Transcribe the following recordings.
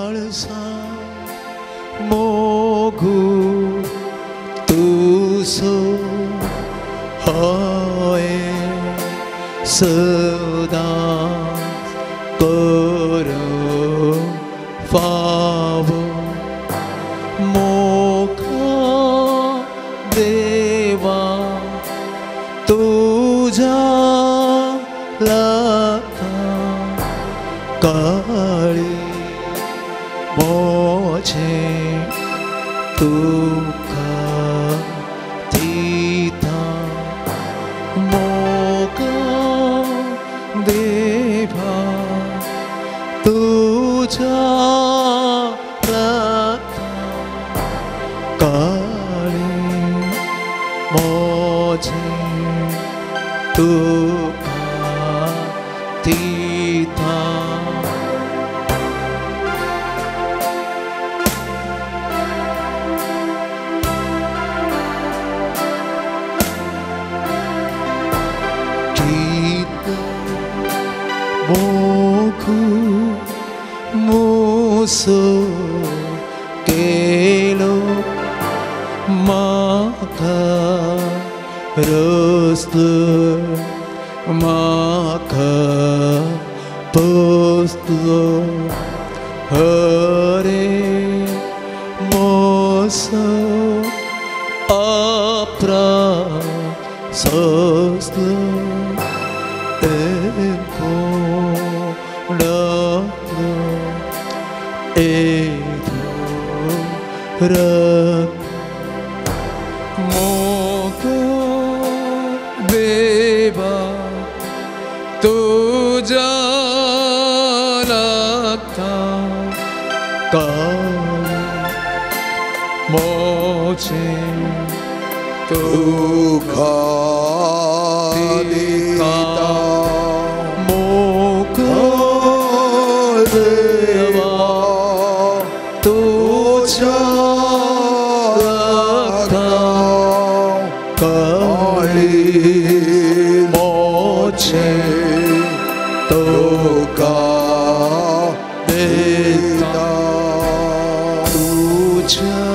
काळसा मोगू तुजो हय सदां करूंक फावो मोगा देवा तुज्या लागता काळी मोजें तुका दिता मोगा देवा तुज्या लागता काळी मोजें तुका दिता. मोगू मोसो केलो म्हाका रस्तो म्हाका पोसलो हरे मोसो अपरासलो मोगो देवा तुज्या लागता काळी मोजें तुका दिता मोगो देवा तुज्या लागता काळी मोजें तुका दिता तुज्या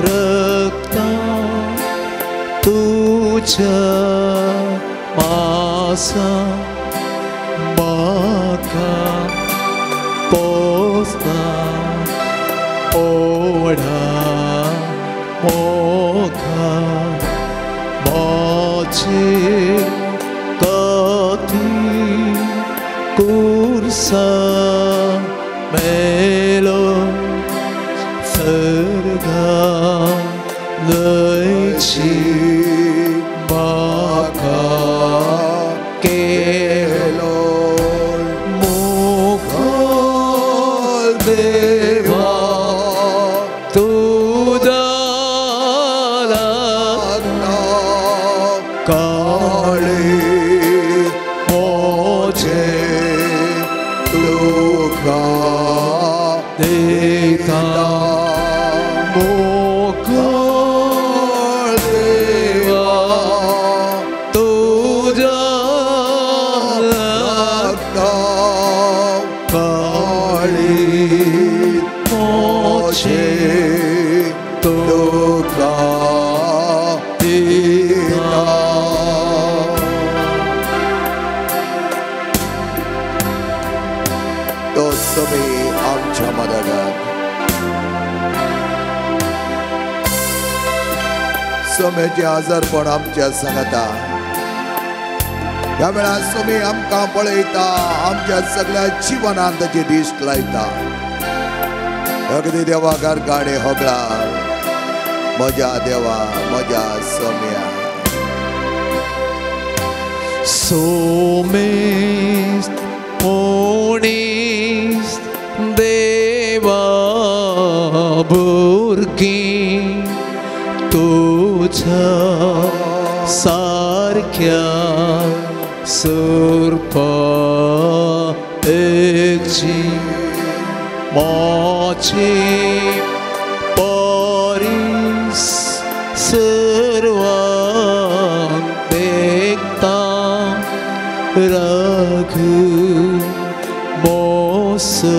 रक्ता तुज्या मासा म्हाका पोसता ओढा मोगा मोजे कथी कुर्सा मेलो सर्गा लयची म्हाका केलो मोगो देवा तुज्या लागता काळी मोजें तुका दिता मोगो देवा तुज्या लागता काळी मोजें तुका दिता. तो समी आमच्या मदगात समेचे आजारपण आमच्या सांगता ह्या वेळार समी आमकां पळयता आमच्या सगळ्या जिवनांत ताची दिश्ट लायता. अगदी देवा गारगाणे होगळा म्हज्या देवा म्हज्या सोम्या सोमेस्त मोणीस्त देवा भुरगीं तुज्या सारक्या सुरपा एकची मोची परीस सर्वांक देखता राघ मोसो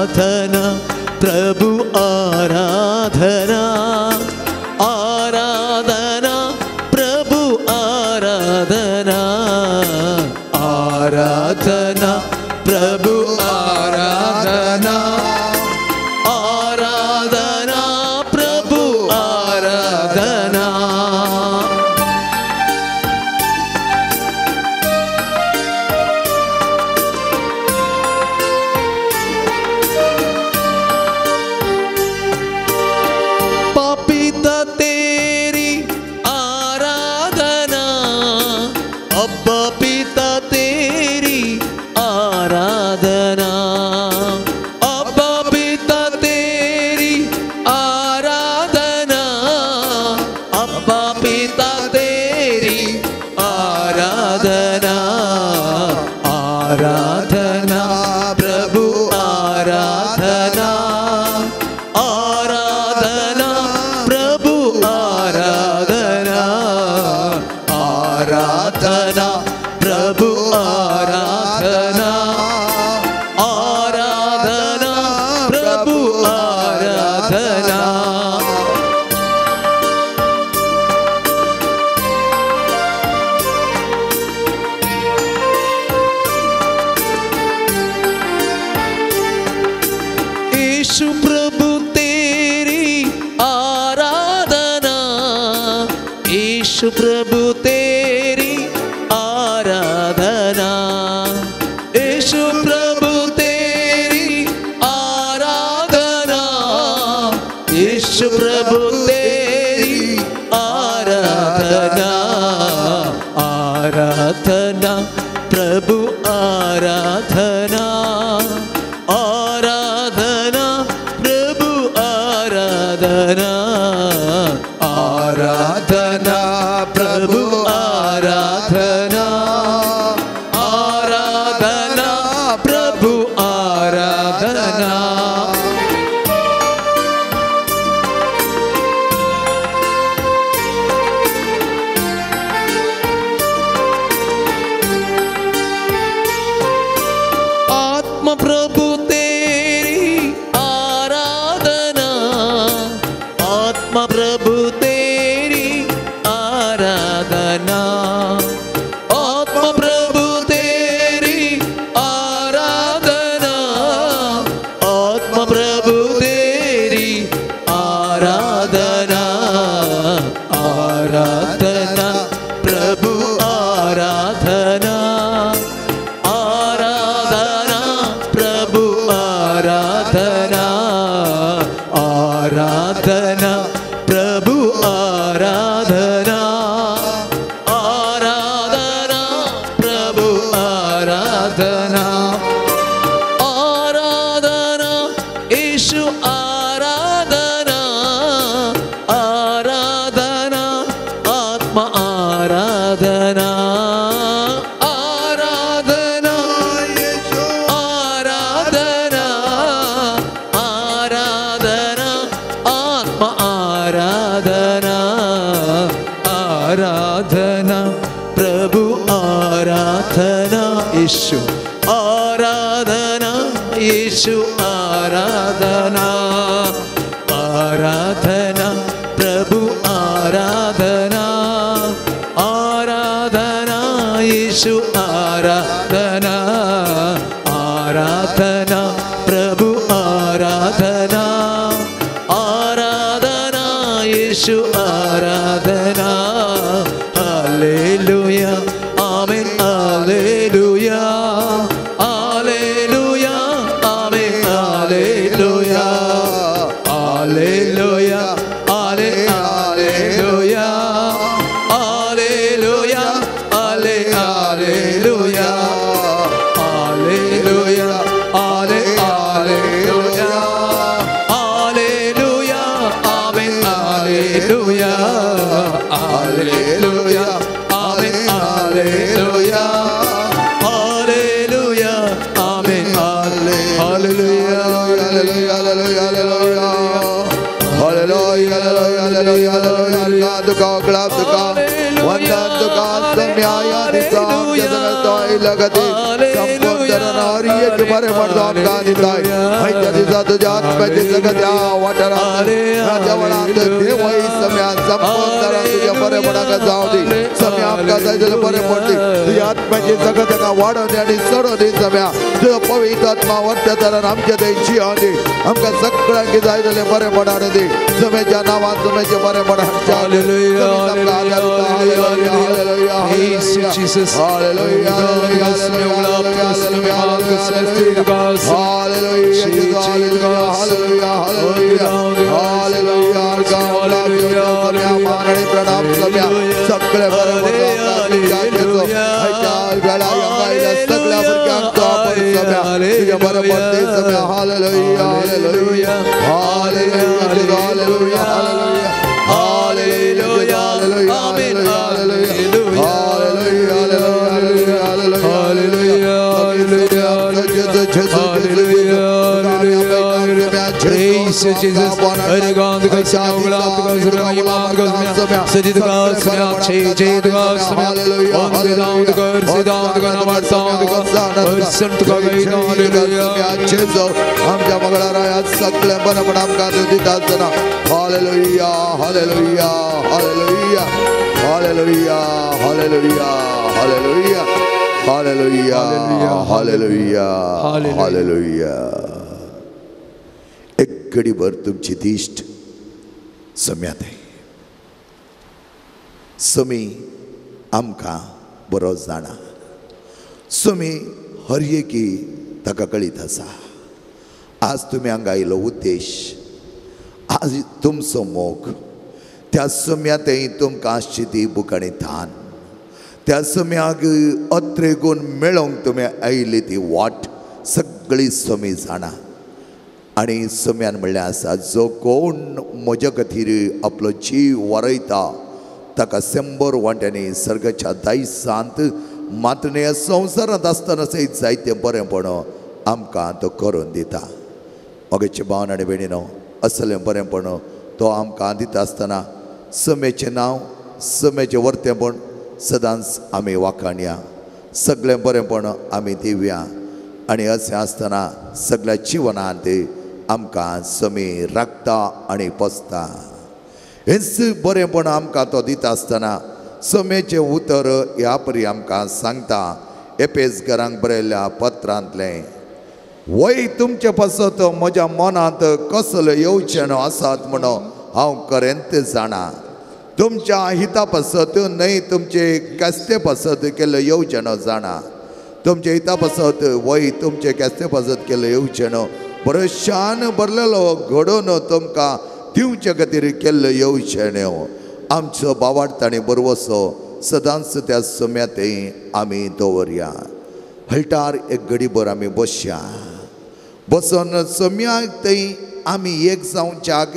आराधना प्रभु आराधना आराधना प्रभु आराधना आराधना प्रभु आराधना आराधना प्रभु आराधना। पापिता तेरी आराधना अब्बा पिता तेरी आराधना अब्बा पिता तेरी आराधना अब्बा पिता तेरी आराधना आराधना प्रभु आराधना आराधना प्रभु आराधना आराधना प्रभु आराधना आराधना प्रभु आराधना। यीशु प्रभु तेरी आराधना यीशु प्रभु तेरी आराधना यीशु प्रभु तेरी आराधना यीशु प्रभु तेरी आराधना आराधना प्रभु आराधना आराधना प्रभु आराधना आराधना प्रभु आराधना आराधना प्रभु आराधना। आत्मा प्रभु तेरी आराधना आत्मा प्रभु तेरी आराधना आत्मा प्रभु तेरी आराधना आत्मा प्रभु तेरी आराधना आराधना प्रभु आराधना आराधना प्रभु आराधना आराधना प्रभु आराधना आराधना प्रभु आराधना आराधना यीशु आराधना आराधना आत्मा आराधना आराधना यीशु आराधना आराधना आत्मा आराधना आराधना प्रभु आराधना यीशु आराधना यीशु आराधना आराधना प्रभु आराधना आराधना यीशु आराधना आराधना प्रभु आराधना आराधना यीशु आराधना। हालेलुया आमीन हालेलुया हालेलुया आमीन हालेलुया हालेलुया हाले हालेलुया हालेलुया हाले हालेलुया हालेलुया हाले हालेलुया हालेलुया आमीन हालेलुया हालेलुया आमीन हालेलुया हालेलुया आमीन hallelujah hallelujah hallelujah hallelujah hallelujah hallelujah तुका क्लाप तुका वंदन तुका सम्याया दिसा जगतोय लगती संपूर्ण हर एक बरें पडतो आमकां दिताय. खंयच्या दिसा तुज्या आत्म्याचे सगळ्या त्या वाठारांत ह्या देवळांत देवय सम्या संपन्न तुज्या बरें पडाक जावं दी. सम्या आमकां जाय जाल्यार बरें पडटी तुज्या आत्म्याचे सगळं ताका वाडोवन दी आनी चडोवन दी. सम्या तुजो पवित्र आत्मा वरत्या तरान आमच्या थंय जियोन दी. आमकां सगळ्यांक जाय जाल्यार बरें पडान दी. सम्याच्या नांवान सम्याचें बरें पडान. Jesus. Hallelujah. सगळे Praise you, Jesus. आमच्या मंगळाराया सगळें बरें आमकां दिता आसतना. Hallelujah, hallelujah, hallelujah, hallelujah, hallelujah, hallelujah, hallelujah, hallelujah, hallelujah. एक घडीभर तुमची दिश्ट सम्यात आहे. समी आमकां बरो जाणा. समी हर एकी ताका कळीत आसा. आज तुमी हांगा आयलो उद्देश, आज तुमचो मोग त्या सम्यातय तुमकां आसची ती बुकाणी थान, त्या सम्याक अत्रेगून मेळोवंक तुमी आयली ती वाट सगळी समी जाणा. आनी सम्यान म्हणलें आसा, जो कोण म्हज्या खातीर आपलो जीव वारयता ताका 100 वांट्यांनी सर्गाच्या दायसांत मात्र ह्या संवसारांत आसतना सयत जायतें बरेंपण आमकां तो करून दिता. मगेचे भावन आनी भयणीनो, असलें बरेंपण तो आमकां दिता आसतना समेचें नांव, समेचें वर्तेंपण सदांच आमी वाखाणया. सगळें बरेंपण आमी दिवया. आनी अशें आसतना सगळ्या जिवनांत आमकां समी राखता आनी पोसता. हेंच बरेंपण आमकां तो दिता आसतना समेचें उतर ह्या परी आमकां सांगता. एपेसगरांक बरयल्ल्या पत्रांतलें, वय तुमचे पासत म्हज्या मनांत कसले येवचें आसात म्हणून हांव करेंत जाणा. तुमच्या हिता पासत न्हय तुमचे केस्ते पासत केल्लें येवचें जाणा. तुमच्या हिता पासत वय तुमचे केस्ते पासत केल्लें येवचें बरो शान भरलेलो घडोवन तुमकां दिवचे खातीर केल्लें येवचें. आमचो बावार्थ आनी बरवसो सदांच त्या सम्यातय आमी दवरया. हळटार एक घडीभर आमी बसया. बसून सम्याक थंय आमी एक जावच्याक,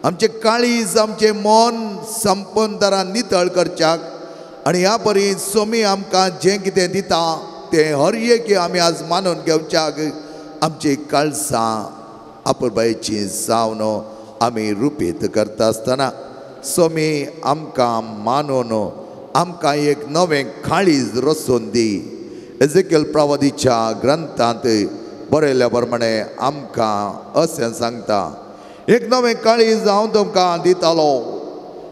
आमचें काळीज आमचें मन संपन्न नितळ करच्याक. आनी ह्या परी समी आमकां जें कितें दिता तें हर एक आमी आज मानून घेवच्याक आमची काळसां आपुलबायेची जावन आमी रुपीत करता आसतना समी आमकां मानून आमकां एक नवें काळीज रचून दी. एजेकियल प्रवादीच्या ग्रंथांत बरयल्या प्रमाणे आमकां अशें सांगता, एक नवें काळीज हांव तुमकां दितालो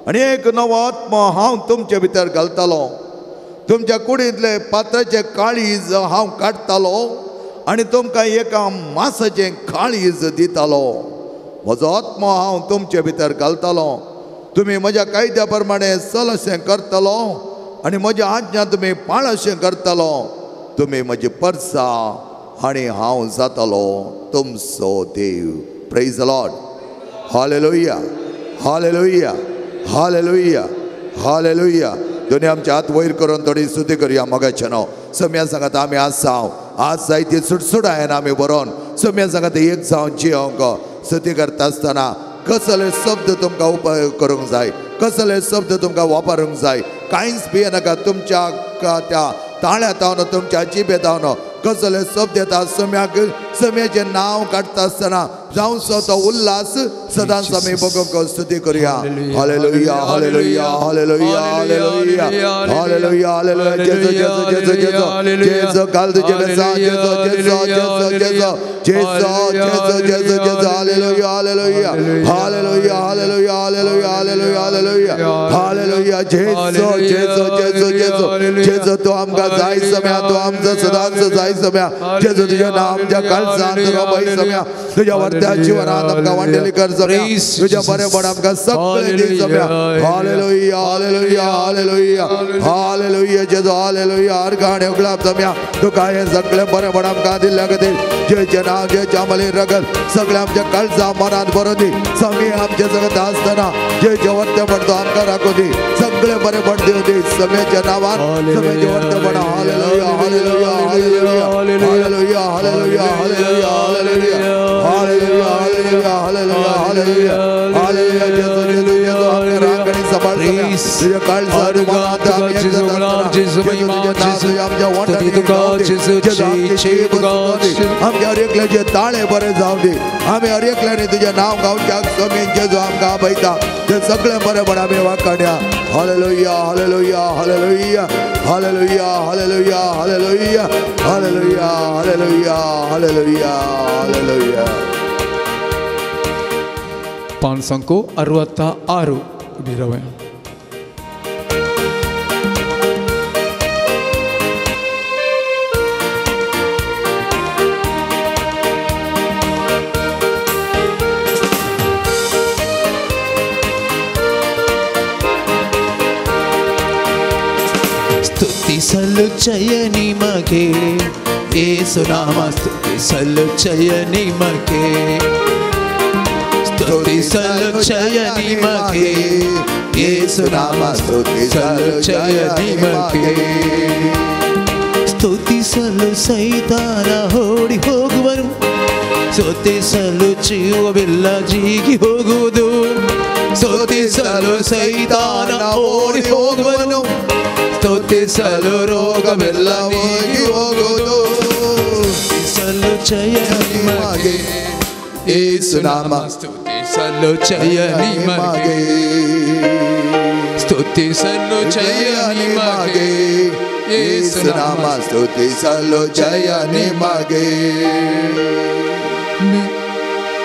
आनी एक नवो आत्मा हांव तुमचे भितर घालतालो. तुमच्या कुडींतले पात्राचें काळीज हांव काडटालो आनी तुमकां एका मासाचें काळीज दितालो. म्हजो आत्मा हांव तुमचे भितर घालतालो. तुमी म्हज्या कायद्या प्रमाणे चल अशें करतलो आनी म्हज्या आज्ञा तुमी पाळ अशें करतलो. तुमी म्हजी परसा आनी हांव जातलो तुमचो देव. Praise the Lord. Hallelujah, hallelujah, hallelujah, hallelujah. दोनी आमचे हात वयर करून थोडी स्तुती करूया. मगाचें नांव सम्या सांगता आमी आज जावं, आज जायती सुटसुटायन आमी बरोवन सम्या सांगता एक जावन जियोंक स्तुती करता आसतना कसले शब्द तुमकां उपयोग करूंक जाय, कसले शब्द तुमकां वापरूंक जाय, कांयच भियेनाका. तुमच्या त्या ताळ्या तावन, तुमच्या जिबे तावन कसले शब्द येता सम्याक सम्याचें नांव काडटा आसतना जावचो तो उल्हास सदांच आमी भोगोवंक स्तुती करुया. Hallelujah hallelujah hallelujah hallelujah hallelujah hallelujah. जेजू जेजू जेजू जेजू जेजू घाल तुजें बेसां जेजू जेजू जेजू जेजू जेजू जेजू जेजू जेजू. Hallelujah hallelujah hallelujah hallelujah hallelujah hallelujah hallelujah hallelujah. जेजू जेजू जेजू जेजू जेजू तूं आमकां जाय सम्या, तूं आमचो सदांच जाय सम्या. जेजू तुजें नांव आमच्या काळजांत रोमय सम्या, तुज्या वर्त्या जिवनांत आमकां वांटेली कर सम्या, तुज्या बरेपण आमकां सगळें दी सम्या. हालेलुया हालेलुया हालेलुया हालेलुया जेजू हालेलुया. अर्घाण उगडाप सम्या, तुका हें सगळें बरेपण आमकां दिल्ल्या खातीर जेचें नांव जेचें आमले रगत सगळें आमच्या काळजा मनांत बरोवन दी. समी आमचें सगळें आसतना जेचें वर्तेपण तो आमकां राखूं दी, सगळें बरेपण दिवं दी सम्याच्या नांवान, सम्याचें वर्तेपण. Hallelujah hallelujah hallelujah hallelujah hallelujah hallelujah hallelujah hallelujah hallelujah hallelujah hallelujah. जेजू जेजू जेजू आमकां राखणी सांबाळ सम्या, तुज्या काळजांत मनांत आमी एकजण आसतना जेजू तुजें नांव तुज्या आमच्या वंटांनी जावं दी. जेजू आमची जीब सुकोवं दी, आमच्या हर एकल्याचे ताळे बरे जावं दी. आमी हर एकल्याने तुजें नांव गावच्याक समीन जेजू आमकां आपयता, तें सगळें बरेपण आमी वाखाणया. Hallelujah hallelujah hallelujah hallelujah hallelujah hallelujah hallelujah hallelujah hallelujah hallelujah. 566 उभी. ಸ್ತುತಿಸಲು ಜಯ ನಿಮಗೆ ಯೇಸುನಾಮ, ಸ್ತುತಿಸಲು ಜಯ ನಿಮಗೆ, ಸ್ತುತಿಸಲು ಜಯ ನಿಮಗೆ ಯೇಸುನಾಮ, ಸ್ತುತಿಸಲು ಜಯ ನಿಮಗೆ. ಸ್ತುತಿಸಲು ಸೈತಾನ ಓಡಿ ಹೋಗುವನು, ಸ್ತುತಿಸಲು ಜೀವವಿಲ್ಲ ಜೀಗಿ ಹೋಗುವುದು. ಸ್ತುತಿಸಲು ಸೈತಾನ ಓಡಿ ಹೋಗುವನು, ಸ್ತುತಿಸಲು ರೋಗವೆಲ್ಲ ನೀಗಿ ಹೋಗುವುದು. ಸ್ತುತಿಸಲು ಜಯ ನಿಮಗೆ ಯೇಸುನಾಮ, ಸ್ತುತಿಸಲು ಜಯ ನಿಮಗೆ, ಸ್ತುತಿಸಲು ಜಯ ನಿಮಗೆ ಯೇಸುನಾಮ, ಸ್ತುತಿಸಲು ಜಯ ನಿಮಗೆ.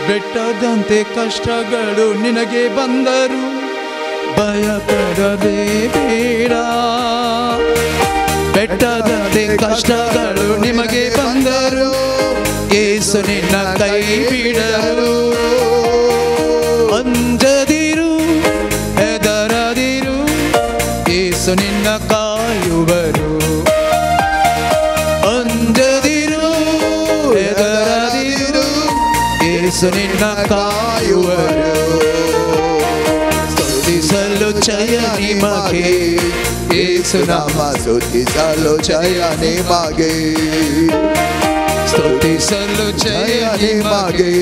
ಬೆಟ್ಟದಂತೆ ಕಷ್ಟಗಳು ನಿನಗೆ ಬಂದರು ಭಯಪಡದೆ ಬೇಡ. ಬೆಟ್ಟದಂತೆ ಕಷ್ಟಗಳು ನಿಮಗೆ ಬಂದರು ಯೇಸು ನಿನ್ನ ಕೈ ಬಿಡರು. ಅಂಜದಿರು ಹೆದರದಿರು ಯೇಸು ನಿನ್ನ ಕಾಯುವರು. ಅಂಜದಿರು ಹೆದರದಿರು ಯೇಸು ನಿನ್ನ ಕಾಯುವರು. ಸ್ತುತಿಸಲು ಜಯ ನಿಮಗೆ ಯೇಸುನಾಮ, ಸ್ತುತಿಸಲು ಜಯ ನಿಮಗೆ, ಸ್ತುತಿಸಲು ಜಯ ನಿಮಗೆ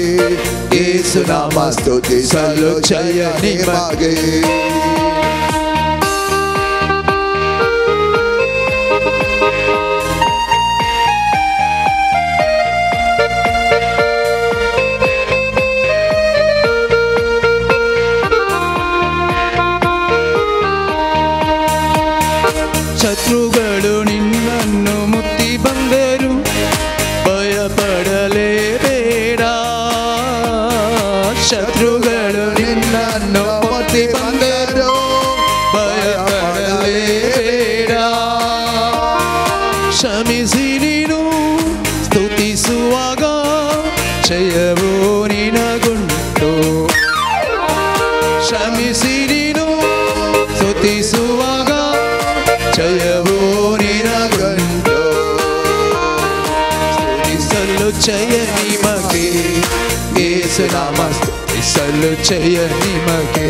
ಯೇಸುನಾಮ, ಸ್ತುತಿಸಲು ಜಯ ನಿಮಗೆ. ಶತ್ರುಗಳು ನಿನ್ನನ್ನು ಮುತ್ತಿ ಬಂದರು ಭಯಪಡಲೇಬೇಡ. ಶತ್ರುಗಳು ನಿನ್ನನ್ನು ಮುತ್ತಿ ಬಂದರು ಭಯಪಡಲೇಬೇಡ. ಕ್ಷಮಿಸಿ ನೀನು ಸ್ತುತಿಸುವಾಗ ಜಯವು ನಿನಗುಂಟು. ಕ್ಷಮಿಸಿ ನೀನು ಸ್ತುತಿಸುವಾಗ ಜಯವು ನಿನಗುಂಟು. ಸ್ತುತಿಸಲು ಜಯ ನಿಮಗೆ ಯೇಸುನಾಮ, ಸ್ತುತಿಸಲು ಜಯ ನಿಮಗೆ,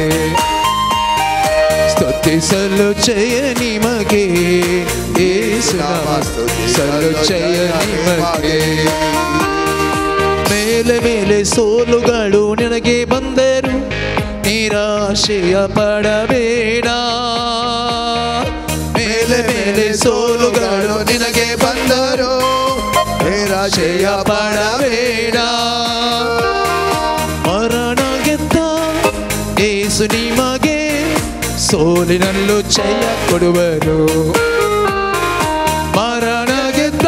ಸ್ತುತಿಸಲು ಜಯ ನಿಮಗೆ ಯೇಸುನಾಮ, ಸ್ತುತಿಸಲು ಜಯ ನಿಮಗೆ. ಮೇಲೆ ಮೇಲೆ ಸೋಲುಗಳು ನಿನಗೆ ಬಂದರು ನಿರಾಶೆಯ ಪಡಬೇಡ. ಮೇಲೆ ಮೇಲೆ ಸೋಲುಗಳು ನಿನಗೆ ಬಂದರು ನಿರಾಶೆಯ ಪಡಬೇಡ. ಮರಣ ಗೆದ್ದ ಯೇಸು ನಿಮಗೆ ಸೋಲಿನಲ್ಲೂ ಜಯ ಕೊಡುವರು. ಮರಣ ಗೆದ್ದ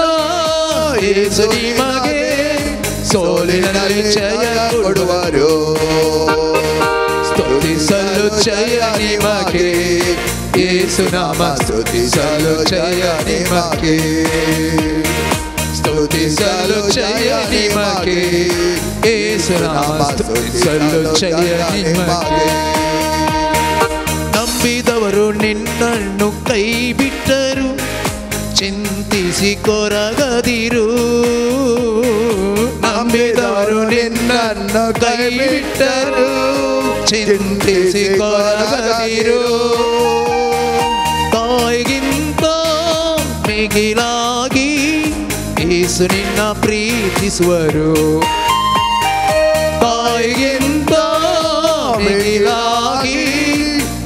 ಯೇಸು ನಿಮಗೆ ಸೋಲಿನಲ್ಲಿ ಜಯ ಕೊಡುವರು. ಸ್ತುತಿಸಲು ಜಯ ನಿಮಗೆ ಯೇಸು ನಾಮ, ಸ್ತುತಿಸಲು ಜಯ ನಿಮಗೆ, ಸ್ತುತಿಸಲು ಜಯ ನಿಮಗೆ ಯೇಸು ನಾಮ, ಸ್ತುತಿಸಲು ಜಯ ನಿಮಗೆ. ನಂಬಿದವರು ನಿನ್ನನ್ನು ಕೈ ಬಿಟ್ಟರು, ಚಿಂತಿಸಿ ಕೊರಗದಿರು. ನಂಬಿದವರು ನಿನ್ನನ್ನು ಕೈ ಬಿಟ್ಟರು, ಚಿಂತಿಸಿ ಕೊರಗದಿರು. ತಾಯಿಗಿಂತ ಮಿಗಿಲಾಗಿ ಯೇಸು ನಿನ್ನ ಪ್ರೀತಿಸುವರು. ತಾಯಿಗಿಂತ ಮಿಗಿಲಾಗಿ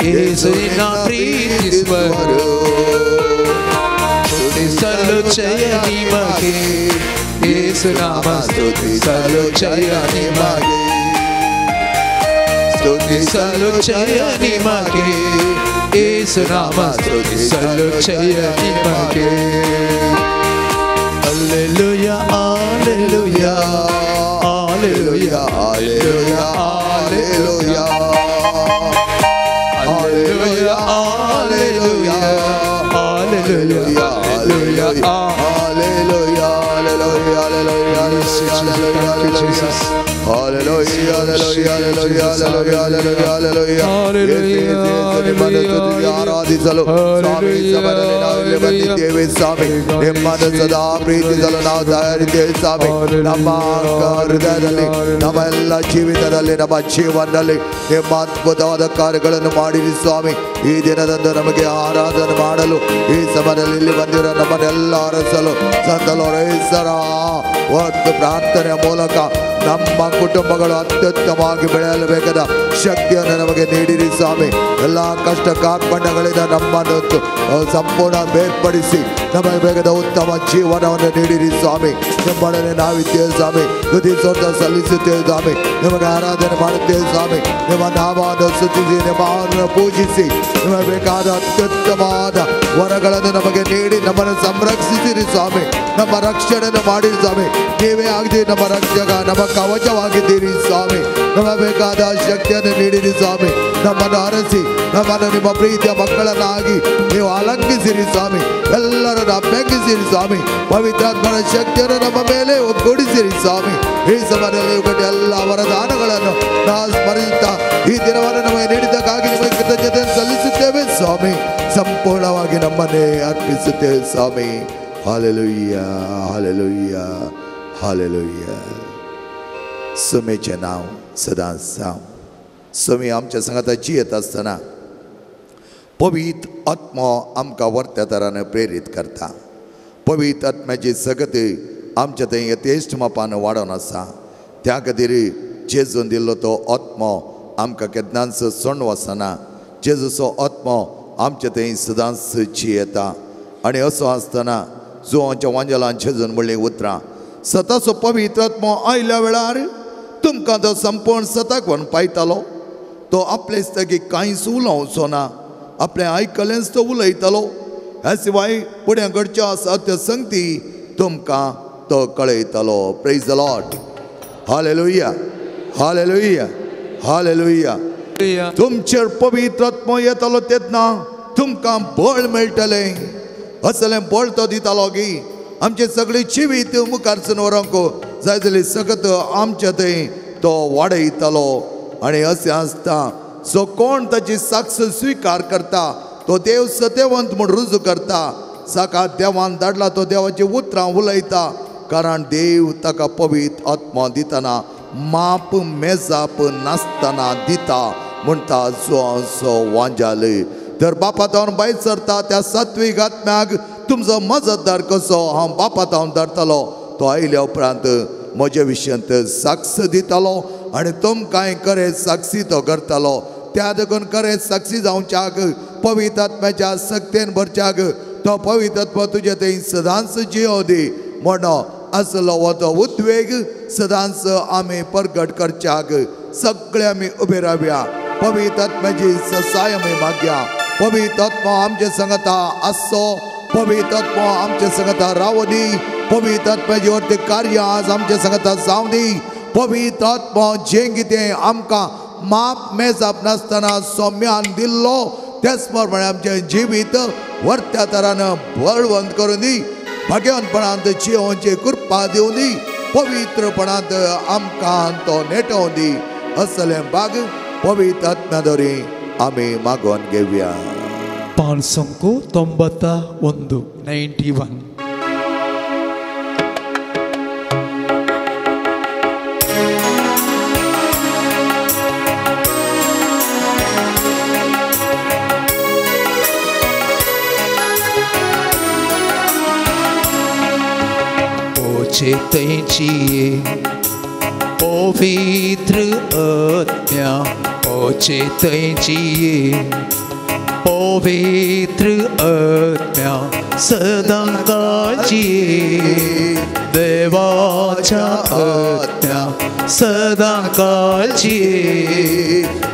ಯೇಸು ನಿನ್ನ ಪ್ರೀತಿಸುವರು. ಸ್ತುತಿಸಲು ಜಯ ನಿಮಗೆ ಯೇಸು ನಾಮ, ಸ್ತುತಿಸಲು ಜಯ ನಿಮಗೆ, ಸ್ತುತಿಸಲು ಜಯ ನಿಮಗೆ ಯೇಸು ನಾಮ, ಸ್ತುತಿಸಲು ಜಯ ನಿಮಗೆ. Hallelujah, hallelujah, hallelujah, hallelujah, hallelujah, hallelujah, hallelujah, hallelujah, hallelujah, hallelujah, hallelujah, hallelujah, hallelujah, hallelujah, hallelujah, hallelujah. ನಿಮ್ಮನ್ನು ಸ್ತುತಿಸಿ ಆರಾಧಿಸಲು ಸ್ವಾಮಿ ಸಮಯದಲ್ಲಿ ನಾವು ಇಲ್ಲಿ ಬಂದಿದ್ದೇವೆ ಸ್ವಾಮಿ. ನಿಮ್ಮನ್ನು ಸದಾ ಪ್ರೀತಿಸಲು ನಾವು ತಯಾರಿದ್ದೇವೆ ಸ್ವಾಮಿ. ನಮ್ಮ ಹೃದಯದಲ್ಲಿ, ನಮ್ಮ ಎಲ್ಲ ಜೀವಿತದಲ್ಲಿ, ನಮ್ಮ ಜೀವನದಲ್ಲಿ ನಿಮ್ಮ ಅದ್ಭುತವಾದ ಕಾರ್ಯಗಳನ್ನು ಮಾಡಿರಿ ಸ್ವಾಮಿ. ಈ ದಿನದಂದು ನಮಗೆ ಆರಾಧನೆ ಮಾಡಲು ಈ ಸಮಯದಲ್ಲಿ ಇಲ್ಲಿ ಬಂದಿರೋ ನಮ್ಮನ್ನೆಲ್ಲ ಅರಸಲು ಸಂತ ಲೋರೆನ್ಸರ ಒಂದು ಪ್ರಾರ್ಥನೆಯ ಮೂಲಕ ನಮ್ಮ ಕುಟುಂಬಗಳು ಅತ್ಯುತ್ತಮವಾಗಿ ಬೆಳೆಯಲು ಬೇಕಾದ ಶಕ್ತಿಯನ್ನು ನಮಗೆ ನೀಡಿರಿ ಸ್ವಾಮಿ. ಎಲ್ಲ ಕಷ್ಟ ಕಾರ್ಪಣ್ಯಗಳಿಂದ ನಮ್ಮನ್ನು ಸಂಪೂರ್ಣ ಬೇರ್ಪಡಿಸಿ ನಮಗೆ ಬೇಕಾದ ಉತ್ತಮ ಜೀವನವನ್ನು ನೀಡಿರಿ ಸ್ವಾಮಿ. ನಿಮ್ಮೊಡನೆ ನಾವಿದ್ದೇವೆ ಸ್ವಾಮಿ. ಸ್ತುತಿ ಸ್ತೋತ್ರ ಸಲ್ಲಿಸುತ್ತೇವೆ ಸ್ವಾಮಿ. ನಿಮಗೆ ಆರಾಧನೆ ಮಾಡುತ್ತೇವೆ ಸ್ವಾಮಿ. ನಿಮ್ಮ ನಾಮವನ್ನು ಸ್ತುತಿಸಿ, ನಿಮ್ಮನ್ನು ಪೂಜಿಸಿ, ನಿಮಗೆ ಬೇಕಾದ ಅತ್ಯುತ್ತಮವಾದ ವರಗಳನ್ನು ನಮಗೆ ನೀಡಿ ನಮ್ಮನ್ನು ಸಂರಕ್ಷಿಸಿರಿ ಸ್ವಾಮಿ. ನಮ್ಮ ರಕ್ಷಣೆಯನ್ನು ಮಾಡಿರಿ ಸ್ವಾಮಿ. ನೀವೇ ಆಗಿದ್ದೀರಿ ನಮ್ಮ ರಕ್ಷಕ, ನಮ್ಮ ಕವಚವಾಗಿದ್ದೀರಿ ಸ್ವಾಮಿ. ನಮಗೆ ಬೇಕಾದ ಶಕ್ತಿಯನ್ನು ನೀಡಿರಿ ಸ್ವಾಮಿ. ನಮ್ಮನ್ನು ಅರಸಿ ನಮ್ಮನ್ನು ನಿಮ್ಮ ಪ್ರೀತಿಯ ಮಕ್ಕಳನ್ನಾಗಿ ನೀವು ಅಲಂಕಿಸಿರಿ ಸ್ವಾಮಿ. ಎಲ್ಲರನ್ನು ಅಭ್ಯಂಗಿಸಿರಿ ಸ್ವಾಮಿ. ಪವಿತ್ರಾತ್ಮನ ಶಕ್ತಿಯನ್ನು ನಮ್ಮ ಮೇಲೆ ಒಗ್ಗೂಡಿಸಿರಿ ಸ್ವಾಮಿ. ಈ ಸಮಯದಲ್ಲಿ ಎಲ್ಲ ವರದಾನಗಳನ್ನು ನಾವು ಸ್ಮರಿಸುತ್ತಾ ಈ ದಿನವನ್ನು ನಮಗೆ ನೀಡಿದ್ದಕ್ಕಾಗಿ ನಿಮಗೆ ಕೃತಜ್ಞತೆಯನ್ನು ಸಲ್ಲಿಸುತ್ತೇವೆ ಸ್ವಾಮಿ. ಸಂಪೂರ್ಣವಾಗಿ ನಮ್ಮನ್ನೇ ಅರ್ಪಿಸುತ್ತೇವೆ ಸ್ವಾಮಿ. Hallelujah, hallelujah, hallelujah. सुमेचें नांव सदांच जावं. स्वामी आमच्या संगाता जियेत आसतना पवित्र आत्मो आमकां वर्त्या तरान प्रेरीत करता. पवित्र आत्म्याची सगती आमच्या थंय यथेश्ट मापान वाडोवन आसा. त्या खातीर जेजून दिल्लो तो आत्मो आमकां केन्नाच सोडून वचना. जेजूचो आत्मो आमच्या थंय सदांच जियेता. आनी असो आसतना जुवांच्या वांजेलान जेजून म्हणलीं उतरां, सताचो पवित्र आत्मो आयल्या वेळार तुमकां तो संपूर्ण सताक व्हरून पायतालो. तो आपले स्थगी कांयच उलोवचो ना, आपलें आयकलेंच तो उलयतालो. ह्या शिवाय फुडें घडच्यो आसा त्यो संगती तुमकां तो कळयतालो. Praise the Lord. Hallelujah, hallelujah, hallelujah. तुमचेर पवित्र आत्मो येतालो तेन्ना तुमकां बळ मेळटलें. असलें बळ तो दितालो की आमचें सगळें जिवीत मुखारसून व्हरूंक जाय जाल्यार सगळें आमच्या थंय तो वाडयतालो. आनी अशें आसता जो कोण ताची साक्ष स्विकार करता तो देव सत्यवंत म्हूण रुजू करता. साका देवान धाडला तो देवाची उतरां उलयता, कारण देव ताका पवित्र आत्मा दितना माप मेजाप नासतना दिता म्हणटा जो वांजाल. तर बापा तावन भायर सरता त्या सात्वीक आत्म्याक तुमचो मजतदार कसो हांव बापा तावन धाडटलो. तो आयल्या उपरांत म्हज्या विशयांत साक्ष दितालो आनी तुमकांय खरें साक्षी तो करतालो. त्या देखून खरें साक्षी जावच्याक पवित्र आत्म्याच्या सक्तेन भरच्याक तो पवित्र आत्मा तुजे थंय सदांच जियो दी म्हण असलो हो तो उद्वेग सदांच आमी परगट करच्याक सगळे आमी उबे रावया. पवित्र आत्म्याची ससाय आमी मागया. पवित्र आत्मा आमचे संगता आसचो, पवित्र आत्मा आमचे संगता रावू दी. पवित्र आत्म्याचे वरती कार्य आज आमचे संगता जावं दी. पवित्र आत्मा जें कितें आमकां माप मेजाप नासतना सौम्यान दिल्लो तेच प्रमाणे आमचें जिवीत वरत्या तरान बळवंत करून दी. भाग्यवंतपणांत जियोवची कृपा दिवं दी. पवित्रपणांत आमकां तो नेटोवं दी. असलें भाग पवित्र आत्म्या दरी आमी मागोवन घेवया. 591 91. चेतयची पवित्र आत्म्या, चेतयची पवित्र आत्म्या सदां काळजी देवाच्या आत्म्या सदां काळजी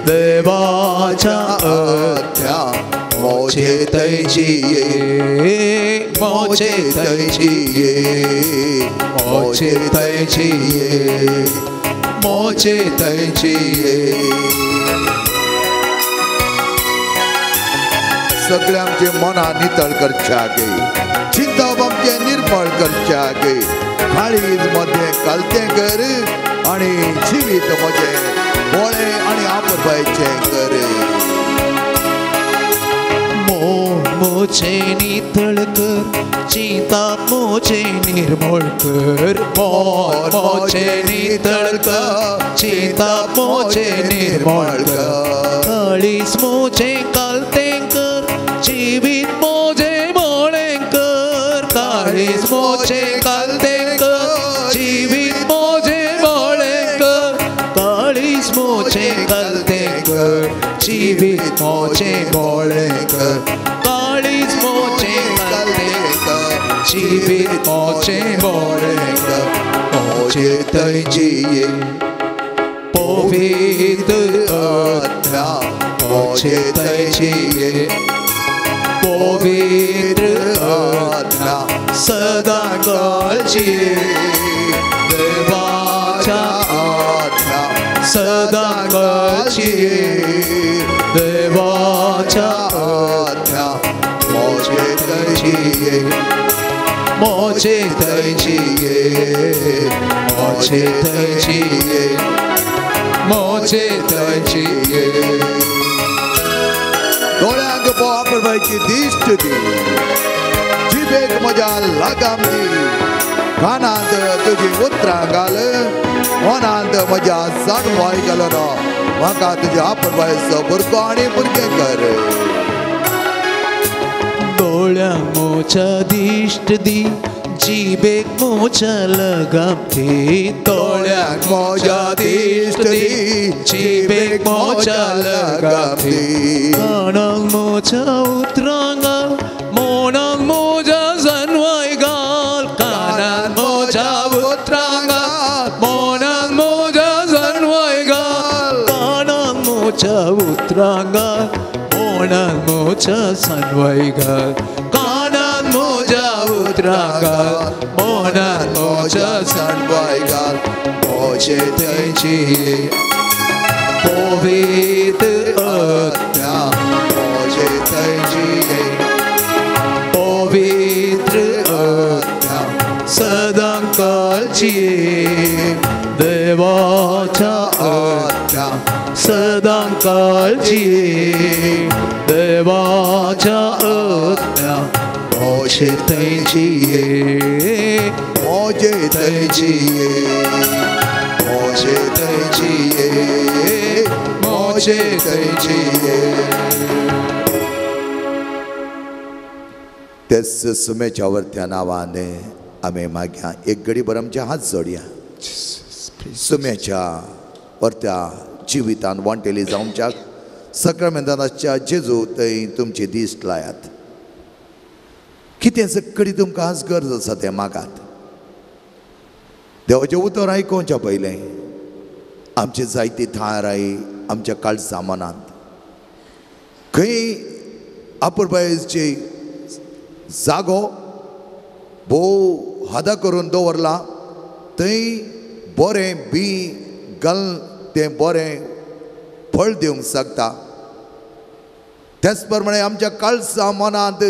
देवाच्या आत्म्या मोजे तैजी मोजे तैजी मोजे तैजी मोजे तैजी. सगळे आमचे मनां नितळ करच्या गे, चिंतप आमचें निर्मळ करच्या गे. काळीज मदें कालतें कर आनी जिवीत म्हजें बोळें आनी आपरबायचें कर. मोचे नितळ कर, चिंता मोचे निर्मळ कर. मोचे नितळ कर, चिंता मोचे निर्मळ कर. काळीज मोचे कालतें कर, जिवीत मोजे मोळें कर. काळीज मोचे कालतें कर, जिवीत मोजे मोळें कर. काळीज मोचे कालतें कर, जिवीत मोचे मोळें कर. काळीज मोचे कालतें कर, जिवीत मोचे मोळें कर. मोजे तैजी पवित्र आत्म्या, मोजे तैजी पवित्र आत्म्या सदां काळजी देवाच्या आत्म्या सदां काळजी देवाच्या आत्म्या मोजे तैजी मोजे तैजी मोजे तैजी मोजे तैजी. दोळ्यांक आपरबायची दिश्ट दी, जिबेक म्हज्या लगाम दी, कानांत तुजी उतरां घाल, मनांत म्हज्या जाणवाय घाल. म्हाका तुज्या आपरबायचो भुरगो आनी भुरगें कर. दोळ्यांक मोच्या दिश्ट दी, जिबेक मोच्या लगाम दी. दोळ्यांक मोच्या दिश्ट दी, जिबेक मोच्या लगाम दी. कानाक मोच्या उतरां घाल, मोनाक मोज्या जानवाय घाल. कानाक मोच्या उतरां घाल, मोनाक मोज्या जानवाय घाल. कानाक मोच्या उतरां घाल, मोनाक मोच्या जानवाय घाल. कानाक मोज्या उतरां घाल, मोनाक मोज्या जानवाय घाल. मोजे तैजी पवित्र आत्म्या, मोजे तैजी पवित्र आत्म्या सदां काळजी देवाच्या आत्म्या सदां काळजी देवाच्या आत्म्या मोजे तैजी मोजे तैजी मोजे तैजी मोजे तैजी. तेच सुमेच्या वरत्या नांवान आमी मागया. एक घडीभर आमचे हात जोडया. सुम्याच्या वरत्या जिवितान वांटेली जावच्याक सक्रमेंताच्या जेजू थंय तुमची दिश्ट लायात. कितें सकडी तुमकां आज गरज आसा तें मागात. देवाचें उतर आयकोवच्या पयलें आमचे जायती थाराय आमच्या काळजा मनांत खंय आपुरबायेची जागो भोव हदा करून दवरला थंय बरें बी घाल तें बरें फळ दिवंक शकता. त्याच प्रमाणे आमच्या काळजा मनांत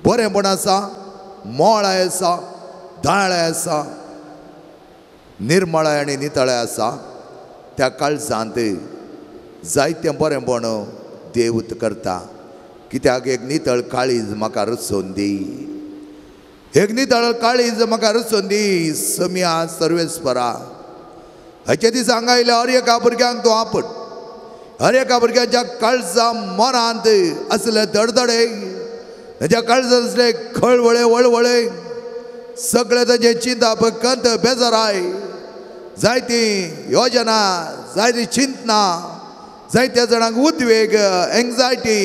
बरेंपण आसा, मोळाय आसा, दाळाय आसा, निर्मळाय आनी नितळाय आसा. त्या काळजांत जायतें बरेंपण देव करता. कित्याक एक नितळ काळीज म्हाका रचोवन दी, एक नितळ काळीज म्हाका रचोवन दी समिया सर्वेस्परा. हाचे दिसा हांगा आयल्या हर एका भुरग्यांक तूं आपट, हर एका भुरग्यांच्या काळजा मनांत आसले धडधडे, ताच्या काळजांत आसले खळवळे वळवळे, सगळे तांचे चिंताप कंत बेजाराय, जायती योजना, जायती चिंतना, जायत्या जाणांक उद्वेग, एंग्जायटी,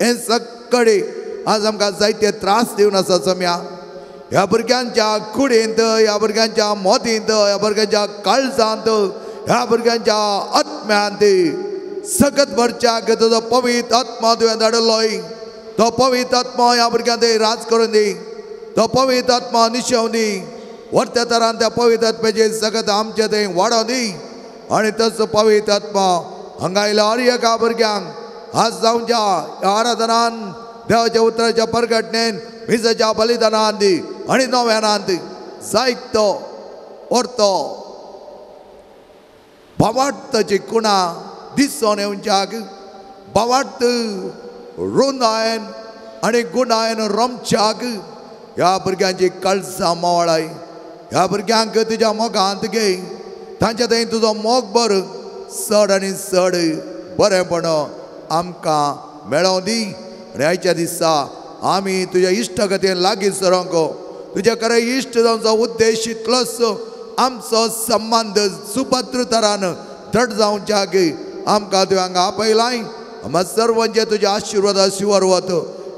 हें सगळे आज आमकां जायते त्रास दिवन आसा सम्या. ह्या भुरग्यांच्या कुडींत, ह्या भुरग्यांच्या मोतींत, ह्या भुरग्यांच्या काळजांत, ह्या भुरग्यांच्या आत्म्यांत सकत भरच्याक तुजो पवित्र आत्मा तुवें धाडिल्लोय. तो पवित्र आत्मा ह्या भुरग्यांत राज करून दी, तो पवित्र आत्मा निशेवन दी, वरत्या तरान त्या पवित्र आत्म्याचे सकत आमचे थंय वाडोवन दी. आनी तसो पवित्र आत्मा हांगा आयल्या हर एका भुरग्यांक आज जावच्या ह्या आराधनान, देवाच्या उतराच्या परगटणेन, मिसाच्या बलिदानान दी आनी नव्यानान जायतो orto भावार्थाची कुणा दिसून येवच्याक, भावार्थ रुंदायन आनी गुणायन रमच्याक ह्या भुरग्यांची काळजां मावळाय. ह्या भुरग्यांक तुज्या मोगांत घे, तांच्या थंय तुजो मोग बर चड आनी चड बरेंपण आमकां मेळोवं दी. आनी आयच्या दिसा आमी तुज्या इश्टागतीन लागीं सरोंक, तुज्या खरें इश्ट जावचो उद्देश इतलोच आमचो संबंद सुपात्र तरान दृढ जावच्याक आमकां तुवें हांगा आपयलाय. आमकां सर्वांचे तुज्या आशिर्वादा शिवर वत.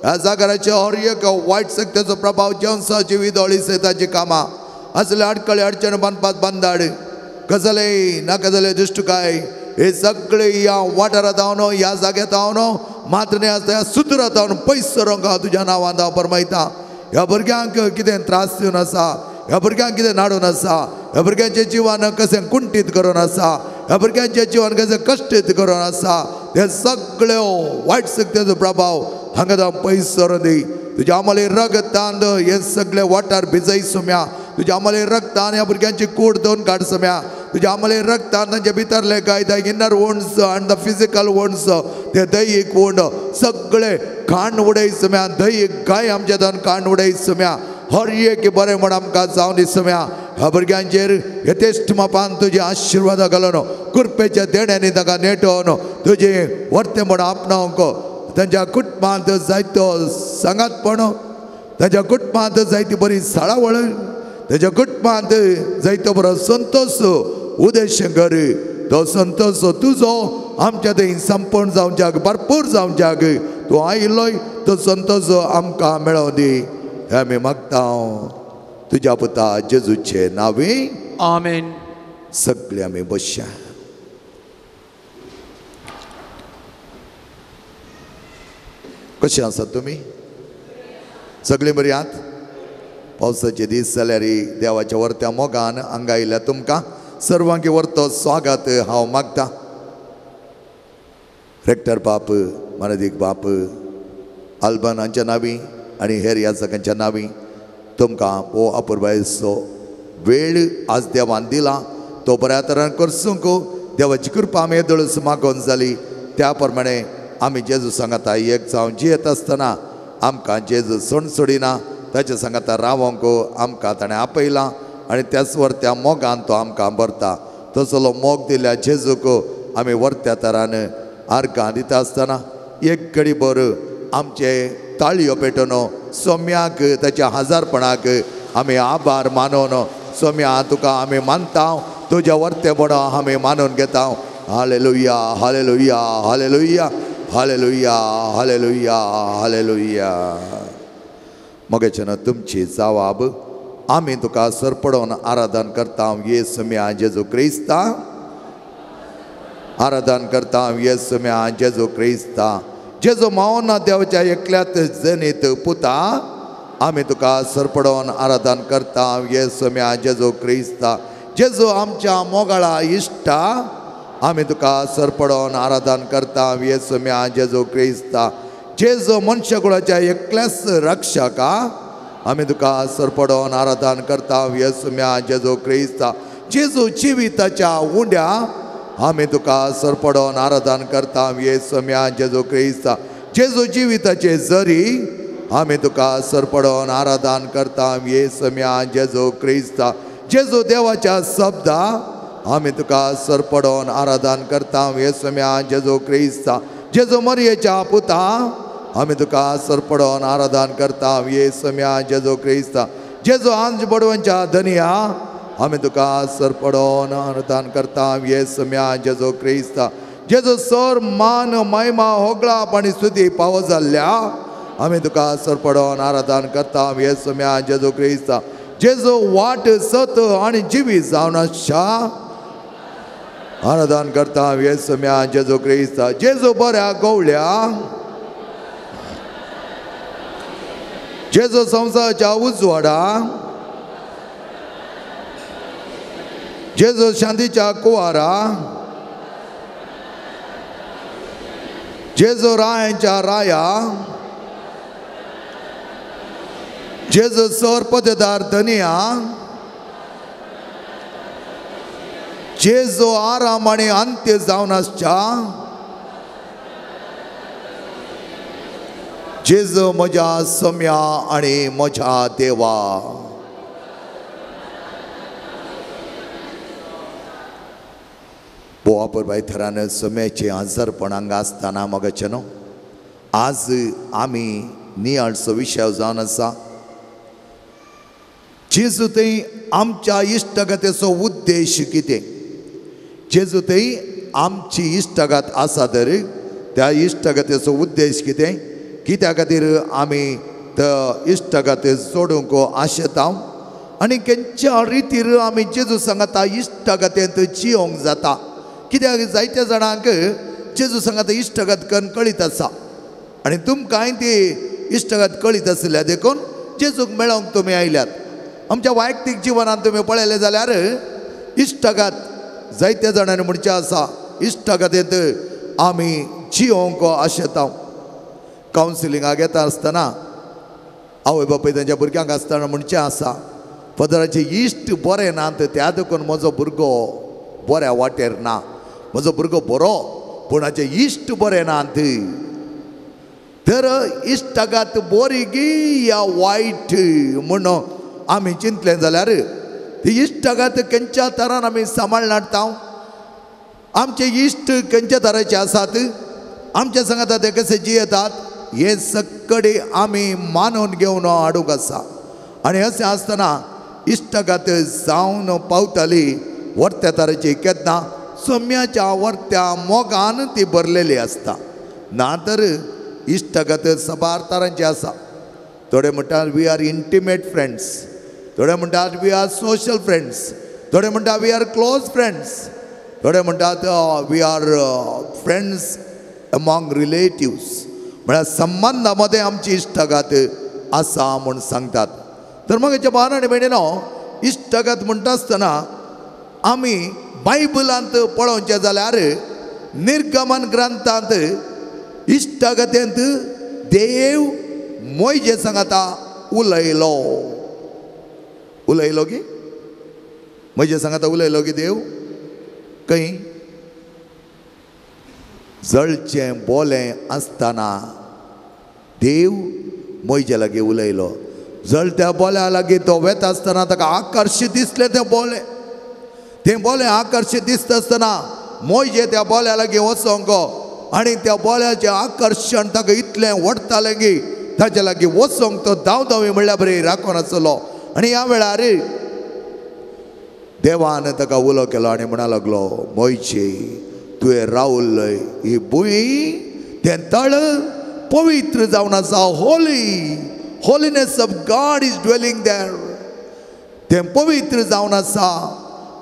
ह्या जागराचे हर एक वायट शक्तीचो प्रभाव जेवसाची विदोळी सैताची कामां असले अडकळे अडचण बांदपात बांदाड गजले नाका जाले दुश्टकाय हे सगळे ह्या वाठारांत हांव न्हू, ह्या जाग्यांत हांव न्हू, मात्र न्ही आसता ह्या सुत्रांत हांव पयस सरोंक हांव तुज्या नांवान हांव परमायता. ह्या भुरग्यांक कितें त्रास दिवन आसा, ह्या भुरग्यांक कितें नाडून आसा, ह्या भुरग्यांचें जिवन कशें कुंठीत करून आसा, ह्या भुरग्यांचें जिवन कशें कश्टीत करून आसा, हे सगळ्यो वायट शक्तीचो प्रभाव हांगा जावन पयस सरोन दी. तुज्या आमले रगतान हे सगळे वाठार भिजय सुम्या, तुज्या आमले रगतान ह्या भुरग्यांची कूड दोन काड सुम्या, तुज्या आमले रगतान तांचे भितरले काय the inner wounds and the physical wounds ते दैहीक वोंड सगळे खाण उडय सुम्या, दैहीक गाय आमच्या दोन खाण उडय सुम्या. हर एक बरें म्हण आमकां जावन दिसम्या. ह्या भुरग्यांचेर यथेश्ट मापान तुजे आशिर्वादा घालून कृपेच्या देण्यांनी तांकां नेटोवन तुजें वर्तें म्हण आपणावंक, तांच्या कुटुंबांत जायतो सांगातपण, तांच्या कुटुंबांत जायती बरी साळावळ, तांच्या कुटुंबांत जायतो बरो संतोष उदयशंकर, तो संतोष तुजो आमच्या थंय संपूर्ण जावच्याक, भरपूर जावच्याक तूं आयिल्लोय तो संतोष आमकां मेळोवन दी. हें आमी मागता तुज्या पुता जेजूचे नांवे, आमेन. सगळे आमी बसया. कशें आसात तुमी? सगळीं बरी आहात? पावसाचे दीस जाल्यार देवाच्या वर्त्या मोगान हांगा आयिल्ल्या तुमकां सर्वांकी वर्तो स्वागत हांव मागता. रेक्टर बाप, मानादीक बाप आल्बन हांच्या नांवी आनी हेर याचकांच्या नांवी तुमकां हो अपुरबायेचो वेळ आज देवान दिला तो बऱ्या तरान करसूंक देवाची कृपा आमी येदोळच मागोवन जाली. त्या प्रमाणे आमी जेजू सांगाता एक जावन जियेत आसतना आमकां जेजू सोडसोडिना, ताच्या सांगाता रावोंक आमकां ताणें आपयलां आनी त्याच वर्त्या मोगान तो आमकां भरता. तसलो मोग दिल्या जेजूक आमी वर्त्या तरान आर्गां दिता आसतना एक घडी भर आमचे ताळयो पेटोवन सोम्याक ताच्या हजारपणाक आमी आभार मानून सोम्या तुका आमी मानता, तुज्या वर्तेपण आमी मानून घेता. Hallelujah, hallelujah, hallelujah, hallelujah, hallelujah, hallelujah. मगेच्यान तुमची जवाब आमी तुका सरपडोवन आराधन करता येसू म्या जेजू क्रिस्ता. आराधन करता येसू म्या जेजू क्रिस्ता. जेजू मावना देवाच्या एकल्यात जनीत पुता आमी तुका सरपडोवन आराधन करता येसू म्या जेजू क्रिस्ता. जेजू आमच्या मोगाळा इश्टा आमी तुका सरपडोवन आराधन करता येसू म्या जेजू क्रिस्ता. जेजू मनशाकुळाच्या एकल्याच रक्षका आमी तुका सरपडोवन आराधन करता येसू म्या जेजू क्रिस्ता. जेजू जिविताच्या उंड्या आमी तुका सरपडोवन आराधन करता येसू म्या जेजू क्रिस्ता. जेजू जिविताचे जरी आमी तुका सरपडोवन आराधन करता येसू म्या जेजू क्रिस्ता. जेजू देवाच्या शब्दा आमी तुका सरपडोवन आराधन करता येसू म्या जेजू क्रिस्ता. जेजू मरियेच्या पुता आमी तुका सरपडोवन आराधन करता येसू म्या जेजू क्रिस्ता. जेजू आंज बडवंच्या धनिया आमी तुका सरपडोवन आराधन करता येसू म्या जेजू क्रिस्ता. जेजू सर मान महिमा होगळा आनी स्तुती पावो जाल्ल्या आमी तुका सरपडोवन आराधन करता येसू म्या जेजू क्रिस्ता. जेजू वाट सत आनी जिवीत जावन आसा आराधन करता येसू म्या जेजू क्रिस्ता. जेजू बऱ्या गवळ्या जेजू संवसाराच्या उजवाडा जेजू शांतीच्या कुवारा जेजू रायांच्या राया जेजू सर पदेदार धनिया जेजू आराम आनी अंत्य जावन आसच्या जेजू म्हज्या सम्या आनी म्हज्या देवा. बोवापर बाय थरान सम्याचे आजारपण हांगा आसतना मगाचें न्हू आज आमी नियाळचो विशय जावन आसा. जेजू थंय आमच्या इश्टागतीचो उद्देश कितें? जेजू थंय आमची इश्टागत आसा तर त्या इश्टागतीचो उद्देश कितें? कित्या खातीर आमी त्या इश्टागत जोडूंक आशेता आनी खंयच्या रितीर आमी जेजू सांगता इश्टागतेंत जियोंक जाता? कित्याक जायत्या जाणांक जेजू सांगता इश्टागत करून कळीत आसा आनी तुमकांय ती इश्टागत कळीत आसल्या देखून जेजूक मेळोवंक तुमी आयल्यात. आमच्या वैयक्तीक जिवनांत तुमी पळयलें जाल्यार इश्टागत जायत्या जाणांनी म्हणचें आसा इश्टागतेंत आमी जियोंक आशेता. कावन्सिलिंगाक येता आसतना आवय बापूय तांच्या भुरग्यांक आसतना म्हणचें आसा फादराचे इश्ट बरें ना त्या देखून म्हजो भुरगो बऱ्या वाटेर ना, म्हजो भुरगो बरो पूण हाचे इश्ट बरें ना. तर इश्टागत बरी गी या वायट म्हूण आमी चिंतलें जाल्यार ती इश्टागत खंयच्या तरान आमी सांबाळून हाडटा? आमचे इश्ट खंयच्या तराचे आसात? आमच्या सांगाता ते कशे जियेतात हे सगळे आमी मानून घेवन हाडूंक आसा. आनी अशें आसतना इश्टागत जावन पावताली वर्त्या तराची केन्ना सोम्याच्या वर्त्या मोगान ती भरलेली आसता. ना तर इश्टागत साबार तरांची आसा. थोडे म्हणटात we are intimate friends, थोडे म्हणटात we are social friends, थोडे म्हणटात we are close friends, थोडे म्हणटात we are friends among relatives. म्हळ्यार संबंदा मदें आमची इश्टागत आसा म्हूण सांगतात. तर मग हेच्या भावान आनी भयणीनो इश्टागत म्हणटा आसतना आमी बायबलांत पळोवचें जाल्यार निर्गमन ग्रंथांत इश्टागतेंत देव मोयजे सांगता उलयलो. उलयलो की म्हजे सांगता उलयलो की देव खंय जळचें बोलें आसतना देव मोयजे लागीं उलयलो. जळत्या बोल्या लागीं तो वेता आसतना ताका आकर्शीत दिसलें तें बोलें. तें बोलें आकर्शीत दिसता आसतना मोयजे त्या बोल्या लागीं वचोंक आनी त्या बोल्याचें आकर्शण ताका इतलें वडटालें की ताच्या लागीं वचोंक तो धांव धांवी म्हणल्यार बरी राखून आसलो. आनी ह्या वेळार देवान ताका उलो केलो आनी म्हणा लागलो मोयचे तुवें रावल्लय ही भूंय तें तळ पवित्र जावन आसा. Holy, holiness of God is dwelling there. तें पवित्र जावन आसा.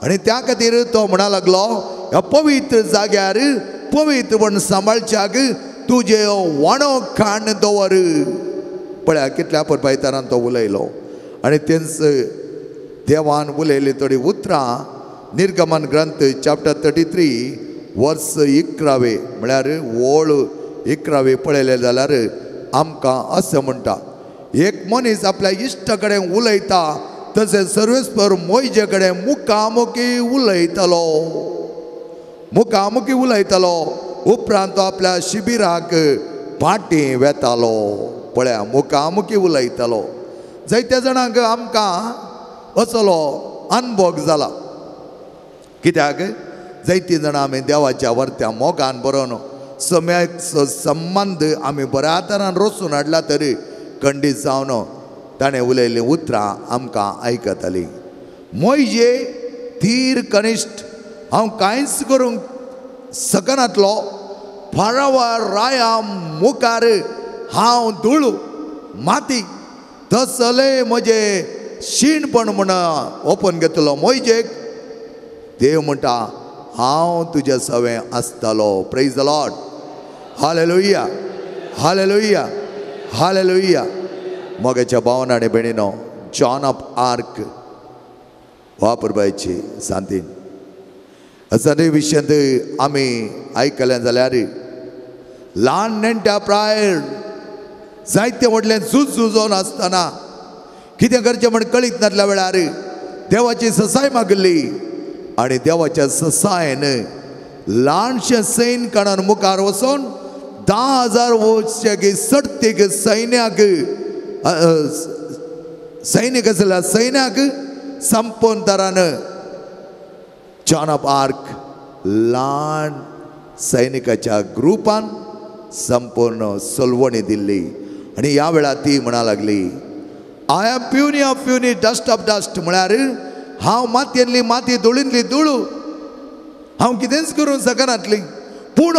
आनी त्या खातीर तो म्हणा लागलो ह्या पवित्र जाग्यार पवित्रपण सांबाळच्याक तुजें वाणो खाण दवर. पळया कितल्या परपायतारान तो उलयलो. आनी तेंच देवान उलयली थोडी उतरां निर्गमन ग्रंथ चॅप्टर 33 वर्स 11 म्हळ्यार ओळ 11 पळयलें जाल्यार आमकां अशें म्हणटा, एक मनीस आपल्या इश्टा कडेन उलयता तशें सर्वेस्पर मोयजे कडेन मुखामुखी उलयतालो, मुखामुखी उलयतालो. उपरांत तो आपल्या शिबिराक फाटीं वेतालो. पळया मुखामुखी उलयतालो. जायत्या जाणांक आमकां असलो अनभोग जाला. कित्याक जायतीं जाणां आमी देवाच्या वर्त्या मोगान बरोवन सम्याचो संबंद आमी बऱ्या तरान रोसून हाडला तरी खंडीत जावन ताणें उलयल्लीं उतरां आमकां आयकतालीं. मोयजे धीर कनिश्ठ हांव कांयच करूंक शकनातलो, फारावा राया मुखार हांव धूळ माती तसले म्हजें शीणपण म्हण ओपन घेतलो मोयजेक. देव म्हणटा हांव तुज्या सवें आसतालो. Praise the Lord. Hallelujah, hallelujah, hallelujah. मोगाच्या भावना आनी भयणीनो, जॉन ऑफ आर्क वापरपाची सांतीन असले विशयांत आमी आयकलें जाल्यार ल्हान नेण्ट्या प्रायर जायते व्हडलें झूज झुजोवन आसतना कितें करचें म्हण कळीत नासल्या वेळार देवाची ससाय मागिल्ली आनी देवाच्या ससायन ल्हानशें सैन काडून मुखार वचून 10,000 वचचे सडतीक सैन्याक सैनीक आसल्या सैन्याक संपूर्ण तरान जॉन ऑफ आर्क ल्हान सैनिकाच्या ग्रुपान संपूर्ण सोलवणी दिल्ली. आनी ह्या वेळार ती म्हणा लागली, I am puny of puny, dust of dust. म्हळ्यार हांव मातयेंतली माती, धुळींतली धूळ, हांव कितेंच करूंक शकनातली, पूण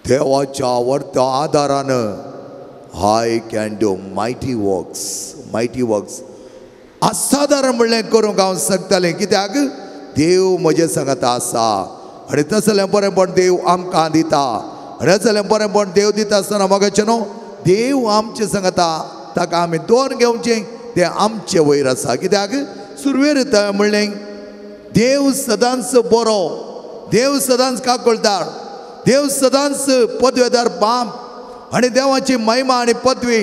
देवाच्या वर्त्या आदारान I can do mighty works, mighty works. असाधारण म्हणलें करूंक हांव शकतालें. कित्याक देव म्हजे सांगता आसा. आनी तसलें बरेंपण देव आमकां दिता. आनी तसलें बरेंपण देव दिता आसतना मोगाचें न्हू देव आमचें सांगता ताका आमी दोन घेवचें तें आमचे वयर आसा. कित्याक सुरवेर म्हणलें देव सदांच बरो, देव सदांच काकुळदार, देव सदांच पदवेदार बाप. आनी देवाची महिमा आनी पदवी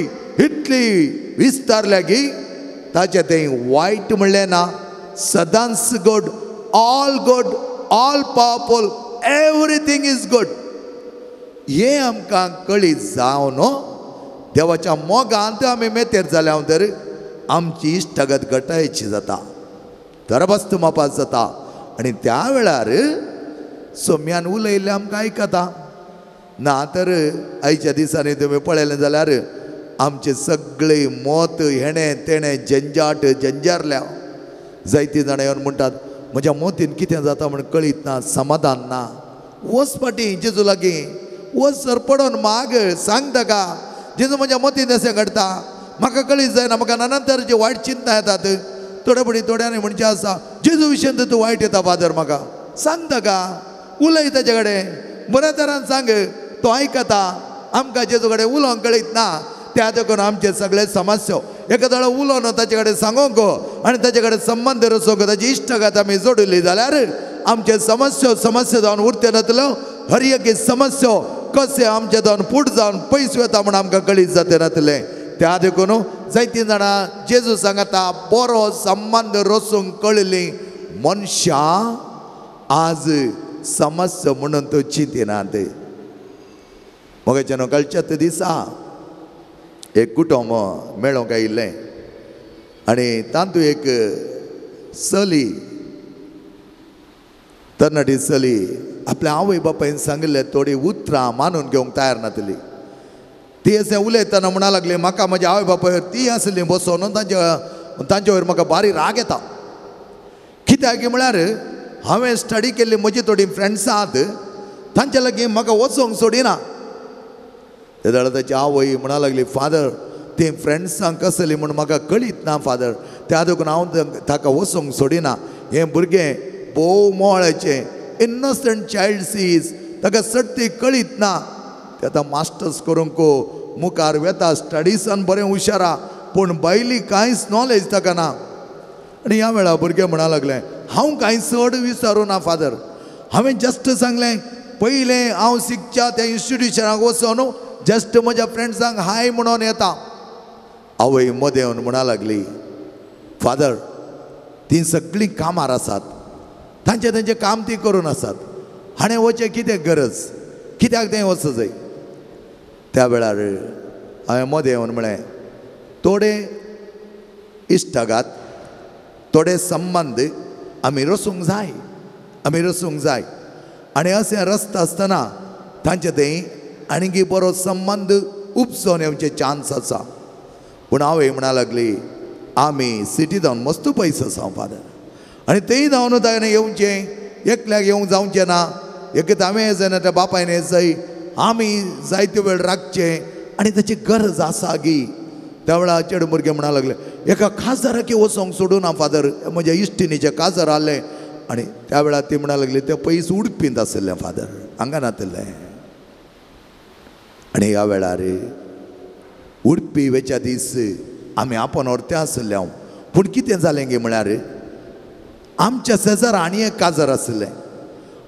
इतली विस्तारल्या की ताचें तें वायट म्हणलें ना, सदांच good, all good, all powerful, everything is good. हें आमकां कळीत जावन देवाच्या मोगांत आमी मेतेर जाल्या तर आमची इश्टागत घटायची जाता, दरबस्त मापास जाता. आनी त्या वेळार सोम्यान उलयल्लें आमकां आयकता ना तर आयच्या दिसांनी तुमी पळयलें जाल्यार आमचे सगळे मत हेणें तेणें झंजाट झंजारल्या. जायतीं जाणां येवन म्हणटात म्हज्या मोतीन कितें जाता म्हण कळीत ना, समाधान ना. वच फाटीं जेजू लागीं वच सर पडोन माग, सांग ताका जेजू म्हज्या मोतीन अशें घडटा, म्हाका कळीत जायना, म्हाका नाना तरेचे वायट चिंतना येतात. थोडे फावटी थोड्यांनी म्हणचें आसा जेजू विशयांत तूं वायट येता फादर, म्हाका सांग ताका, उलय ताचे कडेन बऱ्या तरान सांग, तो आयकता. आमकां जेजू कडेन उलोवंक कळीत ना, त्या देखून आमचे सगळे समस्या एका उलोवन ताचे कडेन सांगूंक आनी ताचे कडेन संबंद रचोवंक ताची इश्टागत आमी जोडिल्ली जाल्यार आमचे समस्या समस्या जावन उरते नातलो. हर एक समस्या कशें आमचे जावन फूट जावन पयस वता म्हूण आमकां कळीत जाते नातलें. त्या देखून जायतीं जाणां जेजू सांगता बरो संबंद रचूंक कळिल्लीं मनशां आज समस्या म्हणून तो चिंतिनात. मगाच्यान कळच्या दिसा एक कुटुंब मेळोंक आयिल्लें आनी तातूंत एक चली, तरणाटी चली आपल्या आवय बापायन सांगिल्लें थोडीं उतरां मानून घेवंक तयार नासली. ती अशें उलयतना म्हणा लागली म्हाका म्हज्या आवय बापायर ती आसली बसोवन तांचे वयर म्हाका बारी राग येता. कित्याक म्हळ्यार हांवें स्टडी केल्ली म्हजी थोडीं फ्रेंड्सां आहात तांचे लागीं म्हाका वचूंक सोडिना. ते जाल्यार ताची आवय म्हणा लागली, फादर ते फ्रेंड्सांक कसली म्हूण म्हाका कळीत ना फादर, त्या देखून हांव ताका वचूंक सोडिना. हें भुरगें भोव मोळाचें, इनोसंट चायल्ड सीज, ताका सट्टी कळीत ना. ते आतां मास्टर्स करूंक मुखार वेता, स्टडिसान बरें हुशारा, पूण बायली कांयच नॉलेज ताका ना. आनी ह्या वेळार भुरगें म्हणा लागलें हांव कांय चड विचारूं ना फादर, हांवें जस्ट सांगलें पयलें हांव शिकच्या त्या इन्स्टिट्युशनाक वचोन जस्ट म्हज्या फ्रेंड्सांक हाय म्हणून येता. आवय मदें येवन म्हणा लागली फादर तीं सगळीं कामार आसात, तांचें तांचें काम ती करून आसात, हाणें वचें कितें गरज, कित्याक तें वचूं जाय. त्या वेळार हांवें मदें येवन म्हळें थोडे इश्टागात थोडे संबंद आमी रसूंक जाय, आमी रसूंक जाय. आनी अशें रसता आसतना तांचे थंय आनीक बरो संबंद उपसोन येवचे चान्स आसा. पूण आवय म्हणा लागली आमी सिटी जावन मस्त पयस आसा फादर, आनी तेय जावन ताणें येवचें, एकल्याक येवंक जावचें ना, एक हांवें जायना त्या बापायन जाय, आमी जायते वेळ राखचें आनी ताची गरज आसा गी. त्या वेळार चेडूं भुरगें म्हणा लागलें एका काजाराक वचोंक सोडूं ना फादर, म्हज्या इश्टिणीचें काजार आहलें. आनी त्या वेळार ती म्हणा लागली तें पयस उडपींत आशिल्लें फादर, हांगा नातिल्लें. आनी ह्या वेळार उडपी वेच्या दीस आमी आपोवन व्हरते आशिल्ले हांव. पूण कितें जालें गे म्हळ्यार आमच्या शेजारा आनी एक काजार आशिल्लें.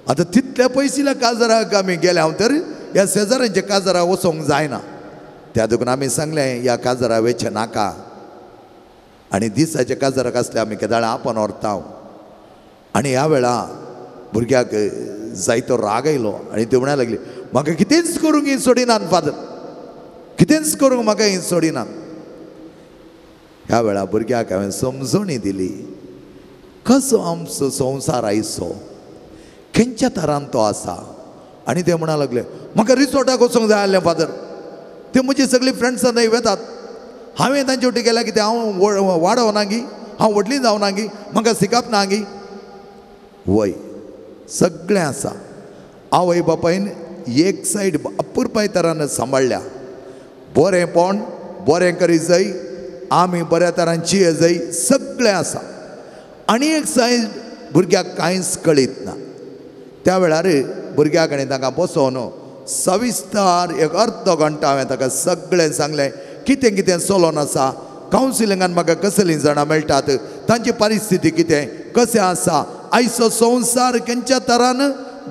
आतां तितल्या पयशिल्ल्या काजाराक आमी गेले हांव तर ह्या शेजाऱ्यांच्या काजाराक वचोंक जायना. त्या देखून आमी सांगलें ह्या काजारा वेचें नाका, आनी दिसाच्या काजाराक आसले आमी केदाळा आपोवन व्हरता. आनी ह्या वेळा भुरग्याक जायतो राग आयलो आनी ती म्हणा लागली म्हाका कितेंच करूंक ही सोडिनात फादर, कितेंच करूंक म्हाका ही सोडिनात. ह्या वेळा भुरग्याक हांवें समजणी दिली कसो आमचो संवसार आयचो, खंयच्या तरान तो आसा. आनी ते म्हणा लागले म्हाका रिसॉर्टाक वचूंक जाय आसलें फादर, ते म्हजी सगळीं फ्रेंड्सां थंय वेतात, हांवें तांचे वटेन गेल्यार कितें हांव वाडोवना गी, हांव व्हडली जावना गी, म्हाका शिकप ना गी. वय सगळें आसा, आवय बापायन एक सायड अपुरपाय तरान सांबाळ्ळ्या, बरेंपण बरें करी जाय, आमी बऱ्या तरान चिये जाय, सगळें आसा. आनी एक सायड भुरग्याक कांयच कळीत ना. त्या वेळार भुरग्या कडेन तांकां बसोवन सविस्तार एक अर्द घंटा हांवें ताका सगळें सांगलें कितें कितें चलोन आसा, कावन्सिलिंगान म्हाका कसलीं जाणां मेळटात, तांची परिस्थिती कितें कशें आसा, आयचो संवसार खंयच्या तरान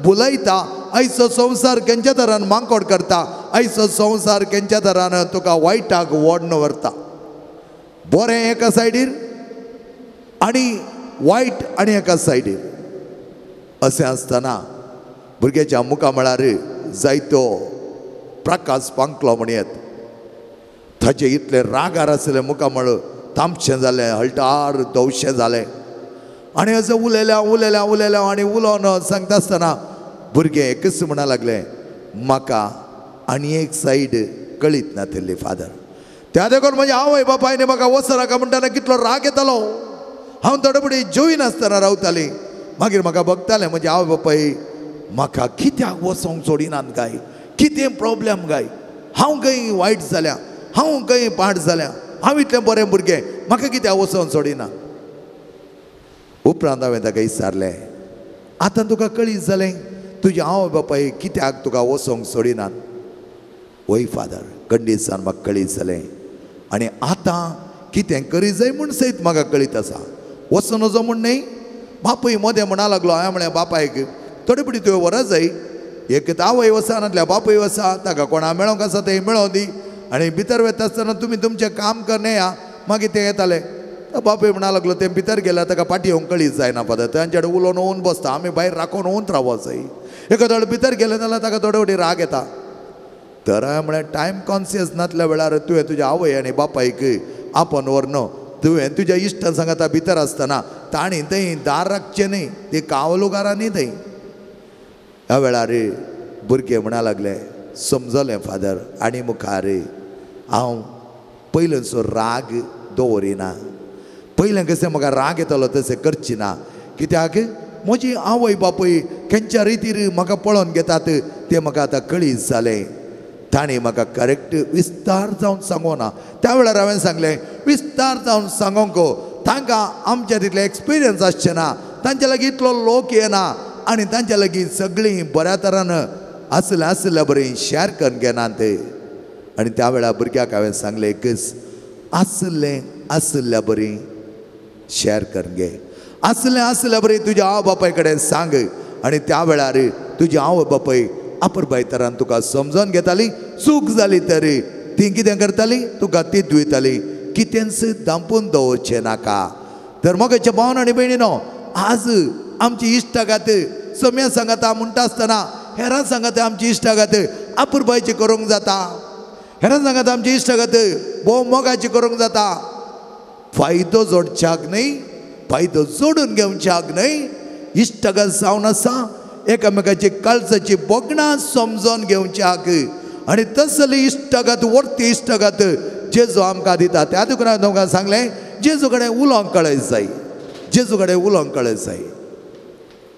बुलयता, आयचो संवसार खंयच्या तरान मांकोड करता, आयचो संवसार खंयच्या तरान तुका वायटाक ओडून व्हरता. बरें एका सायडीर आनी वायट आनी एका सायडीर. अशें आसतना भुरग्याच्या मुखामळार जायतो प्रकाश पांकलो म्हणयत, ताचे इतले रागार आसलें मुखामळ तामशें जालें, हळटार धवशें जालें. आनी अशें उलयल्या उलयल्या उलयल्या आनी उलोवन सांगता आसतना भुरगें एकच म्हणा लागलें म्हाका आनी एक सायड कळीत नातिल्ली फादर. त्या देखून म्हज्या आवय बापायन म्हाका वचनाका म्हणटना कितलो राग येतालो. हांव थोडे फुडें जेविनासतना रावतालीं, मागीर म्हाका बघतालें म्हजे आवय बापाय म्हाका कित्याक वचोंक सोडिनात काय, कितें प्रोब्लेम काय, हांव खंय वायट जाल्या, हांव खंय पाड जाल्या, हांव इतलें बरें भुरगें, म्हाका कित्याक वचोंक सोडिना. उपरांत हांवें ताका विचारलें आतां तुका कळीत जालें तुजें आवय बापाय कित्याक तुका वचोंक सोडिनात. वय फादर, कंडीसान म्हाका कळीत जालें आनी आतां कितें करी जाय म्हूण सयत म्हाका कळीत आसा, वचूं नजो म्हूण न्हय. बापूय मदें म्हणा लागलो, हांवें म्हळें बापायक थोडे पडी तुवें व्हर जाय, एक आवय वसा नासल्यार बापूय वसा, ताका कोणा मेळोंक आसा तें मेळों दी, आनी भितर वता आसतना तुमी तुमचें काम करने या. मागीर तें येतालें. बापूय म्हणा लागलो तें भितर गेल्यार ताका फाटी येवंक कळीत जायना फादर, तांचे कडेन उलोवन येवन बसता, आमी भायर राखोवन येवन रावो जाय. एका थोडे भितर गेलें जाल्यार ताका थोडे फावटी राग येता. तर हांवें म्हळें टायम कॉन्सियस नासल्या वेळार तुवें तुज्या आवय आनी बापायक आपोवन व्हर तुवें तुज्या इश्टान सांगता भितर आसतना तांणी थंय दार राखचें न्हय, ती कावलुगारां न्ही थंय. ह्या वेळार भुरगे म्हणा लागले समजलें फादर, आनी मुखार हांव पयलेंचो राग दवरिना, पयलें कशें म्हाका राग येतालो तशें करची ना, कित्याक म्हजी आवय बापूय खंयच्या रितीर म्हाका पळोवन घेतात तें म्हाका आतां कळीत जालें. ताणें म्हाका करेक्ट विस्तार जावन सांगो ना. त्या वेळार हांवें सांगलें विस्तार जावन सांगोंक तांकां आमच्या तितलें एक्सपिरियन्स आसचें ना, तांच्या लागीं इतलो लोक येना आनी तांच्या लागीं सगळीं बऱ्या तरान आसल्या आसल्या बरीं शेअर करून घेनात. आनी त्या वेळार भुरग्याक हांवें सांगलें एकच, आसलें आसल्या बरीं शेअर करून घे, आसलें आसल्या बरीं तुज्या आवय बापाय कडेन सांग आनी त्या वेळार तुजी आवय बापाय अपुरबाय तरान तुका समजून घेताली. चूक जाली तरी ती कितें करताली, तुका ती धुयताली, कितेंच दांपून दवरचें नाका. तर मोगाच्या भावन आनी भयणीनो, आज आमची इश्टागात सम्या सांगाता म्हणटा आसतना हेरां सांगाता आमची इश्टागात अपुरबायची करूंक जाता, हेरां सांगाता आमची इश्टागात भोव मोगाची करूंक जाता. फायदो जोडच्याक न्हय, फायदो जोडून घेवच्याक न्हय, इश्टागात जावन आसा एकामेकाची काळजाची भोगणां समजून घेवच्याक. आनी तसली इश्टागात वर्ती इश्टागात जेजू आमकां दिता. त्या देखून हांवें तुमकां सांगलें जेजू कडेन उलोवंक कळय जाय, जेजू कडेन उलोवंक कळय जाय.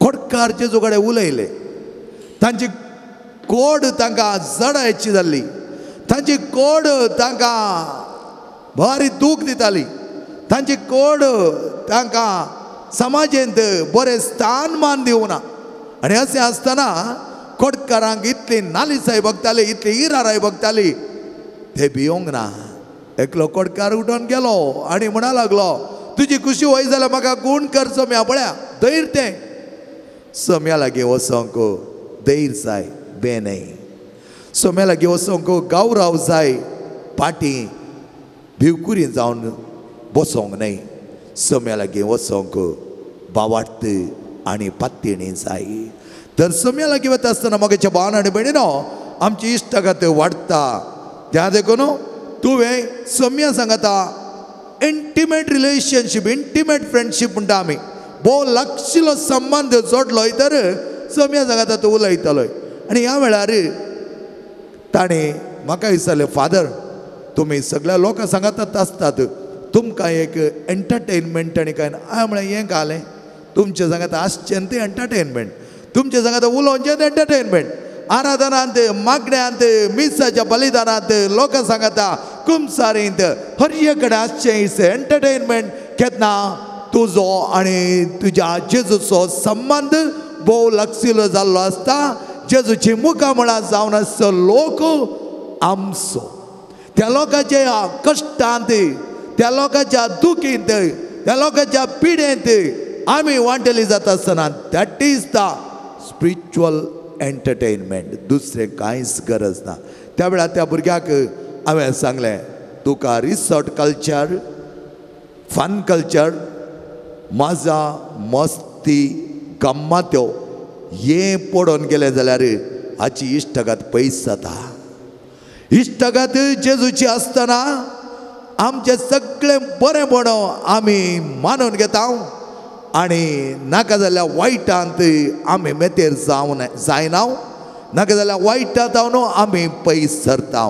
खोडकार जेजू कडेन उलयले, तांची कोड तांकां जडायची जाल्ली, तांची कोड तांकां भारी दूख दिताली, तांची कोड तांकां समाजेंत बरें स्थानमान दिवना. आनी अशें आसतना खोडकारांक इतली नालिसाय बगताली, इतली इराराय बगताली, ते भियोंक ना. एकलो खोडकार उठोन गेलो आनी म्हणा लागलो, तुजी खुशी वय जाल्यार म्हाका गूण कर सम्या, पळया धैर्य तें सम्या लागीं वचोंक धैर्य जाय, बे न्हय. सम्या लागीं वचोंक गावराव जाय, पाटी भिवकुरी जावन बसोंक न्हय. सम्या लागीं वचोंक बावार्त आनी पात्येणी जाय. तर सम्या लागीं वता आसतना म्हज्या भावान आनी भयणीनो आमची इश्टागात वाडटा. त्या देखून तुवें सम्या सांगता इंटिमेट रिलेशनशीप, इंटिमेट फ्रेंडशीप म्हणटा आमी, भोव लागशिल्लो संबंद जोडलो तर सम्या सांगता तूं उलयतालो. आनी ह्या वेळार ताणें म्हाका विचारलें, फादर तुमी सगळ्या लोकां सांगतात आसतात, तुमकां एक एंटरटेनमेंट आनी काय ना. हांवें म्हळें हें घालें तुमचें सांगता आसचें तें एंटरटेनमेंट, तुमचें सांगता उलोवचें तें एंटरटेनमेंट, आराधनांत, मागण्यांत, मिसाच्या बलिदानांत, लोकां सांगता कुमसारींत, हर एक कडेन आसचें is entertainment. केन्ना तुजो आनी तुज्या जेजूचो संबंद भोव लागशिल्लो जाल्लो आसता. जेजूची मुखामळां जावन आसचो लोक आमचो, त्या लोकांच्या कश्टांत, त्या लोकांच्या दुखींत, त्या लोकांच्या पिडेंत आमी वांटेली जाता आसतना that is the spiritual entertainment, दुसरें कांयच गरज ना. त्या वेळार त्या भुरग्याक हांवें सांगलें, तुका रिसॉर्ट कल्चर, फन कल्चर, मजा मस्ती गम्मात्यो हें पडोवन गेलें जाल्यार हाची इश्टागात पयस जाता. इश्टागात जेजूची आसतना आमचें सगळें बरें बणो आमी मानून घेता आनी नाका जाल्यार वायटांत आमी मेतेर जावन जायना, नाका जाल्यार वायटांत जावन आमी पयस सरता.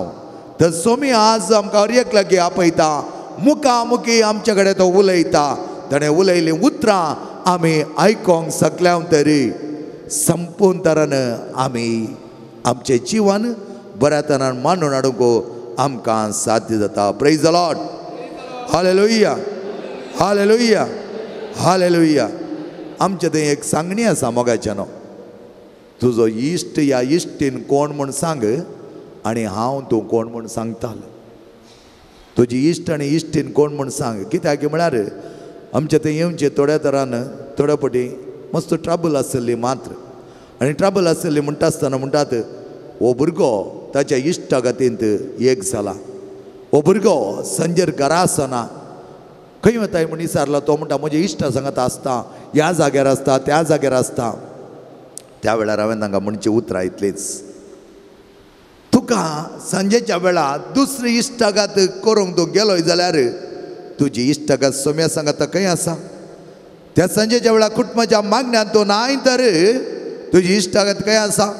तर सोमी आज आमकां हर एक लागीं आपयता, मुखामुखी आमचे कडेन तो उलयता. ताणें उलयलीं उतरां आमी आयकोंक शकल्या तरी संपूर्ण तरान आमी आमचें जिवन बऱ्या तरान मानून हाडूंक आमकां साध्य जाता. Praise the Lord, hallelujah, hallelujah, hallelujah. आमचें थंय एक सांगणी आसा मोगाच्यानो, तुजो इश्ट या इश्टीन कोण म्हूण सांग आनी हांव तूं कोण म्हूण सांगतालो. तुजी इश्ट आनी इश्टीन कोण म्हूण सांग, कित्याक म्हळ्यार आमचे थंय येवचे थोड्या तरान थोड्या पटी मस्त ट्रबल आसली मात्र. आनी ट्रबल आसली म्हणटा आसतना म्हणटात हो भुरगो ताच्या इश्टा गतींत एक जाला, हो भुरगो संजेर घरा आसना, खंय वताय म्हूण विचारला, तो म्हणटा म्हज्या इश्टा सांगता आसता, ह्या जाग्यार आसता, त्या जाग्यार आसता. त्या वेळार हांवें तांकां म्हणची उतरां इतलीच, तुका सांजेच्या वेळार दुसरी इश्टागात करूंक तूं गेलोय जाल्यार तुजी इश्टागात सोम्या सांगता खंय आसा? त्या सांजेच्या वेळार कुटुंबाच्या मागण्यान तूं नाय तर तुजी इश्टागात खंय आसा?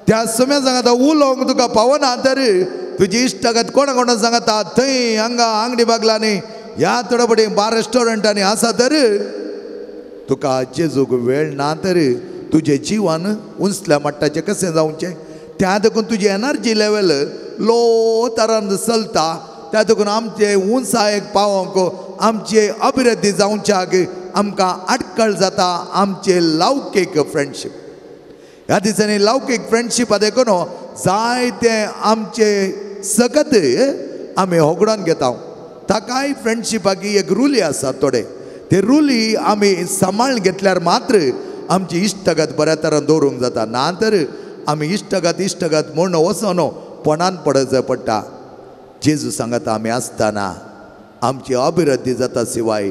त्या सोम्या सांगता उलोवंक तुका पावना तर तुजी इश्टागात कोणा कोणा सांगता थंय हांगा आंगडी बागलांनी ह्या थोड्या पटी बार रेस्टॉरंटांनी आसा तर तुका जेजूक वेळ ना तर तुजें जिवन उंचल्या मट्टाचें कशें जावचें? त्या देखून तुजी एनर्जी लेवल लो तरान चलता. त्या देखून आमचे उंचायेक पावोंक आमचे अभिवृद्धी जावच्याक आमकां आडखळ जाता आमचे लौकीक फ्रेंडशीप. ह्या दिसांनी लौकीक फ्रेंडशीप देखून जायते आमचे सकत आमी होगडावन घेता. ताकाय फ्रेंडशिपाक एक रुली आसा थोडे, ते रुली आमी सांबाळून घेतल्यार मात्र आमची इश्टगत बऱ्या तरान दवरूंक जाता. ना तर आमी इश्टगत इश्टगत म्हूण वचोन पणान पडत पडटा. जेजू सांगता आमी आसतना आमची अभिवृद्धी जाता शिवाय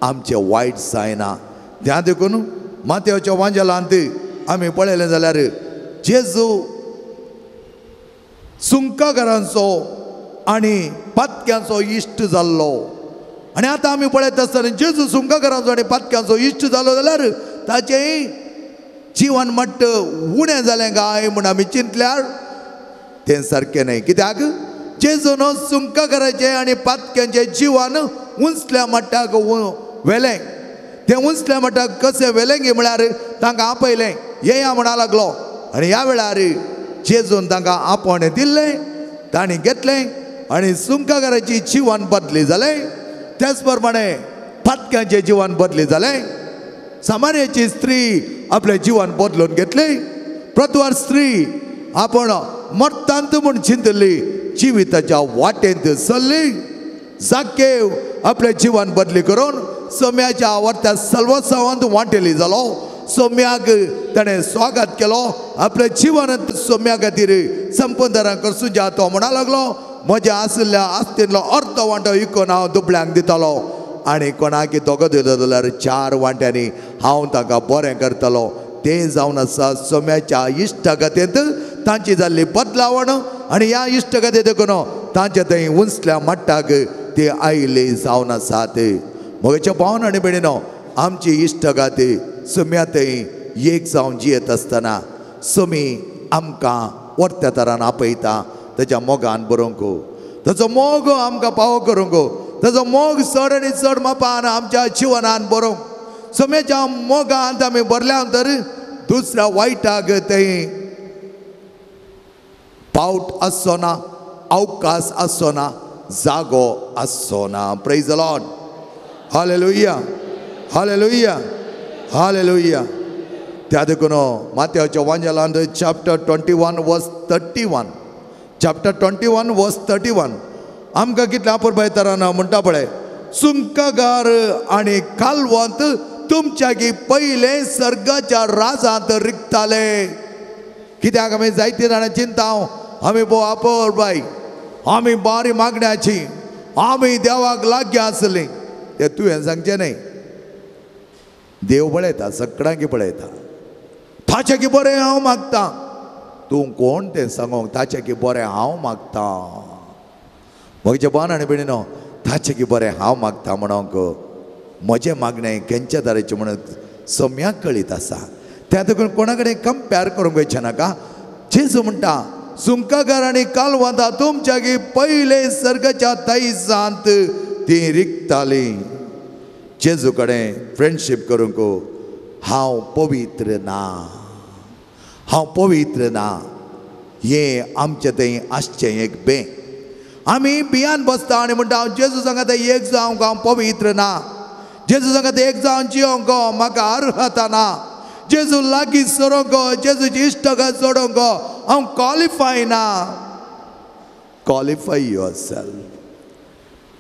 आमचें वायट जायना. त्या देखून माथ्याच्या वांजेलांत आमी पळयलें जाल्यार जेजू सुंकाघरांचो आनी पातक्यांचो इश्ट जाल्लो. आनी आतां आमी पळयत आसतना जेजू सुंकाघरांचो आनी पातक्यांचो इश्ट जालो जाल्यार ताचें जिवन मट्ट उणें जालें काय म्हूण आमी चिंतल्यार तें सारकें न्हय. कित्याक जेजून सुंकाघराचें आनी पातक्यांचें जिवन उंचल्या मट्टाक व्हेलें. तें उंचल्या मट्टाक कशें व्हेलें गी म्हळ्यार तांकां आपयलें, येया म्हणा लागलो. आनी ह्या वेळार जेजून तांकां आपोवणें दिल्लें, तांणी घेतलें आनी सुंकाघराची जिवन बदली जालें. त्याच प्रमाणे पातक्यांचें जिवन बदली जालें. सामान्याची स्त्री आपलें जिवन बदलून घेतली. प्रतवार स्त्री आपण मरतांत म्हूण चिंतली, जिविताच्या वाटेंत चल्ली. जाकेव आपलें जिवन बदली करून सोम्याच्या आवडत्या सल्वसांत वांटेली जालो. सोम्याक ताणें स्वागत केलो. आपल्या जिवनांत सोम्या खातीर संपदारां करसुजा तो म्हणा लागलो, म्हज्या आशिल्ल्या आस्तेंतलो अर्द वांटो इकून हांव दुबळ्यांक दितालो आनी कोणाक दोगो दिलो जाल्यार 4 वांट्यांनी हांव तांकां बरें करतलो. तें जावन आसा सोम्याच्या इश्टागतींत तांची जाल्ली बदलावण. आनी ह्या इश्टगती देखून तांचे थंय उंचल्या मट्टाक ते आयिल्ले जावन आसात. म्हज्या भावन आनी भयणीनो, आमची इश्टगाती सोम्या थंय एक जावन जियेत आसतना सोमी आमकां वर्त्या तरान आपयता ताच्या मोगान बरोवंक, ताचो मोग आमकां पावो करूंक, ताचो मोग चड आनी चड मापान आमच्या जिवनान बरोवंक. सोम्याच्या मोगांत आमी भरल्या तर दुसऱ्या वायटाक थंय पावट आसचो ना, अवकाश आसचो ना, जागो आसचो ना. Praise the Lord. Hallelujah, hallelujah, hallelujah. त्या देखून माथ्याच्या वांजेलांत चॅप्टर 21 वर्स 31, चॅप्टर 21 वर्स 31 आमकां कितल्या अपुरबाय तरान म्हणटा पळय, सुंकागार आनी कालवंत तुमच्यागी पयले सर्गाच्या राजांत रिगताले. कित्याक आमी जायते जाणां चिंता, आमी भोव अपुरबाय, आमी बारी मागण्याची, आमी देवाक लागीं आसली. ते तुवें सांगचें न्हय, देव पळयता, सगळ्यांकी पळयता. ताचें की बरें हांव मागता, तूं कोण तें सांगोंक ताचें की बरें हांव मागता. म्हज्या भावान आनी भयणीनो, ताचें की बरें हांव मागता म्हणोंक म्हजें मागणें खंयच्या तरेचें म्हणून सम्याक कळीत आसा. त्या देखून कोणा कडेन कंपेर करूंक वयचें नाका. जेजू म्हणटा सुंकागार आनी कालवंता तुमच्यागी पयले सर्गाच्या दायजांत ती रिगताली. जेजू कडेन फ्रेंडशीप करूंक हांव पवित्र ना, हांव पवित्र ना, हें आमचें थंय आसचें एक बें. आमी बियान बसता आनी म्हणटा हांव जेजू सांगता एक जावंक हांव पवित्र ना, जेजू सांगता एक जावन जियोंक म्हाका अर्हता ना, जेजू लागीं सरोंक, जेजूची इश्टगत जोडोंक हांव क्वॉलिफाय ना. Qualify yourself,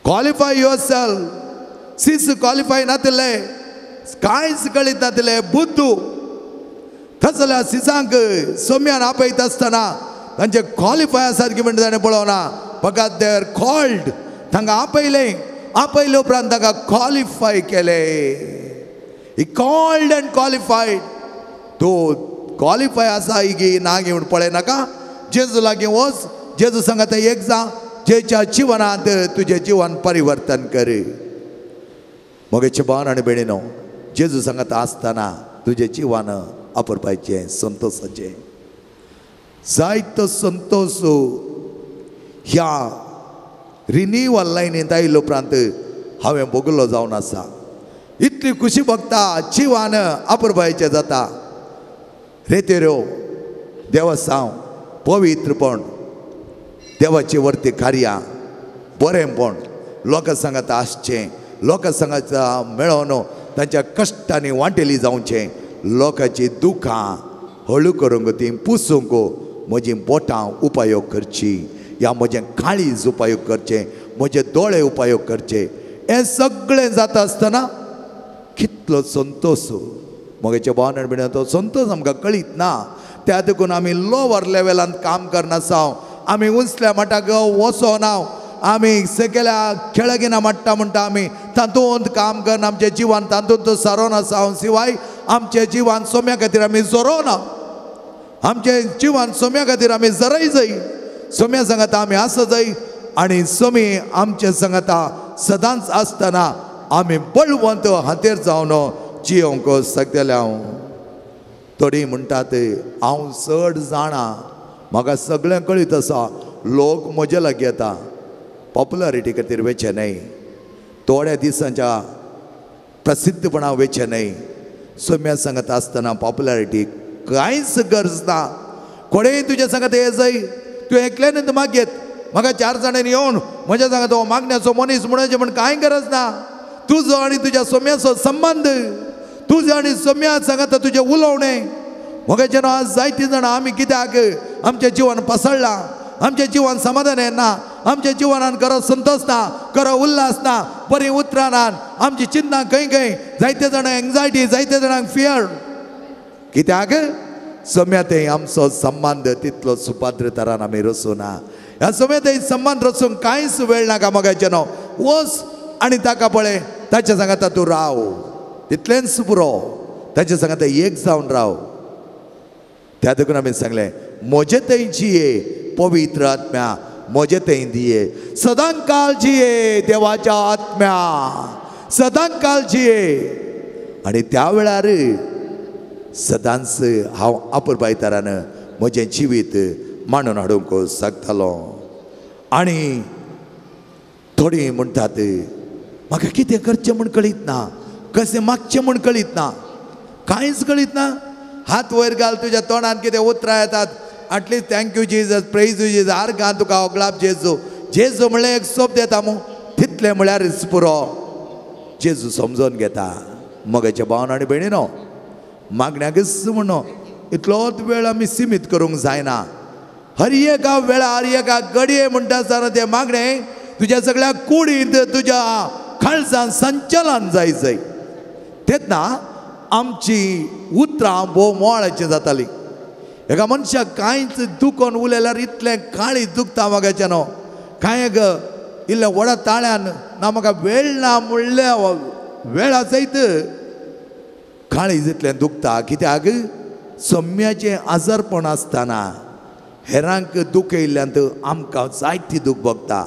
qualify yourself. सीस क्वॉलिफाय नातिल्ले, कांयच कळीत नातिल्ले, बुद्धू तसल्या सिसांक सोम्यान आपयता आसतना तांचे क्वॉलिफाय आसात की म्हणटा ताणें पळोवना, फकत they are called. तांकां आपयलें, आपयले उपरांत तांकां क्वॉलिफाय केलें. He called and qualified. तूं क्वॉलिफाय आसा की ना गी म्हूण पळय नाका, जेजू लागीं वच, जेजू सांगता एक जा, जेच्या जिवनांत तुजें जीवन परिवर्तन कर. म्हगेचे भावन आनी भयणीनो, जेजू सांगता आसतना तुजें जिवन अपुरबायचें, संतोशाचें, जायतो संतोश ह्या रिनिवल लायनींत आयले उपरांत हांवें भोगलो जावन आसा. इतली खुशी भोगता, जिवान अपुरबायचें जाता. रेतेरो देवसांव पवित्रपण, देवाची वरती कार्यां, बरेंपण लोकां सांगात आसचें, लोकां सांगात मेळोन तांच्या कश्टांनी वांटेली जावचें, लोकांची दुखां हळू करूंक ती पुसूंक म्हजी बोटां उपयोग करची, या म्हजें काळीज उपयोग करचें, म्हजे दोळे उपयोग करचे. हें सगळें जाता आसतना कितलो संतोश म्हगेच्या भावान आनी भयणीन, तो संतोश आमकां कळीत ना. त्या देखून आमी लोवर लेवलांत काम करनासा, आमी उंचल्या मठाक वचोना, आमी सकयल्या खेळगिना माट्टा म्हणटा आमी तातूंत काम करना, आमचें जिवन तातूंत सारोन आसा. शिवाय आमचें जिवन सोम्या खातीर आमी जोरोना, आमचें जिवन सोम्या खातीर आमी जरय जाय. सोम्या सांगाता आमी आसा जाय आनी सोमी आमचे सांगाता सदांच आसतना आमी बळवंत हातेर जावन जियोंक शकतले. हांव थोडीं म्हणटात हांव चड जाणा, म्हाका सगळें कळीत आसा, लोक म्हजे लागीं येता. पॉप्युलरिटी खातीर वेचें न्हय, थोड्या दिसांच्या प्रसिद्धपणा वेचें न्हय. सोम्या सांगत आसतना पॉप्युलरिटी कांयच गरज ना. कोणेय तुज्या सांगत हे जाय, तूं एकल्यानूच मागयत, म्हाका चार जाणांनी येवन म्हज्या सांगत हो मागण्याचो मनीस म्हणचें म्हण कांय गरज ना. तुजो आनी तुज्या सोम्याचो संबंद, तुजो आनी सोम्या सांगता तुजें उलोवणें. म्हाका जेन्ना आज जायतीं जाणां आमी कित्याक आमचें जिवन पसळ्ळां, आमचें जिवन समाधान येना, आमच्या जिवनान खरो संतोश ना, खरो उल्हास ना, बरीं उतरां ना, आमची चिंतना खंय खंय, जायते जाणांक एंग्जायटी, जायते जाणांक फियर. कित्याक सोम्या थंय आमचो संबंद तितलो सुपात्र तरान आमी रचूना. ह्या सोम्या थंय संबंद रचूंक कांयच वेळ नाका मोगाचें न्हू. वच आनी ताका पळय, ताच्या सांगाता तूं राव, तितलेंच पुरो, ताच्या सांगाता एक जावन राव. त्या देखून आमी सांगलें म्हजे थंय जिये पवित्र आत्म्या, म्हजे थंय दिये सदांकाल जिये देवाच्या आत्म्या, सदांकाल जिये. आनी त्या वेळार सदांच हांव आपुरबायतारान म्हजें जिवीत मांडून हाडूंक शकतालो. आनी थोडीं म्हणटात म्हाका कितें करचें म्हूण कळीत ना, कशें मागचें म्हूण कळीत ना, कांयच कळीत ना. हात वयर घाल, तुज्या तोंडान कितें उतरां येतात, at least thank you Jesus, praise you Jesus, आर्गां तुका ओगळाप जेजू. जेजू म्हणल्यार एक सोप येता मू, तितलें म्हळ्यार पुरो. जेजू समजून घेता. मोगाच्या भावन आनी भयणीनो, मागण्याकच म्हणो इतलोच वेळ आमी सिमीत करूंक जायना. हर एका वेळार एका घडये म्हणटा आसतना तें मागणें तुज्या सगळ्या कुडींत, तुज्या काळजान संचलन जाय जाय. तेन्ना आमची उतरां भोव मोळाचीं जातालीं. एका मनशाक कांयच दुखोन उलयल्यार इतलें काळीज दुखता मोगाचें न्हू. कांय इल्लें व्हडा ताळ्यान ना म्हाका वेळ ना म्हणल्या वेळा सयत काळीज इतलें दुखता. कित्याक सम्याचें आजारपण आसतना हेरांक दुखयल्ल्यान आमकां जायती दूख भोगता.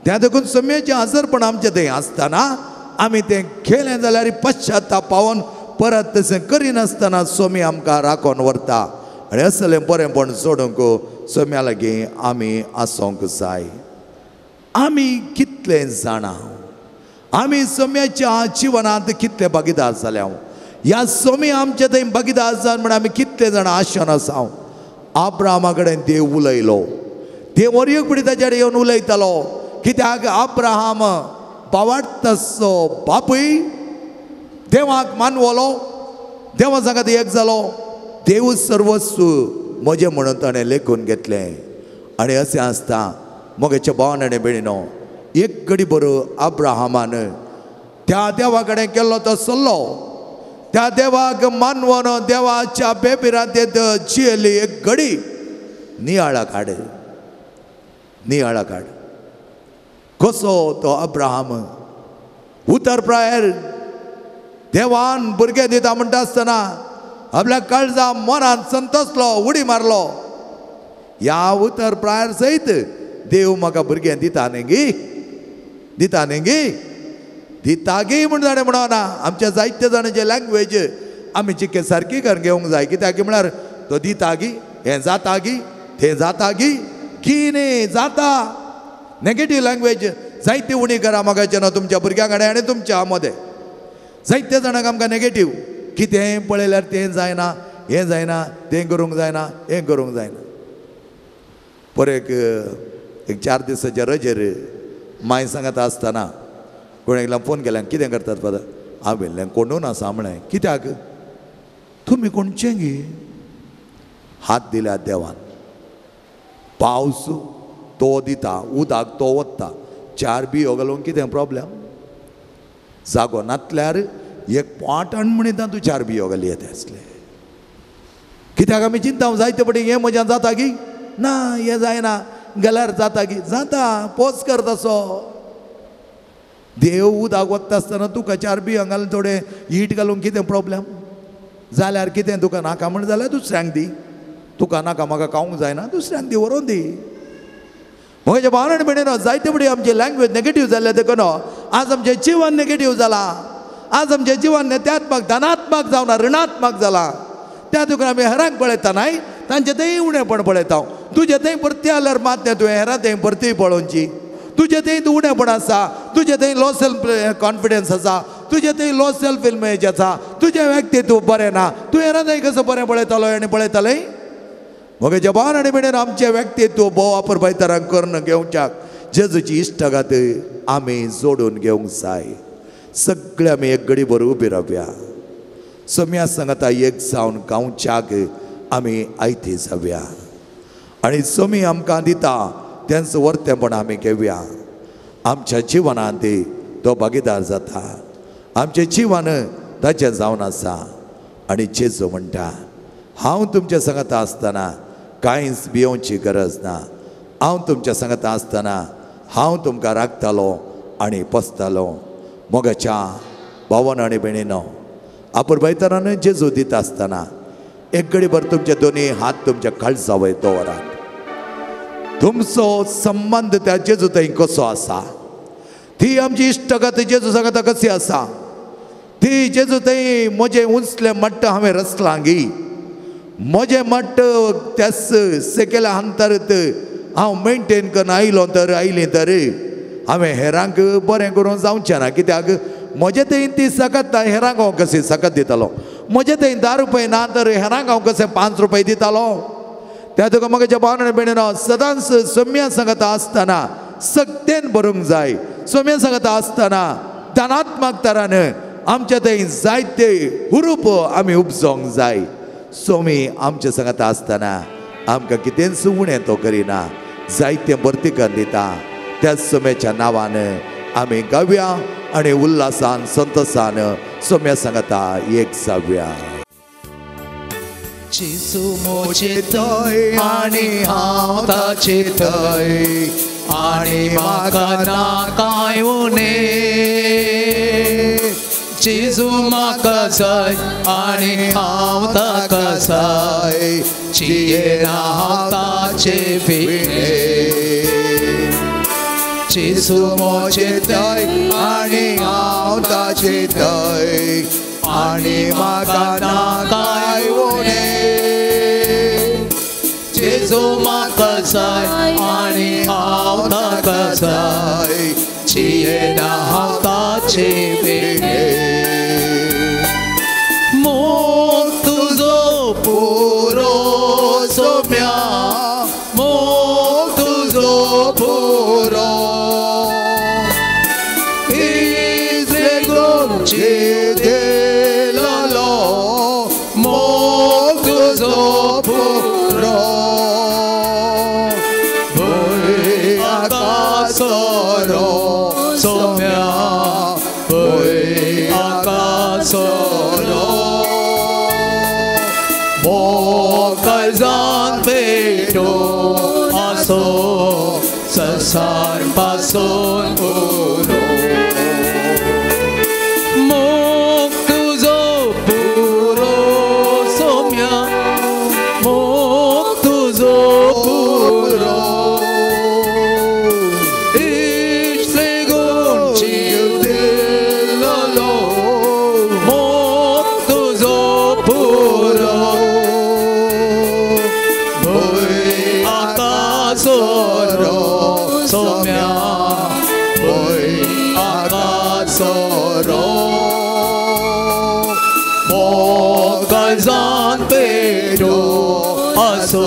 त्या देखून सम्याचें आजारपण आमचें थंय आसतना आमी तें केलें जाल्यार पश्चाताप पावोन परत तशें करिनासतना सोमी आमकां राखोन व्हरता. आनी असलें बरेंपण सोडूंक सोम्या लागीं आमी आसूंक जाय. आमी कितलें जाणा, आमी सोम्याच्या जिवनांत कितले भागीदार जाल्या. ह्या सोमी आमचे थंय भागीदार जावन म्हण आमी कितले जाणां आशेन आसा. आब्राहामा कडेन देव उलयलो, देव एक पिडी ताच्या कडेन येवन उलयतालो. कित्याक आब्राहाम बावाडतसो बापूय देवाक मानवलो, देवा सांगात एक जालो, देव सर्वस्व म्हजें म्हणून ताणें लेखून घेतलें. आनी अशें आसता मोगाच्या भावान आनी भयणीनो, एक घडी बरो आब्राहामान त्या देवा कडेन केल्लो तो सल्लो, त्या देवाक मानवन देवाच्या बेबिरांतेंत जियेली एक घडी नियाळा काड, नियाळा काड. कसो तो अब्राहम उतर प्रायर देवान भुरगें दिता म्हणटा आसतना आपल्या काळजा मनान संतोसलो, उडी मारलो, ह्या उतर प्रायर सयत देव म्हाका भुरगें दिता न्ही गी, दिता न्ही गी, दिता गी म्हूण जाणें म्हणना. आमच्या जायते जाणांचे लँग्वेज आमी चिके सारकी करून घेवंक जाय. कित्याक म्हळ्यार तो दिता गी, हें जाता गी, तें जाता गी, गी न्ही जाता. नेगेटीव लँग्वेज जायती उणी करा मोगाचें न्हू तुमच्या भुरग्यां कडेन आनी तुमच्या मदें. जायते जाणांक आमकां नेगेटीव कितें पळयल्यार तें जायना, हें जायना, तें करूंक जायना, हें करूंक जायना. पर एक एक 4 दिसाच्या रजेर माय सांगता आसतना कोण एकल्यान फोन केल्यान कितें करतात फादर? हांव इल्लें कोणून आसा म्हळें. कित्याक? तुमी कोणचें गी? हात दिल्या देवान. पावस तो दिता, उदक तो वता. 4 बियो घालून कितें प्रॉब्लेम? जागो नातल्यार एक पोटान म्हणिता तूं 4 बियो घाली येता आसलें. कित्याक आमी चिंता जायते पटी हें म्हज्यान जाता की ना, हें जायना गेल्यार जाता की जाता, पोस कर तसो. देव उदक वता आसतना तुका 4 बियो घालून थोडें ईट घालून कितें प्रॉब्लेम? जाल्यार कितें तुका नाका म्हण जाल्यार दुसऱ्यांक दी. तुका नाका म्हाका खावंक जायना, दुसऱ्यांक दी, व्हरोन दी. म्हज्या भावान आनी भयणीनो, जायते पटी आमची लँग्वेज नेगेटीव जाल्ल्या देखून आज आमचें जिवन नेगेटीव जालां. आज आमचें जिवन नेत्यात्मक धनात्मक जावना, ऋणात्मक जालां. त्या देखून आमी हेरांक पळयता न्हय, तांचें थंय उणेपण पळयता. तुजें थंय परती आल्यार मात तें तुवें हेरां थंय परती पळोवची. तुजें थंय उणेपण आसा, तुजें थंय लो सेल्फ कॉन्फिडन्स आसा, तुजें थंय लो सेल्फ इमेज आसा, तुजें व्यक्तित्व बरें ना, तूं हेरां थंय कसो बरें पळयतालो आनी पळयतालें? मगे जबान आनी भयणीन, आमचें व्यक्तित्व भोव अपुरबायतरांक करून घेवच्याक जेजूची इश्टागात आमी जोडून घेवंक जाय. सगळे आमी एक घडी भर उबी रावया. सम्या सांगता एक जावन गांवच्याक आमी आयती जावया आनी सोमी आमकां दिता तेंच वर्तेपण आमी घेवया. आमच्या जिवनांत तो भागीदार जाता. आमचें जिवन ताचें जावन आसा. आनी जेजू म्हणटा, हांव तुमच्या सांगता आसतना कांयच भियोवची गरज ना. हांव तुमच्या सांगता आसतना हांव तुमकां राखतालो आनी पोसतालो. मोगाच्या भावन आनी भयणीनो, अपुरबायतरान जेजू दिता आसतना एक घडीभर तुमचे दोनी हात तुमच्या काळजा वयर दवरात. तुमचो संबंद त्या जेजू थंय कसो आसा? ती आमची इश्टागत जेजू सांगता कशी आसा? ती जेजू थंय म्हजें उंचलें मट्ट हांवें रचलां गी, म्हजें मट्ट त्याच सेकेल्या अंतरत हांव मेनटेन करून आयलो तर आयलीं तर हांवें हेरांक बरें करून जावचें ना. कित्याक म्हजें थंय ती सकत ना, हेरांक हांव कशें सकत दितालो? म्हजें थंय 10 रुपये ना तर हेरांक हांव कशें 5 रुपये दितालो? त्या तुका म्हज्या भावान आनी भयणीनो, सदांच सोम्या सांगता आसतना सक्तेन भरूंक जाय. सोम्या सांगता आसतना धनात्मक तरान आमच्या थंय जायते हुरूप आमी उपजोवंक जाय. सोमी आमच्या सांगता आसतना आमकां कितेंच उणें तो करिना, जायतें भरती करून दिता. त्या सोम्याच्या नांवान आमी गावया आनी उल्हासान संतोसान सोम्या सांगता एक जावया. जेजू म्हजे थंय आनी हांव ताचे थंय आनी म्हाका ना कांय उणें. जेजू म्हाका जाय आनी हांव ताका जाय, जियेना हांव ताचे विणें. जेजू म्हजे थंय आनी हांव ताचे थंय आनी म्हाका ना कांय उणें. जेजू म्हाका जाय आनी हांव ताका जाय, जियेना हांव ताचे विणें. मोग तुजो पुरो सोम्या, मोग तुजो पुरो, इतले गुणची दिललो मोग तुजो पुरो. भंय आकासरो सोम्या, भंय आकासरो, मोग काळजांत पेटोवन आसो संवसार पासून पुरो. मोग तुजो पुरो सोम्या, मोग तुजो पुरो, इतले गुण जीव दिललो मोग तुजो पुरो. भंय आकासरो सोम्या, भंय आकासरो, मोग काळजांत पेटोवन आसो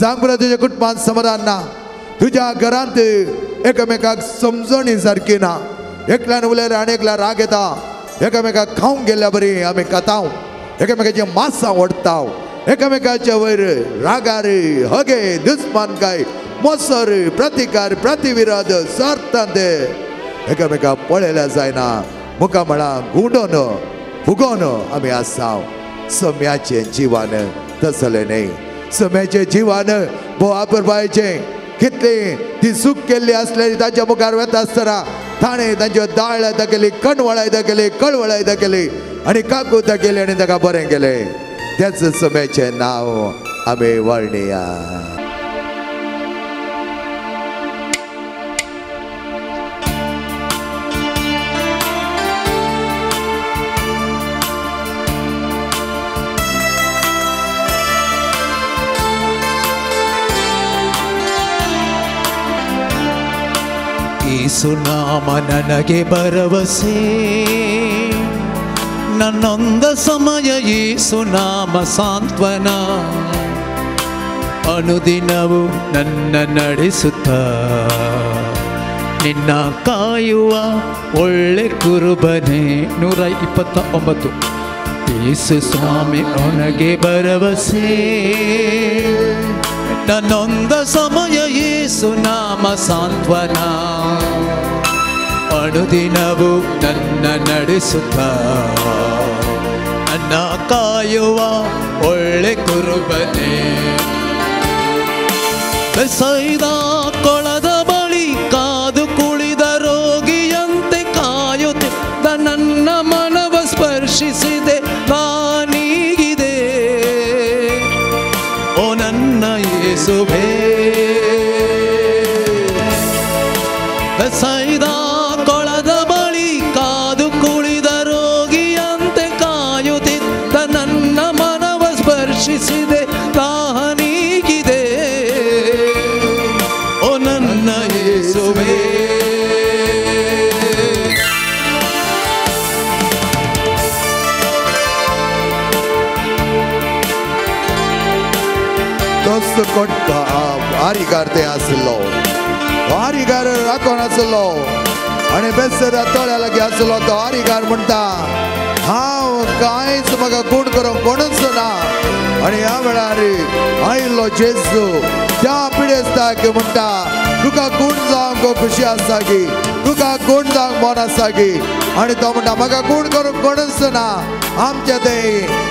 सांग पुरो तुज्या कुटुंबांत समाधान ना, तुज्या घरांत एकामेकाक समजणी सारकी ना, एकल्यान उलयल्यार आनी एकल्या राग येता, एकामेकाक खावंक गेल्ल्या बरी आमी खाताव, एकामेकाची मासां ओडटाव, एकामेकाच्या वयर रागार हगे दुस्मानकाय मोसर प्रतिकार प्रतिविरोध स्वार्थांत एकामेकाक पळयल्यार जायना, मुखा म्हळां गुंडोन फुगोन आमी आसाव. सम्याचें जिवन तसलें न्हय. सम्याचें जिवन भोव आपुरबायेचें. कितली ती चूक केल्ली आसली ताच्या मुखार वता आसतना ताणें तांच्यो दाळ दाखयली, कणवळाय दाखयली, कळवळाय दाखयली आनी काकूत दाखयली आनी ताका बरें केलें. त्याच सम्याचें नांव आमी वर्णिया. ಯೇಸುನಾಮ ನನಗೆ ಭರವಸೆ, ನನ್ನೊಂದ ಸಮಯ ಯೇಸುನಾಮ ಸಾಂತ್ವನ, ಅನುದಿನವು ನನ್ನ ನಡೆಸುತ್ತ ನಿನ್ನ ಕಾಯುವ ಒಳ್ಳೆ ಕುರುಬನೇ. 129. ಯೇಸು ಸ್ವಾಮಿ ನನಗೆ ಭರವಸೆ, ನನ್ನೊಂದ ಸಮಯ ಯೇಸುನಾಮ ಸಾಂತ್ವನ, ಅನುದಿನವು ನನ್ನ ನಡೆಸುತ್ತ ನನ್ನ ಕಾಯುವ ಒಳ್ಳೆ ಕುರುಬನೇ. ಬೆಸೈದ ಕೊಳದ ಬಳಿ ಕಾದು ಕುಳಿದ ರೋಗಿಯಂತೆ ಕಾಯುತ್ತಿದ್ದ ನನ್ನ ಮನವ ಸ್ಪರ್ಶಿಸಿದೆ ನಾನೀಗಿದೆ, ಓ ನನ್ನ ಯೇಸುವೇ. ಬೆಸೈದ ಕೊಳದ ಬಳಿ ಕಾದು ಕುಳಿದ ರೋಗಿಯಂತೆ ಕಾಯುತ್ತಿದ್ದ ನನ್ನ ಮನವ ಸ್ಪರ್ಶಿಸಿದೆ ತಾನೀಗಿದೆ, ಓ ನನ್ನ ಯೇಸುವೇ. तोच कोट्टा आरिगार ते आसलो, आरिगार राखोन आसलो आनी बेसरा तळ्या लागीं आसलो. तो आरिगार म्हणटा हांव कांयच म्हाका कोण करूंक कोणूच ना. आनी ह्या वेळार आयिल्लो जेजू त्या पिडेस्ताक म्हणटा तुका कोण जावंक खुशी आसा गी, तुका कोण जावंक मन आसा गी. आनी तो म्हणटा म्हाका कोण करूंक कोणूच ना. आमच्या थंय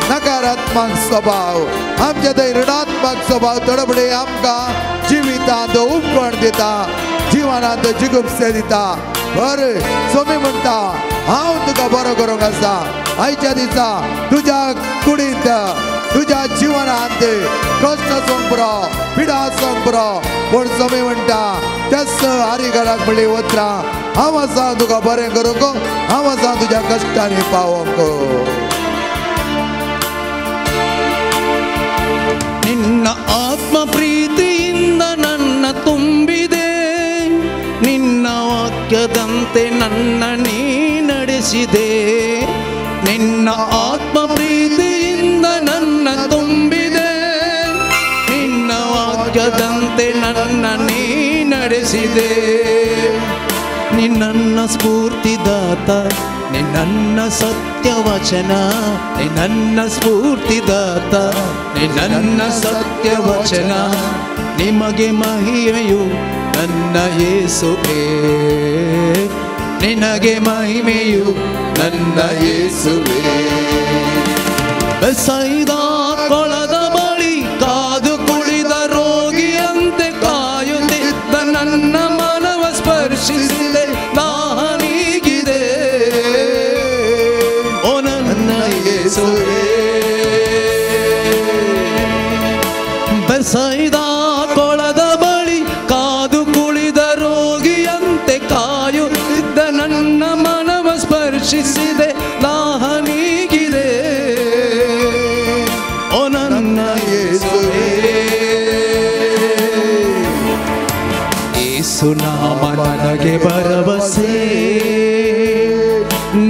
नकारात्मक स्वभाव, आमच्या थंय ऋणात्मक स्वभाव थोडे आमकां जिवितांत उपकरण दिता, जिवनांत जिगुपसे दिता. बरें सोमी म्हणटा हांव तुका बरो करूंक आसा. आयच्या दिसा तुज्या कुडींत तुज्या जिवनांत कश्ट आसूंक पुरो, पिडा आसूंक पुरो, पूण सोमी म्हणटा त्याच आरिगाराक म्हणली उतरां हांव आसा तुका बरें करूंक, हांव आसा तुज्या कश्टांनी पावोवंक. ನಿನ್ನ ಆತ್ಮ ಪ್ರೀತಿಯಿಂದ ನನ್ನ ತುಂಬಿದೆ, ನಿನ್ನ ವಾಕ್ಯದಂತೆ ನನ್ನ ನೀ ನಡೆಸಿದೆ, ನಿನ್ನ ಆತ್ಮ ಪ್ರೀತಿಯಿಂದ ನನ್ನ ತುಂಬಿದೆ, ನಿನ್ನ ವಾಕ್ಯದಂತೆ ನನ್ನ ನೀ ನಡೆಸಿದೆ. ನಿನ್ನ ಸ್ಫೂರ್ತಿದಾತ, ನಿನ್ನ ಸತ್ಯವಚನ, ನಿನ್ನ ಸ್ಫೂರ್ತಿದಾತ, ನಿನ್ನ ಸತ್ಯವಚನ, ನಿಮಗೆ ಮಹಿಮೆಯು ನನ್ನ ಯೇಸುವೇ, ನಿನಗೆ ಮಹಿಮೆಯು ನನ್ನ ಯೇಸುವೇ. ಬೆಸೈದ ಕೊಳದ ಬಳಿ ಕಾದು ಕುಳಿದ ರೋಗಿಯಂತೆ ಕಾಯುತ್ತಿದ್ದ ನನ್ನ ಮನವ ಸ್ಪರ್ಶಿಸಿದೆ ನಾನೀಗಿದೆ, ಓ ನನ್ನ ಯೇಸುವೇ. ಬೆಸೈದ ಕೊಳದ ಬಳಿ ಕಾದು ಕುಳಿದ ರೋಗಿಯಂತೆ ಕಾಯುತ್ತಿದ್ದ ನನ್ನ ಮನವ ಸ್ಪರ್ಶಿಸಿದೆ ನಾನೀಗಿದೆ, ಓ ನನ್ನ ಯೇಸುವೇ. ಯೇಸುನಾಮ ನನಗೆ ಭರವಸೆ,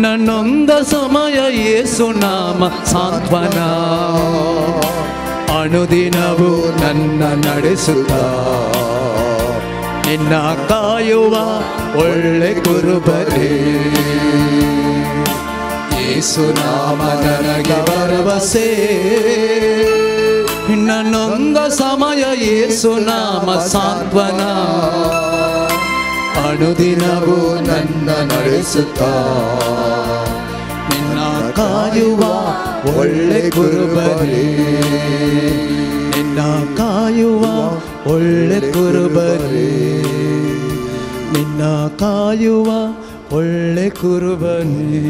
ನನ್ನೊಂದ ಸಮಯ ಯೇಸುನಾಮ ಸಾಂತ್ವನ, ಅನುದಿನವೂ ನನ್ನ ನಡೆಸುತ್ತ ನಿನ್ನ ಕಾಯುವ ಒಳ್ಳೆ ಕುರುಬರೇ. ಯೇಸು ನಾಮ ನನಗೆ ಭರವಸೆ, ನನ್ನೊಂದ ಸಮಯ ಯೇಸು ನಾಮ ಸಾಂತ್ವನ. ಅನುದಿನವೂ ನನ್ನ ನಡೆಸುತ್ತ ನಿನ್ನ ಕಾಯುವ ಒಳ್ಳೆ ಕುರುಬರೇ, ನಿನ್ನ ಕಾಯುವ ಒಳ್ಳೆ ಕುರುಬರೇ, ನಿನ್ನ ಕಾಯುವ ಒಳ್ಳೆ ಕುರುಬನೇ.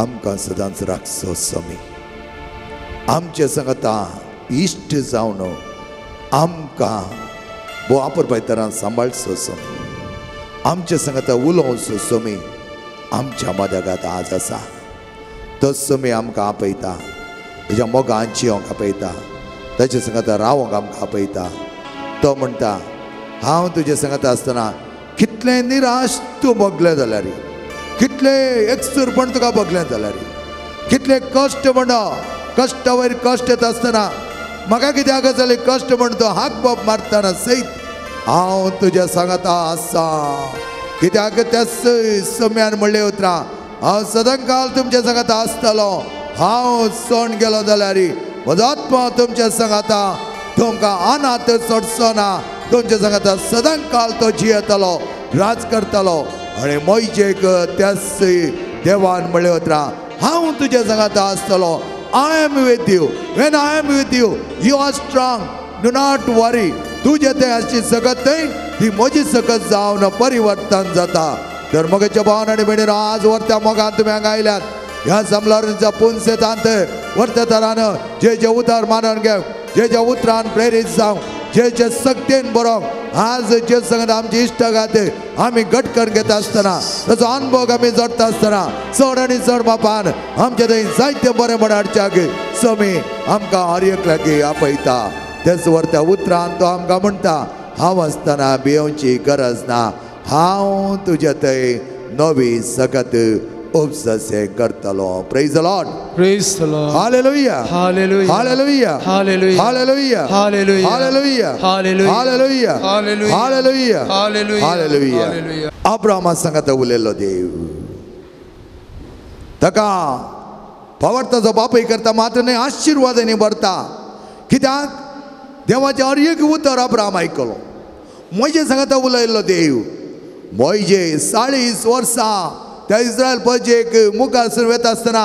आमकां सदांच राखचो स्वामी, आमचे सांगता इश्ट जावन आमकां भोव आपरपायतरान सांबाळचो स्वामी, आमचे सांगता उलोवचो स्वामी. आमच्या मदगात आज आसा तो स्वामी आमकां आपयता, तेज्या मोगान जियोंक आपयता, ताचे सांगता रावोंक आमकां आपयता. तो म्हणटा हांव तुजे सांगता आसतना कितलें निराश तूं भोगलें जाल्यार, कितलें एकसूरपण तुका भोगलें जाल्यार, कितले कश्ट म्हणो कश्टा वयर कश्ट येता आसतना म्हाका कित्याक जालें कश्ट म्हण तो हाक बाप मारतना सयत हांव तुज्या सांगाता आसा. कित्याक त्या सम्यान म्हणलें उतरां हांव सदांकाल तुमच्या सांगाता आसतलो, हांव सोण गेलो जाल्यार म्हजो आत्मा तुमच्या सांगाता, तुमकां अनाथ सोडचो ना, तुमच्या सांगाता सदांकाल तो जियेतलो, राज करतलो. आनी मोयजेक त्याच देवान म्हणलें उतरां हांव तुज्या सांगाता आसतलो. I am with you. When I am with you, you are strong. Do not worry. तुजे तें आसची सकत थंय ती म्हजी सकत जावन परिवर्तन जाता. तर म्हज्या भावान आनी भयणीन आज वरत्या मोगान तुमी हांगा आयल्यात, ह्या जमलारीच्या पुनसेतांत वरत्या तरान जे जे उतार मानून घेवंक, जे जे उतरान प्रेरीत जावंक, जे जे सक्तेन बरोवंक आज जे संगत आमची इश्टागात आमी घट करून घेता आसतना, ताचो अनुभव आमी जोडटा आसतना चड आनी चड बापान आमचे थंय जायते बरें म्हण हाडच्याक स्वामी आमकां हर एकल्याक आपयता. तेच वरत्या उतरान तो आमकां म्हणटा हांव आसतना भियोवची गरज ना, हांव तुजे थंय नवी सकत उपजसे करतलो. Praise the Lord. Praise the Lord. Hallelujah. Hallelujah. Hallelujah. Hallelujah. Hallelujah. Hallelujah. Hallelujah. Hallelujah. Hallelujah. Hallelujah. Hallelujah. Hallelujah. Hallelujah. अब्राहमा सांगता उलयलो देव ताका पवर्ताचो बापूय करता मात्र न्हय आशिर्वादांनी भरता. कित्याक देवाचें हर एक उतर अब्राहम आयकलो. म्हजे सांगता उलयलो देव म्हजे 40 वर्सां त्या इस्रायल प्रजेक मुखार सरून वता आसतना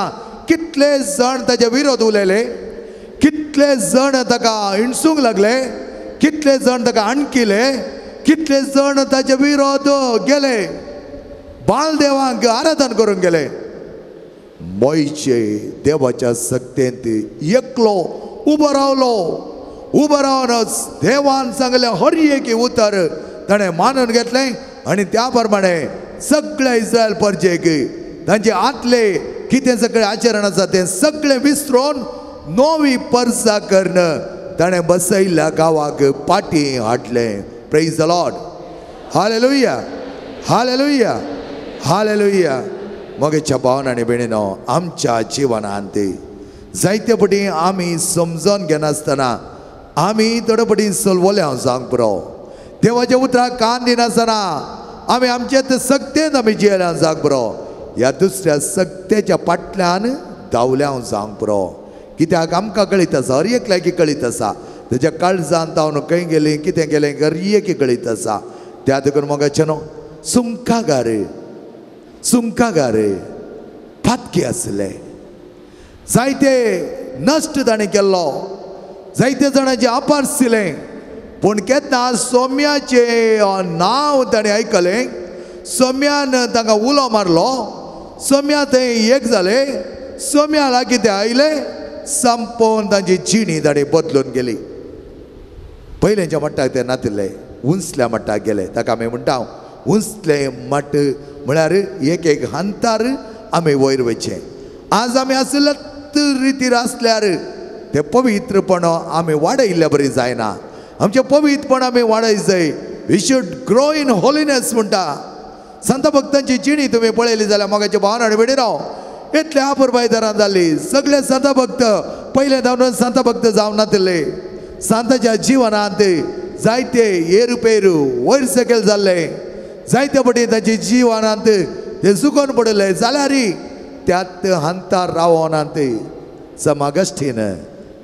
कितले जाण ताजे विरोध उलयले, कितले जाण ताका हिणसूंक लागले, कितले जाण ताका आणकिले, कितले जाण ताजे विरोध गेले, बालदेवांक आराधन करूंक गेले. मोयचे देवाच्या सक्तेंत एकलो उबो रावलो. उबो रावनच देवान सांगलें हर एक उतर ताणें मानून घेतलें आनी त्या प्रमाणे सगळे इस्रायल परजेक तांचे आतले कितें सगळें आचरण आसा तें सगळें विसरून नवी परसा करून ताणें बसयल्ल्या गांवाक पाटी हाडलें. Praise the Lord. Hallelujah. Hallelujah. Hallelujah. मगेच्या भावन आनी भयणीनो आमच्या जिवनांत जायते पटी आमी समजून घेनासतना आमी थोडे पटी सलवले हांव सांग पुरो. देवाच्या उतराक कान दिनासतना आमी आमचे ते सक्तेन आमी जियेल्या जावंक पुरो. ह्या दुसऱ्या सक्तेच्या फाटल्यान धांवल्या जावंक पुरो. कित्याक आमकां कळीत आसा, हर एकल्याक कळीत आसा, तेज्या काळजान तावन खंय गेली कितें गेलें हर एक कळीत आसा. त्या देखून मोगाचें न्हू सुंकागार सुंकागार फातकी आसले, जायते नश्ट ताणें केल्लो, जायते जाणांचे आपारसिलें. पूण केन्ना सोम्याचें नांव ताणें आयकलें, सोम्यान तांकां उलो मारलो, सोम्या थंय एक जाले, सोम्या लागीं ते आयले, संपोवन तांची जिणी ताणें बदलून गेली. पयलेंच्या मट्टाक ते नातिल्ले उंचल्या मट्टाक गेले. ताका आमी म्हणटा उंचले मठ म्हळ्यार एक एक हंतार आमी वयर वयचें. आज आमी आशिल्ले रितीर आसल्यार ते पवित्रपण आमी वाडयल्ल्या बरी जायना. आमचें पवित्रपण आमी वाडय जाय. We should grow in holiness म्हणटा. संत भक्तांची जिणी तुमी पळयली जाल्यार मोगाचे भावन आनी भयणीनो इतले आपुरबायदारान जाली. सगळे संत भक्त पयलें धांवन सांत भक्त जावं नातिल्ले. सांताच्या जिवनांत जायते येरुपेरू वयर सकयल जाल्ले, जायते पटी ताच्या जिवनांत ते चुकोन पडिल्ले, जाल्यार त्यात हंतार रावना ते सम ऑगस्टीन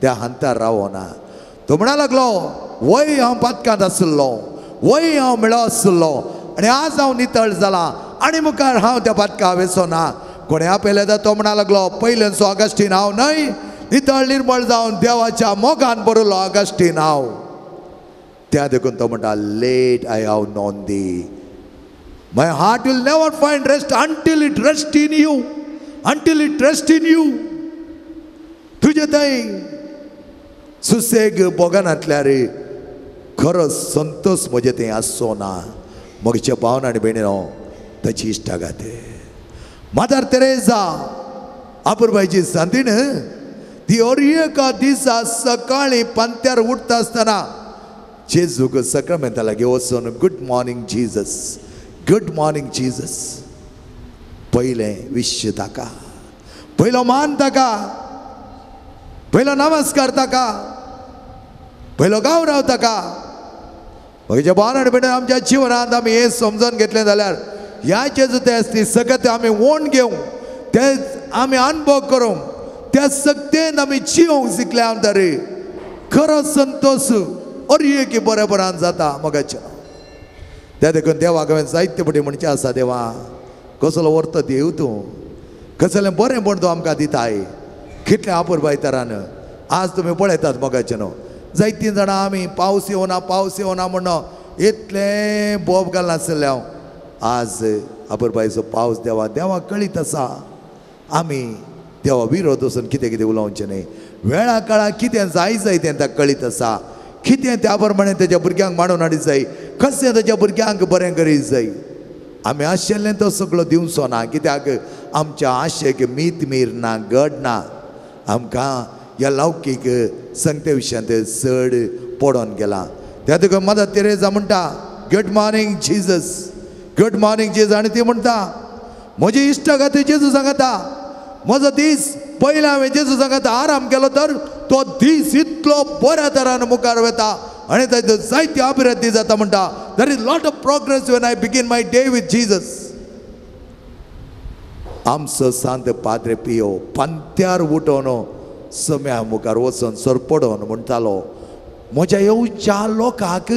त्या हंतार रावना. तो म्हणा लागलो वय हांव पातकांत आशिल्लो, वय हांव मेळो आशिल्लो आनी आज हांव नितळ जाला आनी मुखार हांव त्या पातका वेसो ना. कोणें आपयलें तर तो म्हणा लागलो पयलेंचो ऑगस्टीन हांव न्हय, नितळ निर्मळ जावन देवाच्या मोगान भरिल्लो ऑगस्टीन हांव. त्या देखून तो म्हणटा late I have known thee, my heart will never find rest until it rest in you, until it rest in you. तुजे थंय सुसेग भोगनातल्यार खरो संतोष म्हजे थंय आसचो ना. म्हज्या भावन आनी भयणीनो ताची इश्टागात. मदर तेरेजा अपुरबायची सांतीण ती अर एका दिसा सकाळीं पांत्यार उठता आसतना जेजूक सक्रामेंता लागीं वचून good morning Jesus, good morning Jesus. पयलें विश्य ताका, पयलो मान ताका, पयलो नमस्कार ताका, पयलो गौरव ताका. म्हज्या भावन आनी भयणीनो आमच्या जिवनांत आमी हें समजून घेतलें जाल्यार ह्या जेजू ते ती सगळें आमी ओण घेवंक, ते आमी अनुभव करूंक, त्या सक्तेन आमी जिवंक शिकल्या तरी खरो संतोष अर की बरेपणान जाता मगाच्या. त्या देखून देवाक हांवें जायते पटी म्हणचें आसा, देवा कसलो व्हरता देव तूं, कसलें बरें म्हण तूं आमकां दिताय, कितलें अपुरबाय तरान आज तुमी पळयतात मगाचें न्हू. जायतीं जाणां आमी पावस येवना पावस येवना म्हण इतलें बोब घालनासलें हांव. आज अपुरबायचो पावस देवा देवा कळीत आसा. आमी देवा विरोध वचून कितें कितें उलोवचें न्हय. वेळा काळा कितें जाय जाय तें ताका कळीत आसा, कितें त्या प्रमाणे तेज्या भुरग्यांक मांडून हाडीत जाय, कशें तेज्या भुरग्यांक बरें करीत जाय. आमी आशिल्लें तो सगळो दिवचो ना, कित्याक आमच्या आशेक मीत मीर ना, गड ना. आमकां ह्या लौकीक संगते विशयांत चड पडोन गेला. त्या तुका मदर तेरेजा म्हणटा good morning Jesus, good morning Jesus. आनी ती म्हणटा म्हजी इश्टागत जेजू सांगता, म्हजो दीस पयलें हांवें जेजू सांगता आराम केलो तर तो दीस इतलो बऱ्या तरान मुखार वता आनी ताजो जायती अभिवृद्धी जाता. म्हणटा there is lot of progress when I begin my day with Jesus. आमचो सांत पाद्रे पियो पंत्यार उठोवन सम्या मुखार वचून सरपडोन म्हणटालो म्हज्या येवच्या लोकांक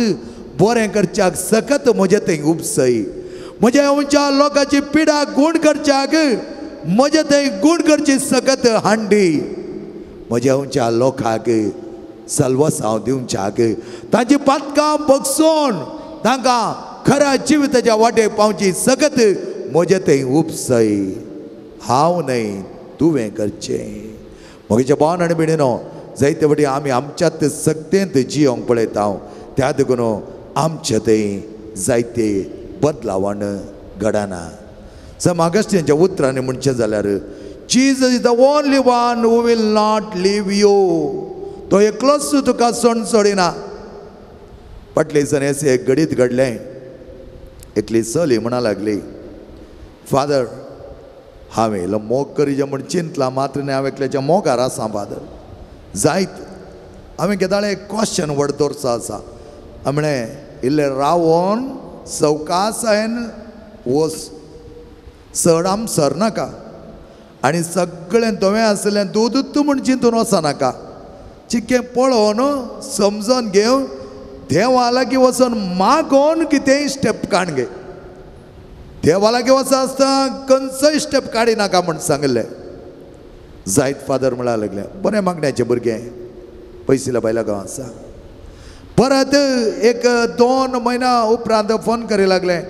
बरें करच्याक सकत म्हजें थंय उपसय, म्हज्या येवच्या लोकांची पिडा गूण करच्याक म्हजें थंय गूण करची सकत हांडी, म्हज्या येवच्या लोकांक सलवसांव दिवच्याक तांची पातकां बगसून तांकां खऱ्या जिविताच्या वाटेक पावची सकत म्हजें थंय उपसय, हांव न्हय तुवें करचें. म्हज्या भावन आनी भयणीनो जायते फावटी आमी आमच्यात सक्तेंत जियोंक पळयता, त्या देखून आमचे थंय जायते बदलावण घडना. सम ऑगस्टीनच्या उतरांनी म्हणचें जाल्यार Jesus is the only one who will not leave you. तो एकलोच तुका सोड सोडिना. फाटले दिसान अशें एक घडीत घडलें, एकली चली म्हणा लागली फादर हांवें इल्लो मोग करीजे म्हूण चिंतलां, मात्र न्ही हांव एकल्याच्या मोगार आसा फादर. जायत हांवें केदाळे एक क्वेश्चन व्हड दवरचो आसा. हांवें म्हणलें इल्लें रावोन सवकासायेन वच, चड आम सर नाका आनी सगळें धवें आसलें दूद म्हूण चिंतून वचनाका, चिकें पळोवन समजून घेवन देवा लागीं वचून मागोवन कितेंय स्टेप काड घे. देवा लागीं वचना आसतना खंयचोय स्टेप काडिनाका म्हूण सांगिल्लें. जायत फादर म्हणा लागलें बरें मागण्याचें भुरगें पयसिल्या बायला गांव आसा. परत एक 2 म्हयन्या उपरांत फोन करी लागलें,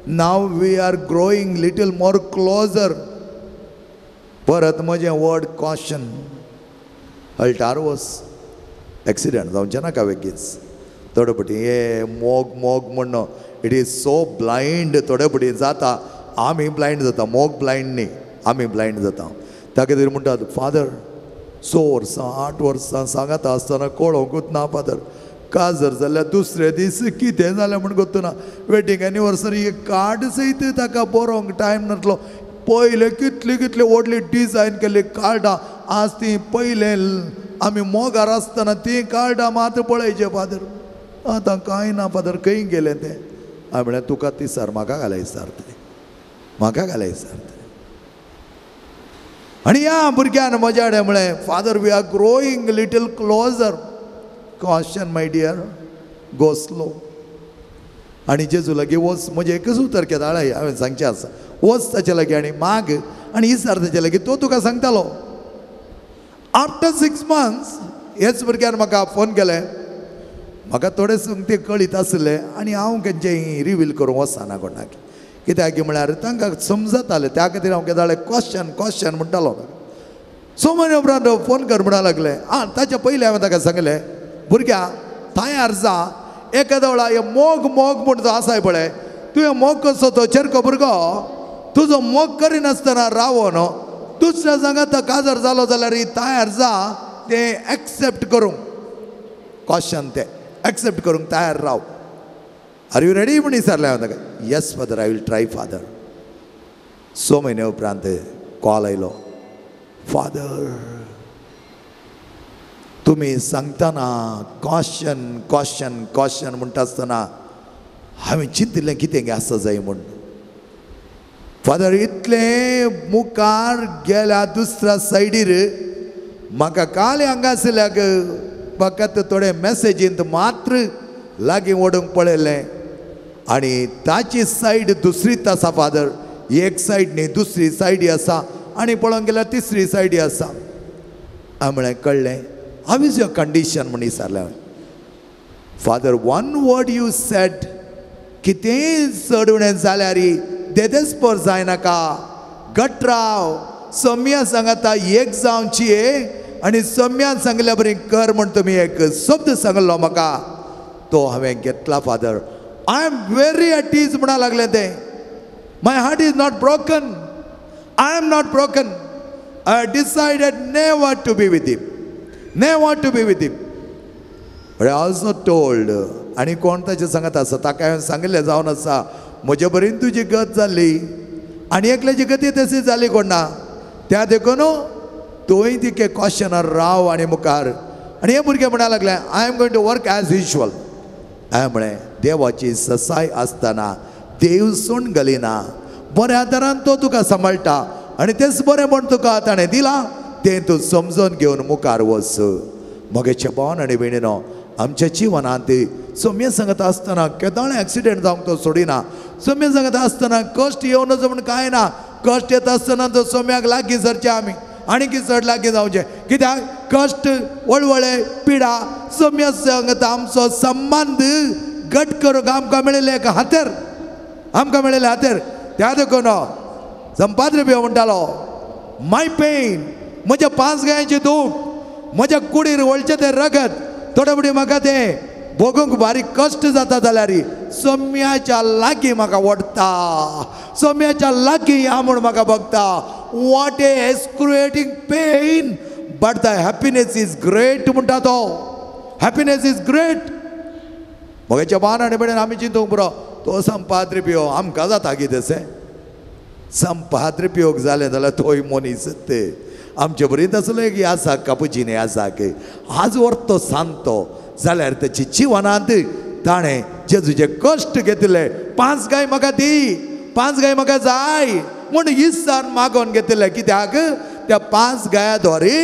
now we are growing little more closer. परत म्हजें वर्ड कॉशन, अल्टार वच, एक्सिडंट जावचें नाका बेगीच. थोडे पटी हे मोग मोग म्हण it is so blind, थोडे पटी जाता आमी ब्लायंड जाता, मोग ब्लायंड न्ही, आमी ब्लायंड जाता. ताका खातीर म्हणटात फादर 6 वर्सां 8 वर्सां सांगता आसतना कळोंकूच ना फादर, काजर जाल्यार दुसरे दीस कितें जालें म्हूण गोत्तना, वेडींग एनिवर्सरी कार्ड सयत ताका बरोवंक टायम नासलो. पयलें कितली कितली व्हडली डिजायन केल्ली कार्डां आज ती पयले आमी मोगार आसतना ती कार्डां मात पळयचे फादर, आतां कांय ना फादर, खंय गेलें तें. हांवें म्हळें तुका ती सर म्हाका घालाय सर, तें म्हाका घालाय सर तें. आनी ह्या भुरग्यान म्हज्या कडेन म्हळें, father we are growing little closer. Caution my dear, go slow. आनी जेजू लागीं वच, म्हजें एकच उतर केदाळाय हांवें सांगचें आसा, वच ताचे लागीं आनी माग आनी इसार ताचे लागीं, तो तुका सांगतालो. आफ्टर 6 मंथ्स हेच भुरग्यान म्हाका फोन केलें. म्हाका थोडे ते कळीत आसलें आनी हांव खंयचें रिवील करूंक वचना कोणाक, कित्याक म्हळ्यार तांकां समजतालें. त्या खातीर हांव केदाळे क्वेश्चन क्वेश्चन म्हणटालो. 6 म्हयन्या उपरांत फोन कर म्हणा लागलें. आं, ताच्या पयलीं हांवें ताका सांगलें, भुरग्या तयार जा, एखाद्या वेळा हे मोग मोग म्हूण जो आसाय पळय, तुवें मोग कसो तो चेरको भुरगो तुजो मोग करिनासतना रावोन दुसऱ्या सांगात काजार जालो जाल्यार तयार जा तें एक्सेप्ट करूंक, क्वेश्चन तें एक्सेप्ट करूंक तयार राव. Are you ready म्हूण विचारलें हांवें ताका. Yes father, I will try father. 6 म्हयन्या उपरांत कॉल आयलो, फादर तुमी सांगतना कॉशन कॉशन कॉशन म्हणटा आसतना हांवें चिंतिल्लें कितें आसा जाय म्हूण. फादर इतलें मुखार गेल्या दुसऱ्या सायडीर म्हाका काल हांगा आशिल्ल्याक फकत थोडे मॅसेजींत मात्र लागीं ओडूंक पळयलें आनी ताची सायड दुसरीच आसा फादर, एक सायड न्ही दुसरी सायडी आसा आनी पळोवंक गेल्यार तिसरी सायडी आसा. हांवें म्हळें कळ्ळें, हाव is your condition म्हूण विचारलें हांवें. Father one word you said, कितेंय चड उणें जाल्यार देदेस्पर जायनाका, घट राव, सम्या सांगाता एक जावची आनी सम्यान सांगल्या बरी कर म्हूण तुमी एक शब्द सांगलो म्हाका, तो हांवें घेतला father. I am very at ease म्हणा लागलें तें. My heart is not broken, I am not broken. I decided never to be with him, never to be with him. But I also told, आनी कोण ताचें सांगत आसा ताका हांवें सांगिल्लें जावन आसा, म्हजे बरेन तुजी गत जाली आनी एकल्याची गती तशी जाली कोण ना, त्या देखून तूंय तिके क्वेश्चनार राव आनी मुखार. आनी हे भुरगे म्हणा लागले, I am going to work as usual. हांवें म्हळें देवाची ससाय आसतना देव सोण घालिना, बऱ्या आदारान तो तुका सांबाळटा आनी तेच बरें म्हण तुका ताणें दिलां तें तूं समजून घेवन मुखार वच. म्हगेचे भावन आनी भयणीनो, आमच्या जिवनांत सम्य सांगत आसतना केदाळे एक्सिडेंट जावंक तो सोडिना, सम्य सांगत आसतना कश्ट येवनच म्हूण कांय ना, कश्ट येता आसतना तो सम्याक लागीं सरचें आमी आनी चड लागीं जावचें, कित्याक कश्ट वळवळे पिडा सम्य सांगता आमचो संबंद घट करूंक आमकां मेळिल्लें एक हातेर, आमकां मेळिल्लें हातेर. त्या देखून संपाद्र पियो म्हणटालो, माय पेन, म्हज्या 5 गायांचें दूख, म्हज्या कुडीर वळचें तें रगत, थोडे फुडें म्हाका तें भोगूंक बारीक कश्ट जाता जाल्यार सम्याच्या लागीं म्हाका ओडटा, सम्याच्या लागीं या म्हूण म्हाका बघता. What a excruciating pain but the happiness is great म्हणटा तो, हॅपिनेस is great. म्हगेच्या बान आनी भयणीन आमी चिंतूंक पुरो, तो संपाद्र पियो आमकां जाता कितें तशें, संपाद्र पियोक जालें जाल्यार तोय मनीस ते आमचे बरीच आसलो एक आसा कापुचीनी आसा की आज व्हरतो सांगतो जाल्यार ताची जिवनांत ताणें जेजूचे कश्ट घेतिल्ले. 5 गाय म्हाका दी, 5 गाय म्हाका जाय म्हूण इसान मागोवन घेतिल्ले, कित्याक त्या 5 गाया द्वारे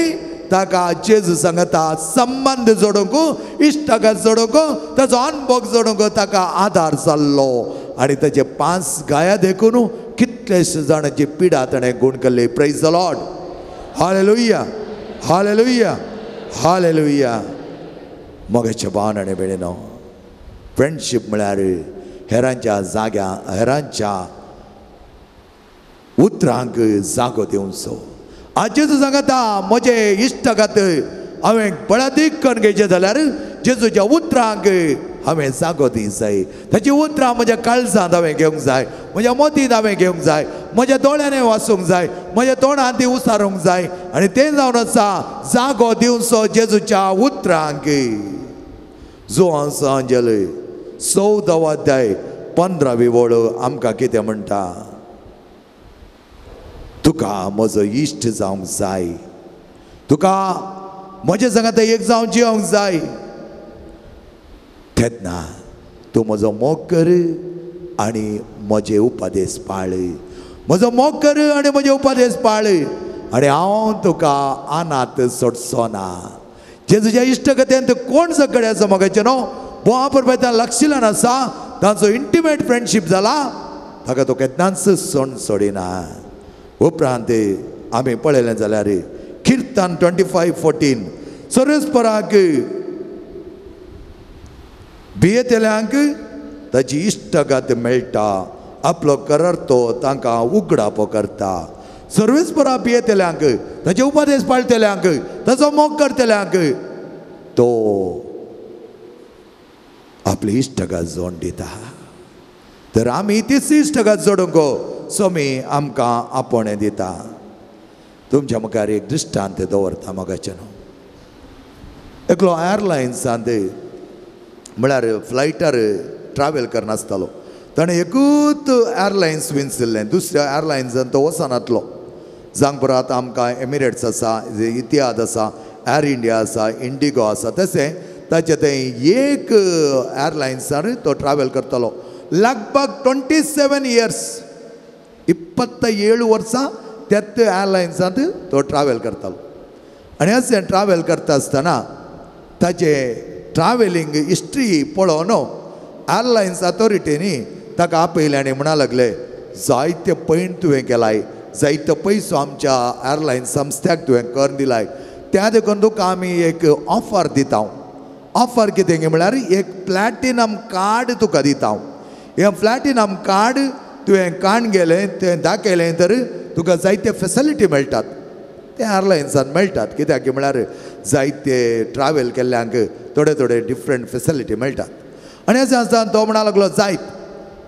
ताका जेजू सांगता संबंद जोडूंक, इश्टागत जोडूंक, ताचो अनभोग जोडूंक ताका आदार जाल्लो. आनी ताचे 5 गाया देखून कितलेशे जाणांची पिडा ताणें गूण केल्ली. Praise the Lord, hallelujah, hallelujah, hallelujah. मोगाच्या भावन आनी भयणीनो, फ्रेंडशीप म्हळ्यार हेरांच्या जाग्या, हेरांच्या उतरांक जागो दिवचो. आज जेजू सांगता म्हजे इश्टागत हांवें बळादीक करून घेवचें जाल्यार जेजूच्या उतरांक हांवें जागो दिवंक जाय, ताची उतरां म्हज्या काळजांत हांवें घेवंक जाय, म्हज्या मतींत हांवें घेवंक जाय, म्हज्या दोळ्यांनी वाचूंक जाय, म्हज्या तोंडांत ती उसारूंक जाय. आनी तें जावन आसा जागो दिवचो जेजूच्या उतरांक. जुवांस अंजल 14 अध्याय 15वी वळ आमकां कितें म्हणटा, तुका म्हजो इश्ट जावंक जाय, तुका म्हजे सांगात एक जावन जिवंक जाय, तेन्ना तूं म्हजो मोग कर आनी म्हजे उपदेश पाळ. म्हजो मोग कर आनी म्हजे उपदेश पाळ आनी हांव तुका अनाथ सोडचो ना. जेजूच्या इश्टगतेंत कोण सगळे आसा मोगाचें न्हू, बोवा परबेतान लक्षिलान आसा, तांचो इंटिमेट फ्रेंडशीप जाला, ताका तो केन्नाच सोण सोडिना. उपरांत आमी पळयलें जाल्यार किर्तन 25:14 सर्वेस्पराक भियेतल्यांक ताची इश्टगात मेळटा, आपलो करार तो तांकां उगडापो करता. सर्वेस्परा भियेतल्यांक, ताचे उपदेश पाळटल्यांक, ताचो मोग करतल्यांक तो आपली इश्टगात जोड दिता. तर आमी तीच इश्टगात जोडूंक स्वामी आमकां आपोवणें दिता. तुमच्या मुखार एक दृश्टांत दवरता मोगाचें न्हू. एकलो एरलायन्सांत म्हळ्यार फ्लायटार ट्रॅवल करनासतालो. ताणें एकूच एरलायन्स विंचिल्लें, दुसऱ्या एरलायन्सान तो वचनातलो. जांगपुरा आतां आमकां एमिरेट्स आसा, इतिहाद आसा, एर इंडिया आसा, इंडिगो आसा, तशें ताचें तें एक एरलायन्सार तो ट्रॅवल करतालो. लगभग 27 इयर्स, 27 वर्सां त्याच एरलायन्सांत तो ट्रॅवल करतालो. आनी अशें ट्रॅवल करता आसतना ताचें ट्रॅवलिंग हिस्ट्री पळोवन एरलायन्स अथॉरिटींनी ताका आपयलें आनी म्हणा लागले, जायते पैण तुवें केलाय, जायतो पयसो आमच्या एरलायन्स संस्थ्याक तुवें करून दिलाय, त्या देखून तुका आमी एक ऑफर दिता. ऑफर कितें म्हळ्यार एक प्लॅटिनम कार्ड तुका दिता. हें प्लॅटिनम कार्ड तुवें काण गेलें, तें दाखयलें तर तुका जायते फेसिलिटी मेळटात, ते एरलायन्सान मेळटात. कित्याक म्हळ्यार जायते ट्रॅवल केल्ल्यांक थोडे थोडे डिफरंट फेसिलिटी मेळटात. आनी अशें आसतना तो म्हणा लागलो जायत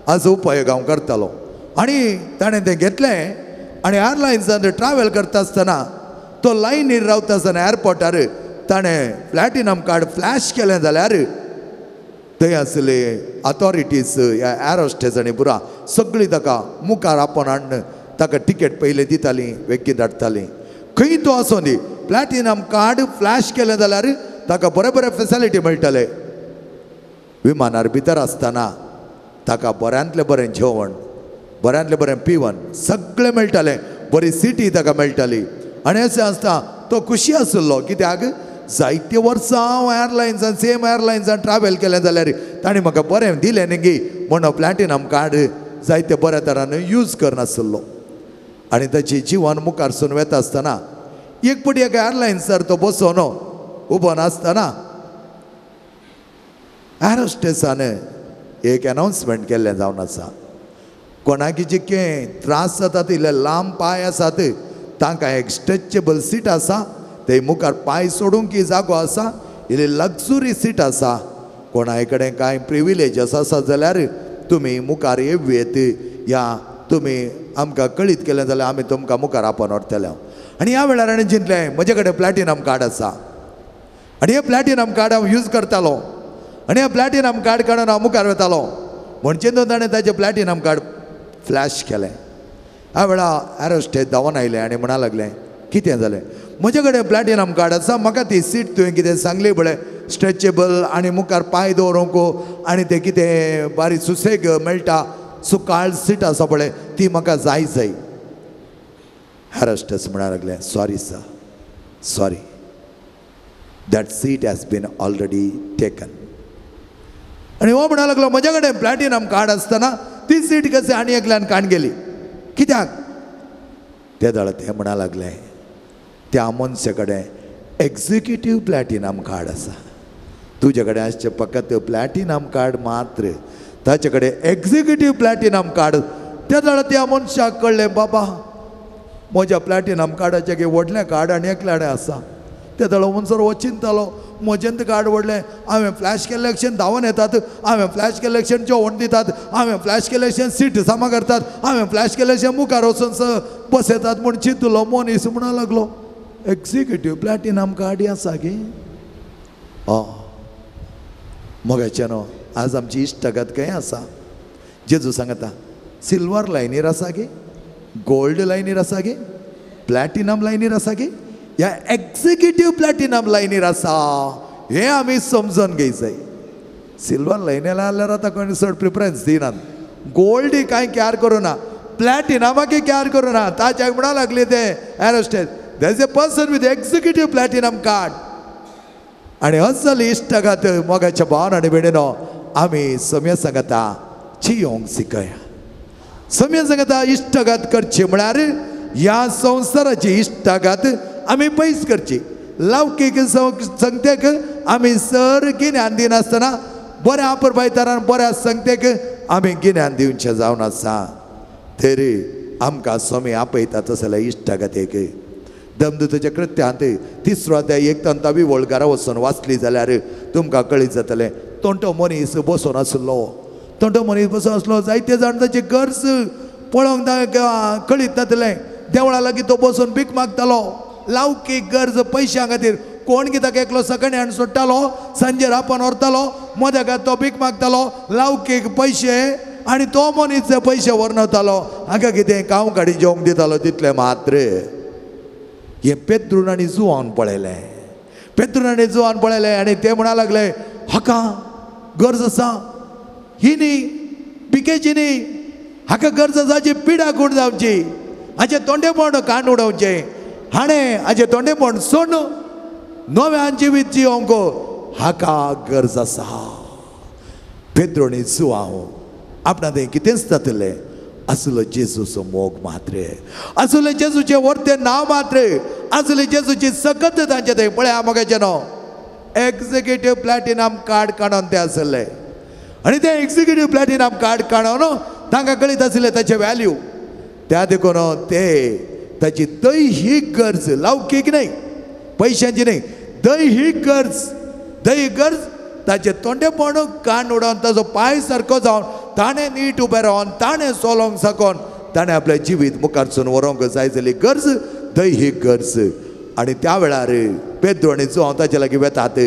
हाचो उपयोग हांव करतालो. आनी ताणें तें घेतलें आनी एरलायन्सान ट्रॅवल करता आसतना तो लायनीर रावता आसतना एअरपोर्टार ताणें प्लॅटिनम कार्ड फ्लॅश केलें जाल्यार थंय आसले अथॉरिटीज ह्या एअर आनी पुरा सगळीं ताका मुखार आपोवन हाडून ताका टिकेट पयलीं दितालीं, वेगीं धाडटालीं. खंय तो आसूं दी, प्लॅटिनम कार्ड फ्लॅश केलें जाल्यार ताका बरें बरें फेसिलिटी मेळटाले. विमानार भितर आसतना ताका बऱ्यांतलें बरें जेवण, बऱ्यांतलें बरें पिवन सगळें मेळटालें, बरी सिटी ताका मेळटाली. आनी अशें आसता तो खुशी आशिल्लो, कित्याक जायते वर्सां हांव एरलायन्सान सेम एरलायन्सान ट्रॅवल केलें जाल्यार तांणी म्हाका बरें दिलें न्ही म्हूण प्लॅटिनम कार्ड जायते बऱ्या तरान यूज करनाशिल्लो. आनी ताची जिवन मुखार सून वता आसतना एक फावटी एका एरलायन्सार तो बसोन उबो नासतना एअर होस्टेसान एक अनाउन्समेंट केल्लें जावन आसा, कोणाकी जितके त्रास जातात, इल्ले लांब पांय आसात तांकां एक स्ट्रेचेबल सीट आसा, ते मुखार पांय सोडूंक जागो आसा, इल्ली लग्जुरी सीट आसा, कोणाय कडेन कांय प्रिविलेजस आसा जाल्यार तुमी मुखार येवयेत, या तुमी आमकां कळीत केलें जाल्यार आमी तुमकां मुखार आपोवन व्हरतले. आनी ह्या वेळार हाणें चिंतलें म्हजे कडेन प्लॅटिनम कार्ड आसा आनी हें प्लॅटिनम कार्ड हांव यूज करतालो आनी हें प्लॅटिनम कार्ड काडून हांव मुखार वतालो. म्हणचे ताणें ताचें प्लॅटिनम कार्ड फ्लॅश केलें. ह्या वेळा एअर होस्टेस धांवन आयलें आनी म्हणा लागलें, कितें जालें, म्हजे कडेन प्लॅटिनम कार्ड आसा, म्हाका ती सीट तुवें कितें सांगली पळय स्ट्रेचेबल आनी मुखार पांय दवरूंक आनी तें कितें बारीक सुसेग मेळटा, सुकाळ सीट आसा पळय, ती म्हाका जाय जाय. एअर होस्टेस म्हणा लागलें, sorry sir, sorry, that seat has been already taken. आनी हो म्हणा लागलो, म्हज्या कडेन प्लॅटिनम कार्ड आसतना ती सीट कशें आनी एकल्यान काण गेली, कित्याक? ते जाल्यार ते म्हणा लागलें, त्या मनशा कडेन एक्झिक्युटीव प्लॅटिनम कार्ड आसा, तुजे कडेन आसचें फकत प्लॅटिनम कार्ड मात्र, ताचे कडेन एक्झिक्युटीव प्लॅटिनम कार्ड. ते जाल्यार त्या मनशाक कळ्ळें, बाबा म्हज्या प्लॅटिनम कार्डाचें की व्हडलें कार्ड आनी एकल्याडें आसा. ते जाल्यार म्हणसर हो चिंततालो, म्हजें कार्ड व्हडलें, हांवें फ्लॅश केल्ले क्षण धांवन येतात, हांवें फ्लॅश केल्ले क्षण जेवण दितात, हांवें फ्लॅश केल्ले क्षण सीट सामा करतात, हांवें फ्लॅश केल्ले क्षण मुखार वचून बसयतात म्हूण चिंतलो मनीस म्हणूंक लागलो, एक्झिक्युटीव प्लॅटिनम कार्ड आसा की मोगाचें न्हू. आज आमची इश्टागत खंय आसा? जेजू सांगता, सिल्वर लायनीर आसा गे, गोल्ड लायनीर आसा गे, प्लॅटिनम लायनीर आसा गे, ह्या एक्झिक्युटीव प्लॅटिनम लायनीर आसा हें आमी समजून घेय जाय. सिल्वर लायनीर जाल्यार आतां कोण चड प्रिफरन्स दिनात, गोल्डी कांय कॅर करुना, प्लॅटिनमाकय कॅर करुना. ताच्या म्हणा लागली ते air hostess, there is a person with executive platinum card. आनी असल इश्टागात मोगाच्या भावन आनी भयणीनो आमी सम्या सांगता जियोंक शिकया. सम्या सांगता इश्टागात करची म्हळ्यार ह्या संवसाराची इश्टागात आमी पयस करची. लौकीक संगतेक आमी सर गिन्यान दिनासतना बऱ्या आपरबायतारान बऱ्या संगतेक आमी गिन्यान दिवचें जावन आसा. तरी आमकां स्वामी आपयता तसल्या इश्टागातेक. दमदूताच्या कृत्यांत तिसरो अध्याय एक तंतावी वळगारा वचून वाचली जाल्यार तुमकां कळीत जातलें. तोंटो मनीस बसून आसलो, तोंटो मनीस बसून आसलो, जायते जाण ताची गरज पळोवंक कळीत जातलें. देवळा लागीं तो बसून भीक मागतालो, लौकीक गरज पयशां खातीर. कोण कित्याक एकलो सकाळी हाडून सोडटालो, सांजेर आपोवन व्हरतालो, मदेकात तो भीक मागतालो लौकीक पयशे, आनी तो मनीस पयशे व्हरून वतालो. हांगा कितें कांव काडी जेवंक दितालो तितलें मात्र. हें पेत्रून आनी जुवान पळयलें, पेत्रून आनी जुवान पळयलें आनी ते म्हणा लागले हाका गरज आसा, ही न्ही भिकेची न्ही, हाका गरज आसा हाची पिडा कोण जावची, हाचें तोंडेपण कान उडोवचें, हाणें हाचें तोंडेपण सोड नव्यान जिवीत जियोंक हाका गरज आसा. पेद्रो आनी जुआंव आपणा तें कितेंच जातलें आसलो जेजूचो मोग मात्रे, आसले जेजूचें वर्तें नांव मात्रे, आसले जेजूची सकत तांचे थंय. पळया मोगाचें न्हू एक्झिक्युटीव प्लॅटिनम कार्ड काडून ते आसले आनी ते एक्झिक्युटीव प्लॅटिनम कार्ड काडून तांकां कळीत आसलें ताचें व्हॅल्यू. त्या देखून ते ताची दैहीक गरज, लौकीक न्हय, पयशांची न्हय, दैहीक गरज, दैहीक गरज ताचें तोंडेपण कान उडोवन ताचो पांय सारको जावन ताणें नीट उबें रावन ताणें चलोवंक साकोन ताणें आपलें जिवीत मुखारसून व्हरूंक जाय जाली गरज, दैहीक गरज. आनी त्या वेळार पेद्रो आनी जुआंव ताचे लागीं वेतात.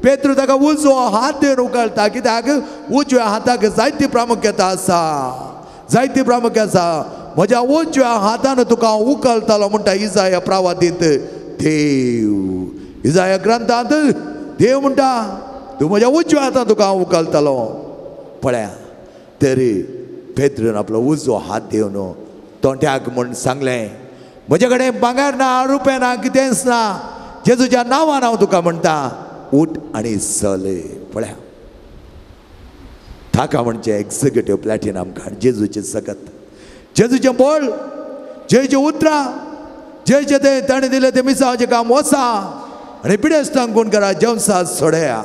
पेद्रो ताका उजवो हात दिवन उखलता, कित्याक उजव्या हाताक जायती प्रामुख्यता आसा, जायती प्रामुख्य आसा. म्हज्या उजव्या हातान तुका हांव उखलतालो म्हणटा इजाया प्रावादींत देव. इजाया ग्रंथांत देव म्हणटा तूं म्हज्या उजव्या हातान तुका हांव उखलतालो. पळया तरी पेद्रोन आपलो उजवो हात दिवन तोंड्याक म्हूण सांगलें, म्हजे कडेन भांगर ना, रुपें ना, कितेंच ना, जेजूच्या नांवान हांव तुका म्हणटा उठ आनी चल. पळया ताका म्हणचें एक्झिक्युटीव प्लॅटिनम कार्ड, जेजूचें सकत, जेजूचें बळ, जेजूचें उतरां, जेजूचें तें ताणें दिलें तें मिसांवाचें काम वसा आनी पिडेस्तांक कोण करा जेवसा सोडया,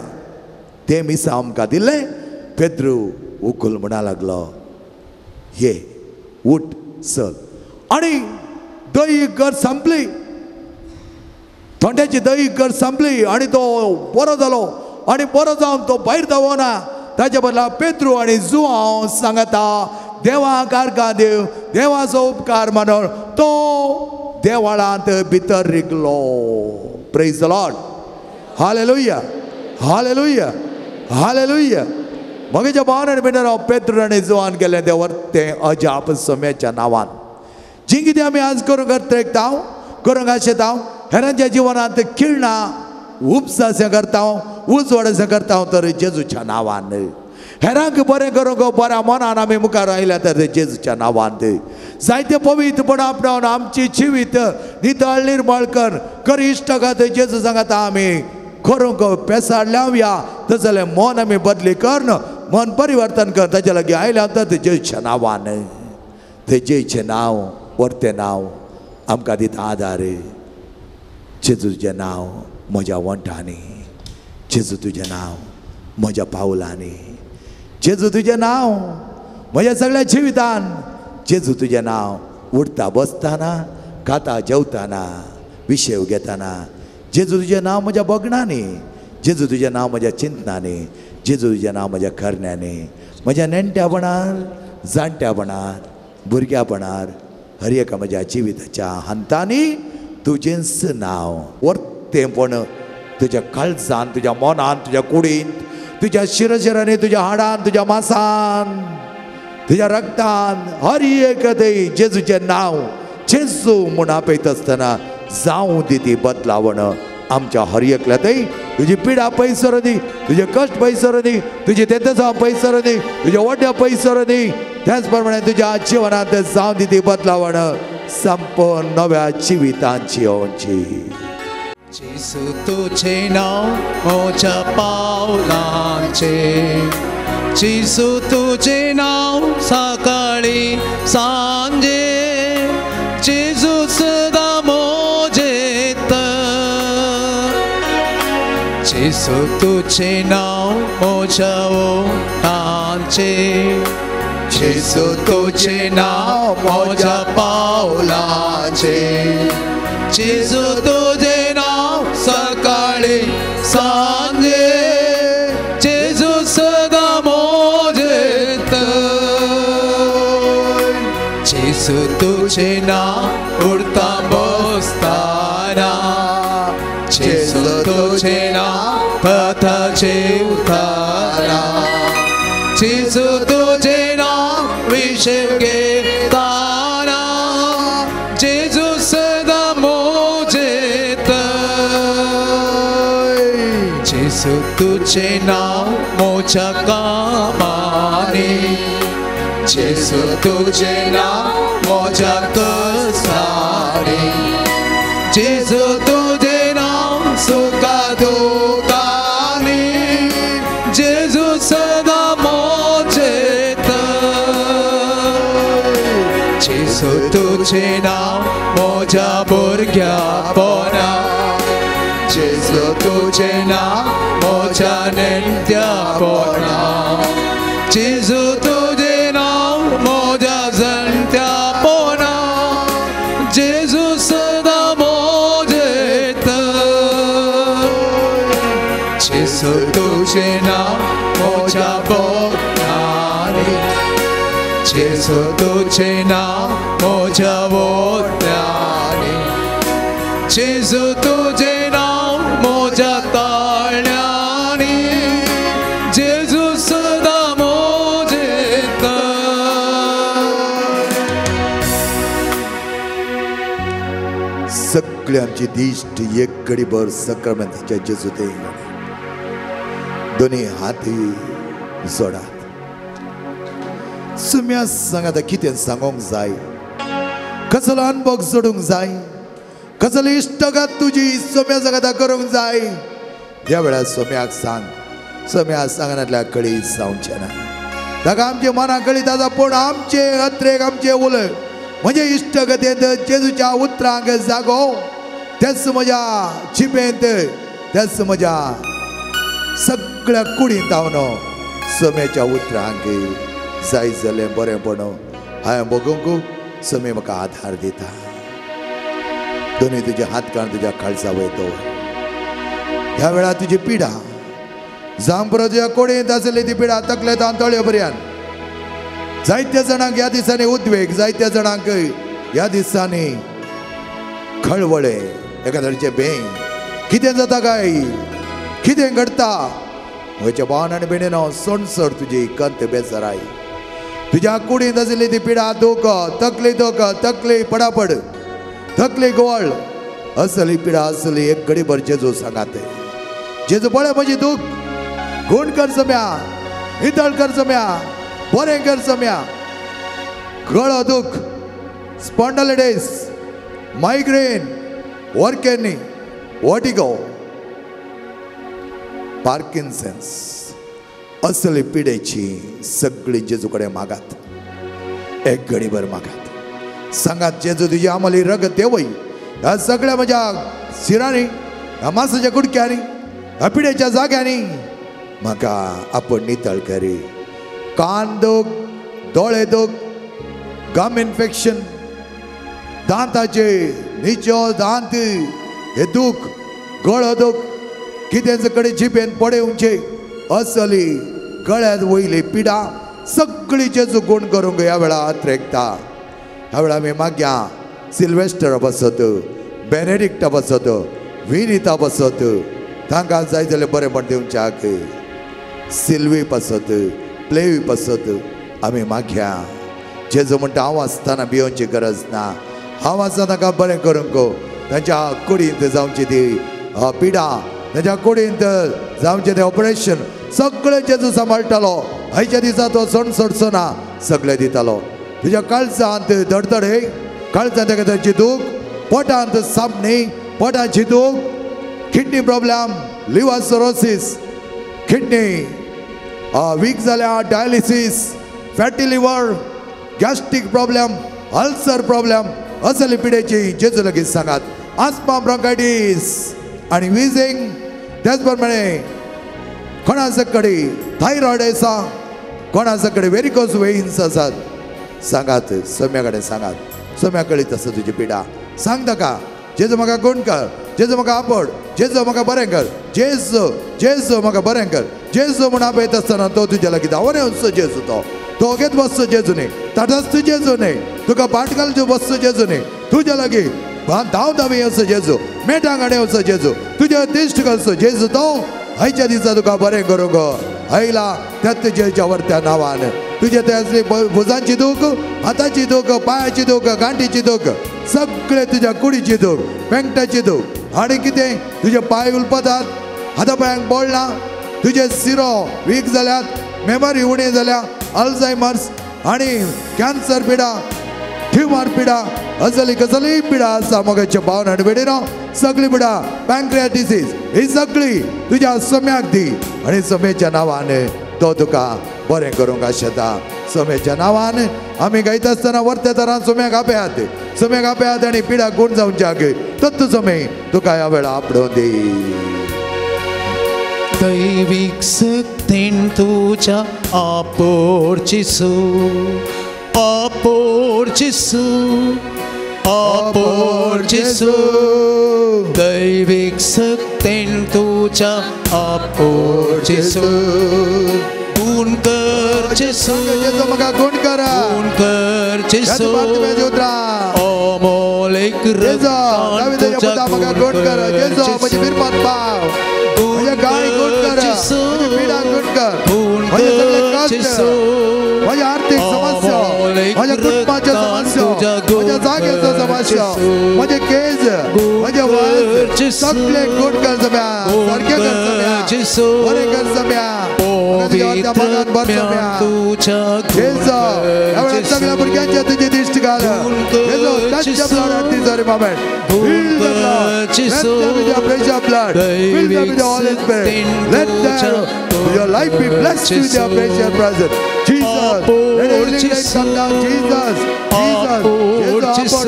तें मिसांव आमकां दिलें. पेद्रू उखल म्हणा लागलो, ये उठ चल. आनी दैहीक गरज संपली, थोंड्याची दैहीक गरज संपली आनी तो बरो जालो. आनी बरो जावन तो भायर धांवना, ताचे बदला पेद्रू आनी जुआंव सांगता देवाक आर्गां देव, देवाचो उपकार मानून तो देवळांत भितर रिगलो. Praise the Lord, hallelujah, hallelujah, hallelujah. मगेच्या भावन आनी भयणींनो, पेद्रू आनी जुआन गेलें देवर तें अजाप सम्याच्या नांवान. जी कितें आमी आज करूंक अर्थेकता, करूंक आशेता, हेरांच्या जिवनांत किरणां उपसासें करता, उजवाडासें करता, तर जेजूच्या नांवान. हेरांक बरें करूंक बऱ्या मनान आमी मुखार आयल्या तर जेजूच्या नांवान. जायते पवित्रपण आपणावन आमची जिवीत नितळ निर्मळ कर, खरी इश्टागात जेजू सांगता आमी करूंक पेसाड लावया, तशें जाल्यार मन आमी बदली कर, मन परिवर्तन कर, ताच्या लागीं आयल्या तर ते जेजूच्या नांवान. ते जेजूचें नांव वर्तें नांव आमकां दिता आदार. जेजूचें नांव म्हज्या वंठांनी, जेजू तुजें नांव म्हज्या पावलांनी, जेजू तुजें नांव म्हज्या सगळ्या जिवितान, जेजू तुजें नांव उठता बसतना, खाता जेवतना, विशेव घेतना, जेजू तुजें नांव म्हज्या बगणांनी, जेजू तुजें नांव म्हज्या चिंतनांनी, जेजू तुजें नांव म्हज्या करण्यांनी, म्हज्या नेणट्यापणार, जाणट्यापणार, भुरग्यापणार, हर एका म्हज्या जिविताच्या हंतांनी तुजेंच नांव वर्तेंपण तुज्या काळजान, तुज्या मनान, तुज्या कुडींत, तुज्या शिरशिरांनी, तुज्या हाडान, तुज्या मासान, तुज्या रक्तान, हर एक ते जेजूचें नांव जेजू म्हूण आपयता आसतना जावं दी ती बदलावण आमच्या हर एकल्यातय. तुजी पिडा पयसर दी, तुजे कश्ट पयसर दी, तुजी तेतसां पयसर दी, तुज्या वड्या पयसर दी. त्याच प्रमाणे तुज्या जिवनांत जावं दी ती बदलावण संपूर्ण नव्या जिवितांची येवची. जेसू तुझे नाव म्हज्या पावलांचे, जेसू तुझे नाव सकाळी सांजे, जेजू सदां मोजेत, जेसू तुझे नाव म्हज्या ओठांचे, जेसू तुझे नाव म्हज्या पावलांचे, जेजू तुझे नाव सकाळी सांजे, जेजू सदां मोजेत, जेजू तुझे नाव उडता बसताना, जेजू तुझे नाव कथा जेवताना, जेजू तुझे नाव विशय घेताना, जेजू सदां मोजेत, जेजू तुझे नाव म्हज्या कामांनी, जेजू तुझे नाव म्हज्या कश्टांनी, जेजू तुझे नाव सुखा दुखांनी, जेजू सदां मोजेत, जेजू तुझे नाव म्हज्या भुरग्यापणा, जेजू तुझे नाव म्हज्या नेणट्यापणा, जेजू तुझे नाव म्हज्या जाणट्यापणा, जेजू सदां मोजेत, जेजू तुझे नाव म्हज्या बोटांनी, जेजू तुझे नाव म्हज्या वोट्यांनी, जेजू तुझे नाव म्हज्या ताळ्यांनी, जेजू सदां मोजेत. सगळी आमची दिश्ट एक घडीभर सक्रमेंताच्या जेजू ते दोन्ही हाती जोडात. सुम्या सांगात कितें सांगूंक जाय, कसलो अनुभव जोडूंक जाय, कसली इश्टगात तुजी सोम्या सांगाता करूंक जाय. ह्या वेळार सोम्याक सांग, सोम्या सांगनातल्या कळीत जावचें ना. ताका आमचे मनां कळीत आसा, पूण आमचे अत्रेक आमचे उलय म्हणजे इश्टगतेंत जेजूच्या उतरांक जागो, तेच म्हज्या जिबेंत, तेच म्हज्या सगळ्या कुडींत हांव सोम्याच्या उतरांक जाय जालें बरेंपण हांवें बगूंक सोमे म्हाका आधार दिता. दोनूय तुजे हात काण तुज्या काळजा वयतो. ह्या वेळार तुजी पिडा जावं तुज्या कोडयेंत आसली ती पिडा तकलेंत तळयो पर्यंत जायत्या जाणांक ह्या दिसांनी उद्वेग, जायत्या जाणांक ह्या दिसांनी खळवळे, एखाद्याचे बेंग, कितें जाता काय, कितें घडटा. म्हज्या भावान आनी भयणीनो, सोणसर तुजी कंत बेजाराय, तुज्या कुडींत आशिल्ली ती पिडा, दुख, तकली दुख, तकली पडापड, तकली गोळ, असली पिडा असली एक घडीभर जेजू सांगात. जेजू पळय म्हजी दूख, गुण कर सम्या, नितळ कर सम्या, बरें कर सम्या. गळो दूख, स्पॉन्डलिटीस, मायग्रेन, वॉर्केनी, वर्टिगो, पार्किन्सन्स असली पिडेची सगळी जेजू कडेन मागात, एक घडीभर मागात. सांगात, जेजू तुजी आमली रगत देवय ह्या सगळ्या म्हज्या शिरांनी, ह्या मासाच्या कुडक्यांनी, ह्या पिडेच्या जाग्यांनी म्हाका आपण नितळ करी. कान दूख, दोळे दूख, गम इन्फेक्शन, दांताचे निचो दांत हे दूख, गळो दूख, कितेंच कडेन जिबेन पडे असली गळ्यात वयली पिडा सगळी जेजू गुण करूंक ह्या वेळार अत्रेकता. ह्या वेळार आमी मागया सिल्वेस्टरा बसत, बेनेडिक्टा बसत, विनिता बसत, तांकां जाय जाल्यार बरेंपण दिवच्याक, सिल्वी पासत, प्लेवी पासत आमी मागया. जेजू म्हणटा हांव आसतना भियोवची गरज ना, हांव आसतना तांकां बरें करूंक. तांच्या कुडींत जावची ती पिडा, तांच्या कुडींत जावचें तें ऑपरेशन सगळें जेजू सांबाळटालो. आयच्या दिसा तो सण सोडचो ना, सगळें दितालो. तुज्या काळजांत धडधडे, काळजांत ताका ताची दूख, पोटांत सामणी, पोटाची दूख, kidney problem, liver cirrhosis, kidney weak जाल्या, dialysis, fatty liver, gastric problem, ulcer problem असली पिडेची जेजू लगीच सांगात. आस्मा, ब्रोंकायटीस आनी विजिंग, त्याच प्रमाणे कोणाचे कडेन थायरॉयड आसा, कोणाचे कडेन वेरिकोज वेन्स आसात, सांगात सम्या कडेन सांगात. सम्या कळीत आसा तुजी पिडा, सांग ताका जेजू म्हाका गुण कर, जेजू म्हाका आपड, जेजू म्हाका बरें कर, जेजू जेजू म्हाका बरें कर, जेजू म्हूण आपयत आसतना तो तुज्या लागीं धांवन येवचो जेजू. तो तो ओगेच बसचो जेजू न्ही, तटस्थ जेजू न्ही, तुका पाट घालचो बसचो जेजू न्ही, तुज्या लागीं धांव धांव येवचो जेजू, मेटां कडेन येवचो जेजू, तुज्या दिश्ट घालचो जेजू. तो आयच्या दिसा तुका बरें करूंक आयला त्या तुज्या वरत्या नांवान. तुजे ते असली भुजांची दूख, हाताची दूख, पांयाची दूख, गांठीची दूख, सगळे तुज्या कुडीची दूख, पेंगटाची दूख आनी कितें तुजे पांय उलपतात, हाता पांयांक बळ ना, तुजे सिरो वीक जाल्यात, मेमरी उणी जाल्या, अल्झायमर्स आनी कॅन्सर पिडा, ट्युमर पिडा, असली कसली पिडा आसा मोगाच्या भावना आनी बेडीनो सगळी पिडा, पँक्रिया डिसीज ही सगळी तुज्या सम्याक दी आनी सम्याच्या नांवान तो तुका बरें करूंक आशेता. सम्याच्या नांवान आमी गायता आसतना वरत्या तरान सम्याक आपयात, सम्याक आपयात आनी पिडा गुण जावच्याक तत्व सम्य तुका ह्या वेळा आपडोवन दी. दैवीक शक्तीन तुज्या आपोरचिसू, आपोरचिसू, आपोरचिसू, दैवीक शक्तीन तुज्या आपोरचिसू, गुण कर जेसू, जेजू म्हाका गुण कर, गुण कर जेसू, अमोलिक रक्तान तुज्या गुण कर जेजू, म्हजी बिरपात पाव, म्हज्या गाय गुण कर, म्हजी पिडा गुण कर, म्हजे सगळे कश्ट, म्हज्या आर्थीक समस्या, म्हज्या कुटुंबाच्यो समस्या, म्हज्या जाग्याचो समस्या, म्हजे केज, म्हजे वज सगळे गुण कर सम्या, सारके कर सम्या, बरें कर सम्या, सगळ्या भुरग्यांच्या तुजी दिश्ट घाल जेजू, touch the blood at this very moment. Fill the blood. Let them with your precious blood. Fill them with the Holy Spirit. Let their, your life be blessed with your precious presence. Jesus, let healing light come down. Jesus, Jesus, Jesus,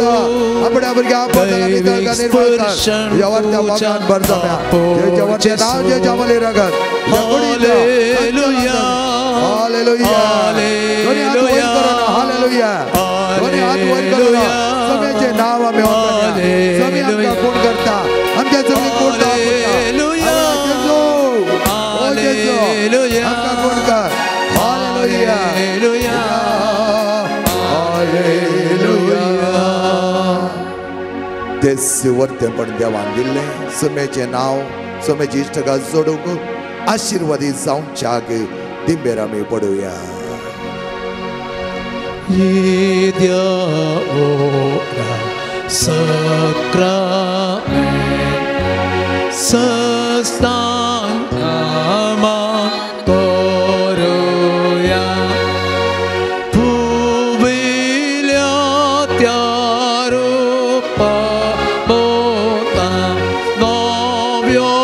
आपड आपड्या भुरग्या आपड निर्माण कर, तुज्या वरत्या मोगान भर सम्या, तुज्या वरत्या नांव जेच्या मली रगत, हालेलुया, हालेलुया, दोन्ही हात वयर करून हालेलुया, दोन्ही हात वयर करून सम्याचें नांव आमी वखणया. सम्या आमकां कोण करता, आमच्या सगळीं कोण जेजू, ओ जेजू आमकां कोण कर. Hallelujah, hallelujah. तेच वरतेपण देवान दिल्लें सम्याचें नांव, सम्याची इश्टगात जोडूंक आशिर्वादी जावच्याक दिंबेर आमी पडुया. येद्या ओरा सक्रामेंत सस्तांग आमा करुया, फुविल्या त्या रुपा बोता नव्यो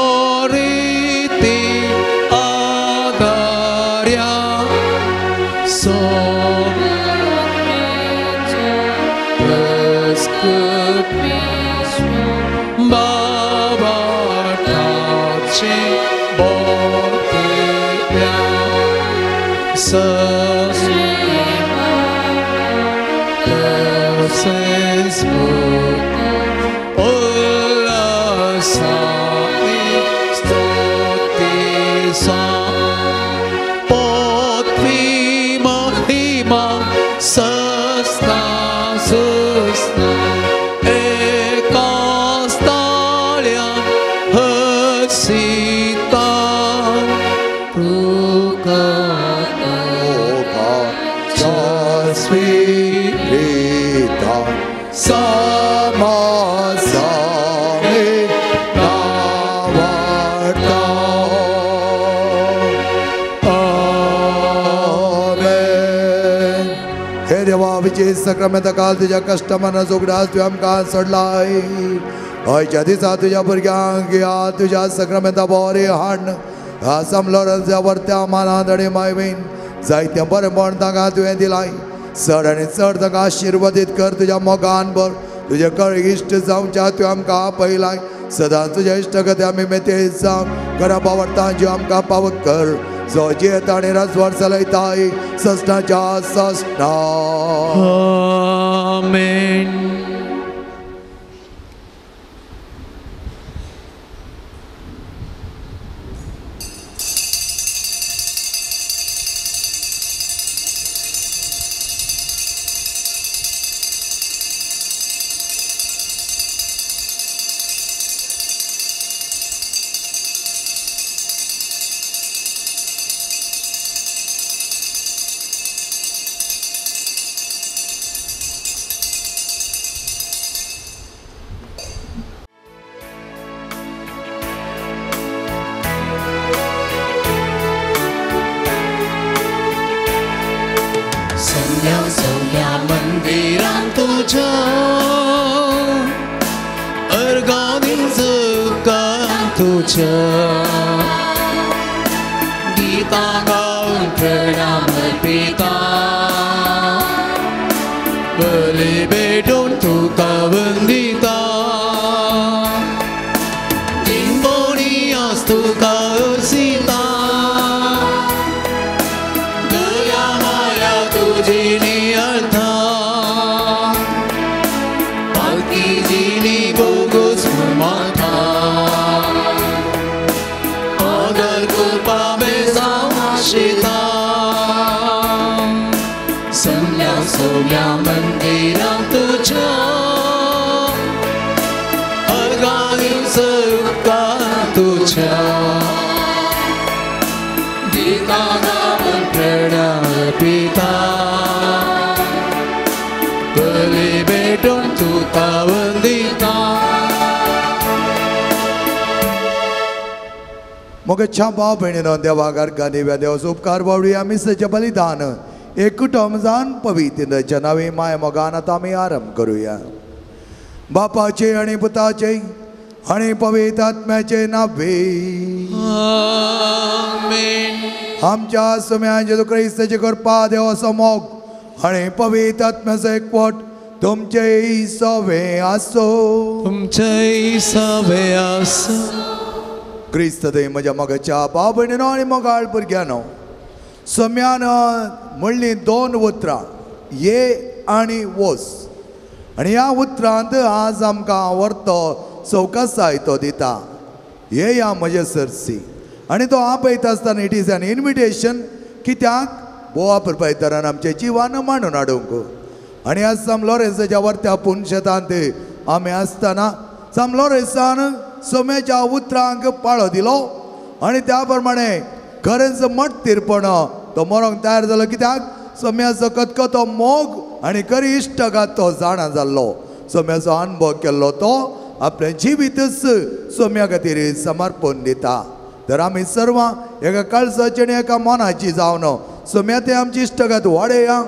रिती आदार्या, बाबाटाचे बोलत्या तसेच उल्हासाने स्तुतीसा पृथ्वी महिमा सस्ता सुस्ता एका स्थाळ्या हसिता स्पिरिता समासा देवा विजय सक्रामेंता काल तुज्या कश्टमरां उगडास तुवें आमकां सोडलाय. हयच्या दिसा तुज्या भुरग्यांक ह्या तुज्या सक्रामेंता बरें हाड ह्या समलोरंजा वर्त्या मानांत आनी मायवेन जायतें बरेंपण तांकां तुवें दिलाय. चड आनी चड तांकां आशिर्वादीत कर तुज्या मोगान भर. तुजे कळ इश्ट जावच्या तुवें आमकां आपयलाय. सदां तुज्या इश्टगती आमी मेतेज जावन घरा पावडटा जीव आमकां पावक कर. जो जियेता आनी राजवार चलयताय ससनाच्या ससना. आमेन. मोगच्छा भाव भयणीनो देवा गारका दिव्या देवाचो उपकार बावडुया मिसाचें बलिदान एक कुटुंब जावन पवित्र नांवे माय मोगान आतां आमी आरंभ करुया. बापाचे आनी पुताचे आनी पवित्र आत्म्याचे नावे. आमेन. आमच्या सुम्या जेजू क्रिस्ताचे कृपा देवाचो मोग आनी पवित्र आत्म्याचो एकवट तुमचे सवे आसो. तुमचे सवे आसो. क्रिस्त थंय म्हज्या मोगाच्या भाव भयणीनो आनी मोगाळ भुरग्यांनो सम्यान म्हणलीं दोन उतरां ये आनी वोस. आनी ह्या उतरांत आज आमकां व्हरतो चवकसाय तो दिता ये या म्हजे सरसी. आनी तो आपयता आसतना it is an invitation कित्याक बोवा पुरपायतरान आमच्या जिवान मांडून हाडूंक. आनी आज साम लॉरेन्साच्या वर्त्या पुनशेतांत आमी आसतना साम लॉरेन्सान सोम्याच्या उतरांक पाळो दिलो आनी त्या प्रमाणे खरेंच मटतीरपण तो मरोंक तयार जालो कित्याक सोम्याचो कतकतो मोग आनी खरी इश्टगात तो जाणा जाल्लो. सोम्याचो अनुभव केल्लो तो आपलें जिवीतच सोम्या खातीर समर्पण दिता. तर आमी सर्वां एका काळजाची आनी एका मनाची जावन सोम्या ते आमची इश्टगात वाडया,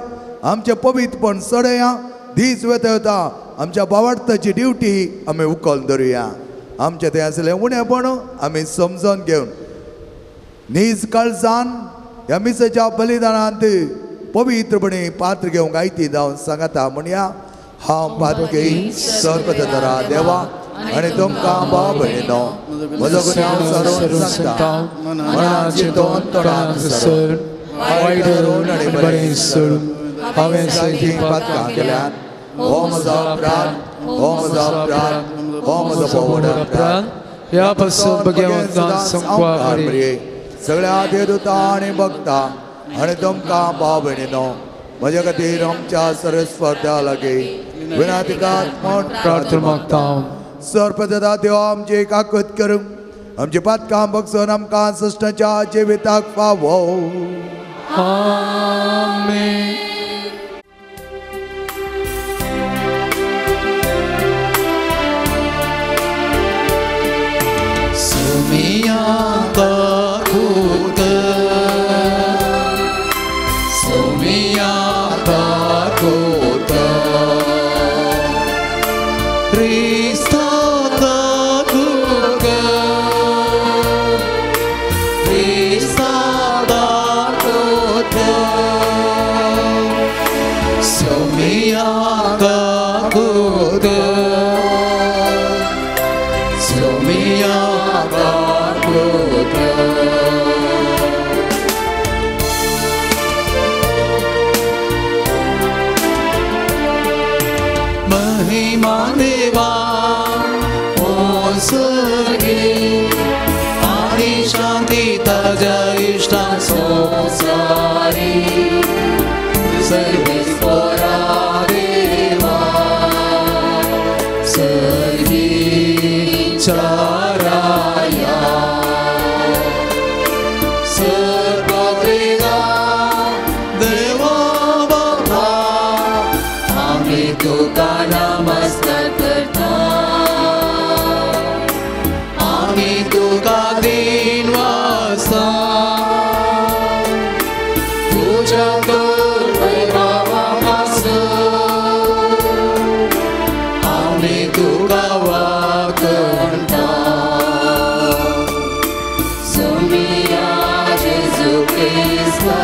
आमचें पवित्रपण चडया. दीस वेता वता आमच्या बावार्थाची ड्युटी आमी उखल धरुया. आमचें थंय आसलें उणेपण आमी समजून घेवन नीज काळजान ह्या मिसाच्या बलिदानांत पवित्रपणे पात्र घेवंक आयती जावन सांगता म्हणया हांव पात्र घेई सर्वतरा देवा आनी तुमकां भाव भयणीनो म्हजो गुन्यांव सरून सांगता मनाचे दोन तोंडान सर वायट धरून आनी बरें सोडून हांवें जायतीं पातकां केल्यात. हो म्हजो अपराध, हो म्हजो अपराध, हो म्हजो व्हड अपराध. ह्या पासून भगवंतान संकवा मरे सगळ्या देवदूता आनी भक्ता आनी तुमकां भाव भयणीनो म्हज्या खातीर आमच्या सरस्वत्या लागीं विनातिकात म्हूण प्रार्थना मागता. सर्पदा देव आमची काकूत करूं आमची पातकां बगसून आमकां सृश्टाच्या जिविताक फावो. आमेन. सुमिया काकूत, सुमिया काकूत, सर्गी आनी शांती ताज्या इश्टां संवसारी सर्वेस्पोरा देवा सर्गीच्या राया सर्वत्रिगा देवा बापा आमी तुका नमस्कार करता आमी तुका दिनवासा तुज्या वैभवा पासून आमी तुका वाकणता सोमिया जेजू क्रिस्ता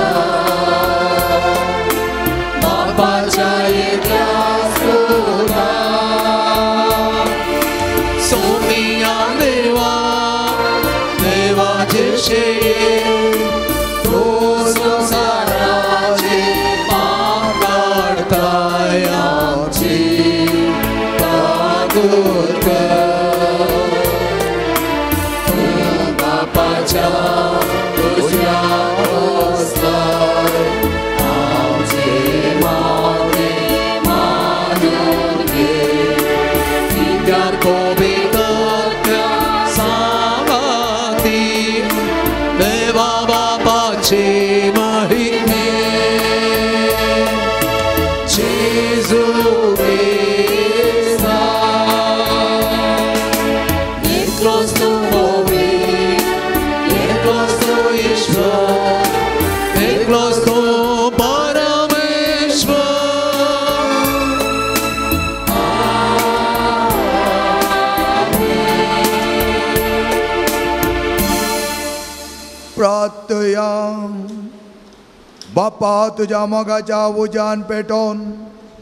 बापाच्या एकल्या सुता सोमिया देवा देवा जेशे तूं संवसाराचे पाप काडताय आमची काकूट कर तूं बापाच्या तुज्या वस्ताय आमचे मागणे मानून घे कित्याक पवित्र सांगाती देवा बापाचे महिमे जेजू क्रिस्ता एकलोच तूं पवित्र एकलोच तूं ईश्वर एकलोच तूं परमेश्वर. प्रार्थया. बापा तुज्या मोगाच्या उज्यान पेटोवन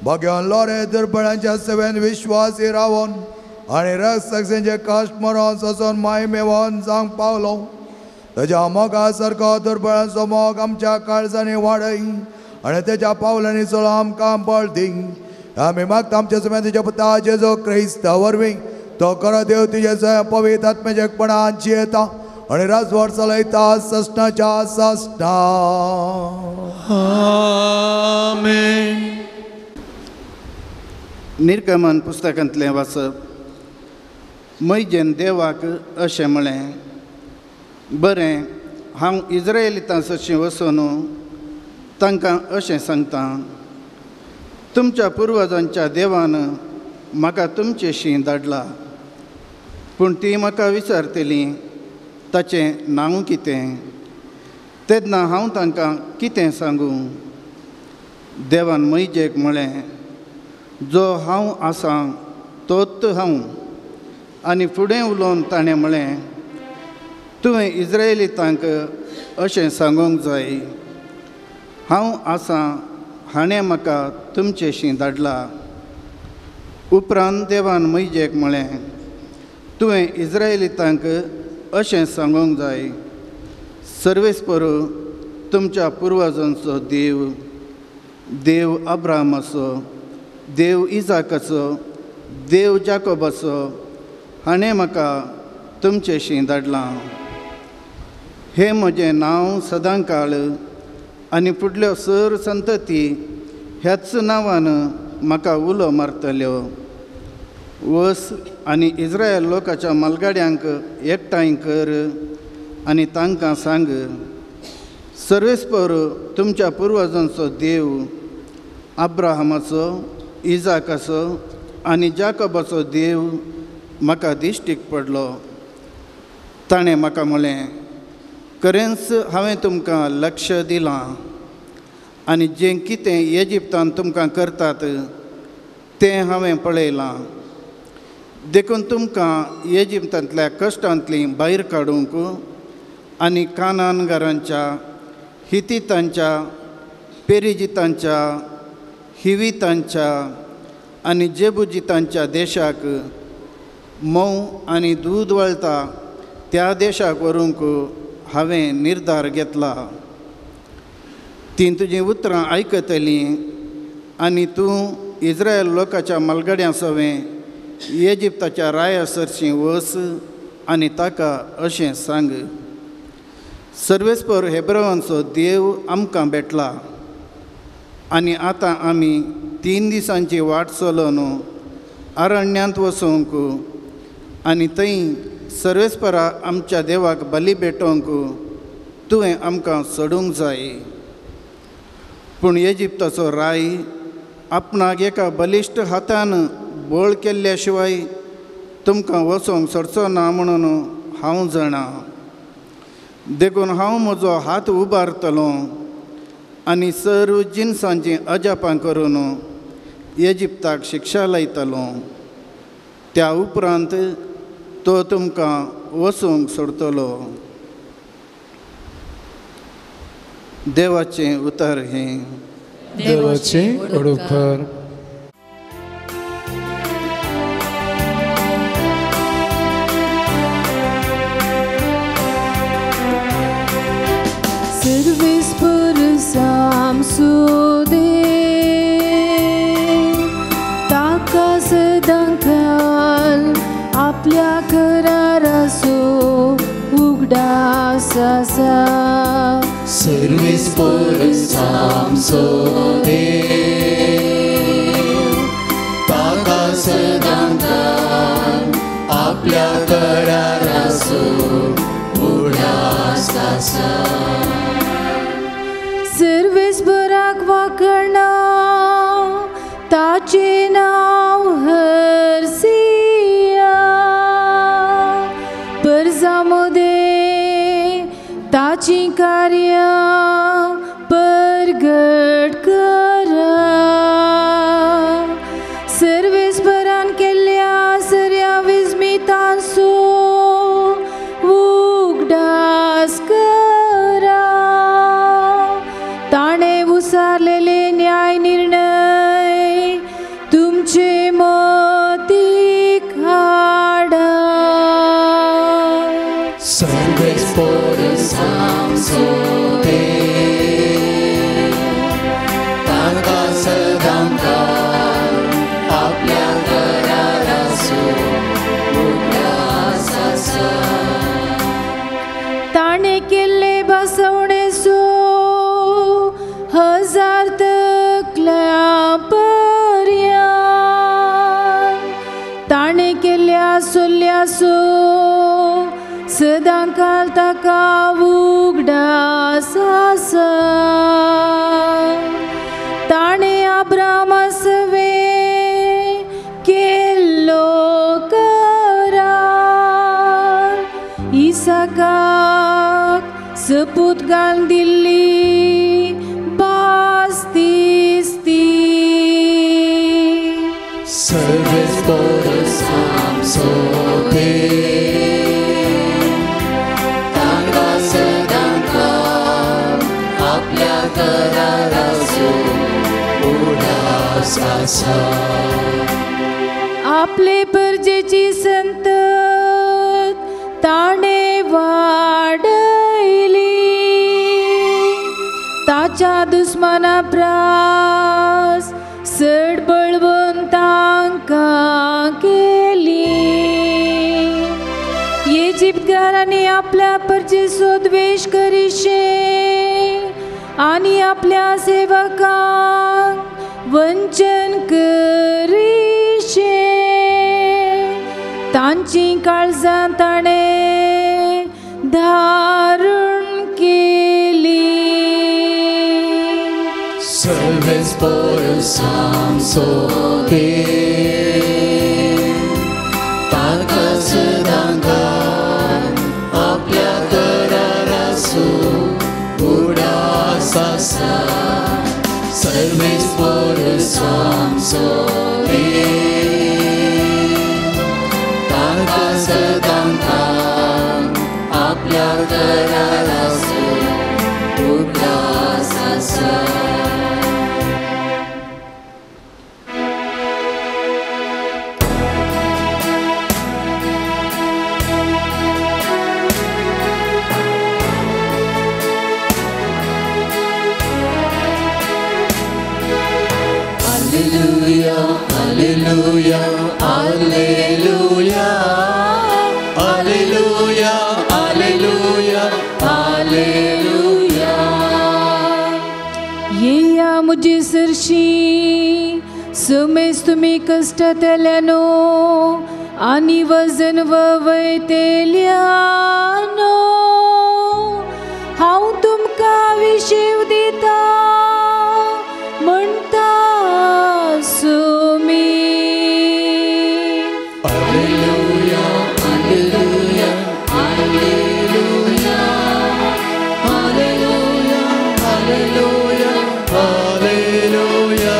भाग्यान लोरे दुर्बळांच्या सेवेन विश्वासी रावन आनी रक्तसाक्षींचे कश्ट मरोन सोंसून माय मेवोन जावंक पावलो. तुज्या मोगा सारको दुर्बळांचो मोग आमच्या काळजांनी वाडय आनी तेच्या पावलांनी चलो आमकां बळ दी. आमी मागता आमच्या समेत तुज्या पुता जेजू क्रिस्ता वरवीं तो खरो देव तुजे स्वयं पवित्र आत्म्याच्या एकपणान जियेता आनी राजवट चलयता ससनाच्या ससना. आमेन. निर्गमन पुस्तकांतलें वाचप. मैजेन देवाक अशें म्हळें, बरें हांव इज्रायलितां सशीं वचून तांकां अशें सांगता, तुमच्या पुर्वजांच्या देवान म्हाका तुमचेशी धाडला, पूण ती म्हाका विचारतली ताचें नांव कितें, तेन्ना हांव तांकां कितें सांगूं? देवान मैजेक म्हळें, जो हांव आसां तोच हांव. आनी फुडें उलोवन ताणें म्हळें, तुवें इज्रायलितांक अशें सांगूंक जाय, हांव आसां हाणें म्हाका तुमचेशी धाडला. उपरांत देवान मैजेक म्हळें, तुवें इज्रायलितांक अशें सांगूंक जाय, सर्वेस्पर तुमच्या पुर्वजांचो देव, देव अब्राहमाचो, देव इजाकाचो, देव जाकोबाचो हाणें म्हाका तुमचेशी धाडलां. हें म्हजें नांव सदांकाळ आनी फुडल्यो सर संतती ह्याच नांवान म्हाका उलो मारतल्यो. वस आनी इज्रायल लोकाच्या मालगाड्यांक एकठांय कर आनी तांकां सांग, सर्वेस्पर तुमच्या पुर्वजांचो देव, अब्राहमाचो, इजाकाचो आनी जाकोबाचो देव म्हाका दिश्टीक पडलो. ताणें म्हाका म्हळें, खरेंच हांवें तुमकां लक्ष दिलां आनी जें कितें इजिप्तान तुमकां करतात तें हांवें पळयलां. देखून तुमकां इजिप्तांतल्या कश्टांतलीं भायर काडूंक आनी कानानगारांच्या, हितीतांच्या, पेरिजितांच्या, हिवितांच्या आनी जेबुजितांच्या देशाक, मोव आनी दूद वळता त्या देशाक व्हरूंक हांवें निर्धार घेतला. तीं तुजीं उतरां आयकतलीं आनी तूं इज्रायल लोकाच्या मालगड्यां सवें इजिप्ताच्या राया सरशीं वच आनी ताका अशें सांग, सर्वेस्पर हेब्रवांचो देव आमकां भेटला आनी आतां आमी 3 दिसांची वाट चलोवन अरण्यांत वचूंक आनी थंय सर्वेस्परा आमच्या देवाक बली भेटोवंक तुवें आमकां सोडूंक जाय. पूण इजिप्ताचो राय आपणाक एका बलिश्ट हातान बळ केल्ल्या शिवाय तुमकां वचोंक सोडचो ना म्हणून हांव जाणा. देखून हांव म्हजो हात उबारतलो आनी सर्व जिनसांचीं अजापां करून इजिप्ताक शिक्षा लायतलो. त्या उपरांत तो तुमकां वचूंक सोडतलो. देवाचें उतर हें. देवाचें उपकार. सर्वेस्पर आमचो देव ताका सदांकाल आपल्या कराराचो उगडास आसा. सर्वेस्पर आमचो देव ताका सदांकाल आपल्या कराराचो उगडास आसा. सर्वेस्पराक वाखणा ताचें नांव हरसिया परजा मदें ताचीं कार्यां परगट करा. सर्वेस्परान केल्ल्या सऱ्या विस्मितांचो उगडास करा. ताणें उसारलेले न्याय निर्णय तुमचे मतीक हाडा. सर्वेस्पर आमचो देव ताका सदांकाल आपल्या कराराचो उगडास आसा. ताणें केल्ले बसवणेचो 1000 तकल्यां पर्यान ताणें केल्ल्या सोल्ल्याचो सदांकाल ताका उगडास आसा. ताणें अब्रामा सवें केल्लो करार इसाकाक सपूत घालून दिल्ली भास दिसती. सर्वेस्पर आमचो देव ताका सदांकाल आपल्या कराराचो उगडास आसा. आपले परजेची संतत ताणें वाडयली ताच्या दुस्माना प्रास चड बळवंत तांकां केली. इजिप्तकारांनी आपल्या परजेचो द्वेश करिशे आनी आपल्या सेवकांक वंचन करिशे. तांचीं काळजां ताणें धारून केली. सर्वेस्पर आमचो देव ताका सदांकाल आपल्या कराराचो उगडास आसा. सर्वेस्पर आमचो देव ताका सदांकाल आपल्या कराराचो उगडास आसा. Alleluia, Alleluia, Alleluia. म्हजे सरशी समेज तुमी कश्टांतल्यानो आनी वजन वयतेल्यानो हांव तुमकां विशेव दिता म्हणटा Sumi. Alleluia, alleluia, alleluia, alleluia, alleluia, alleluia.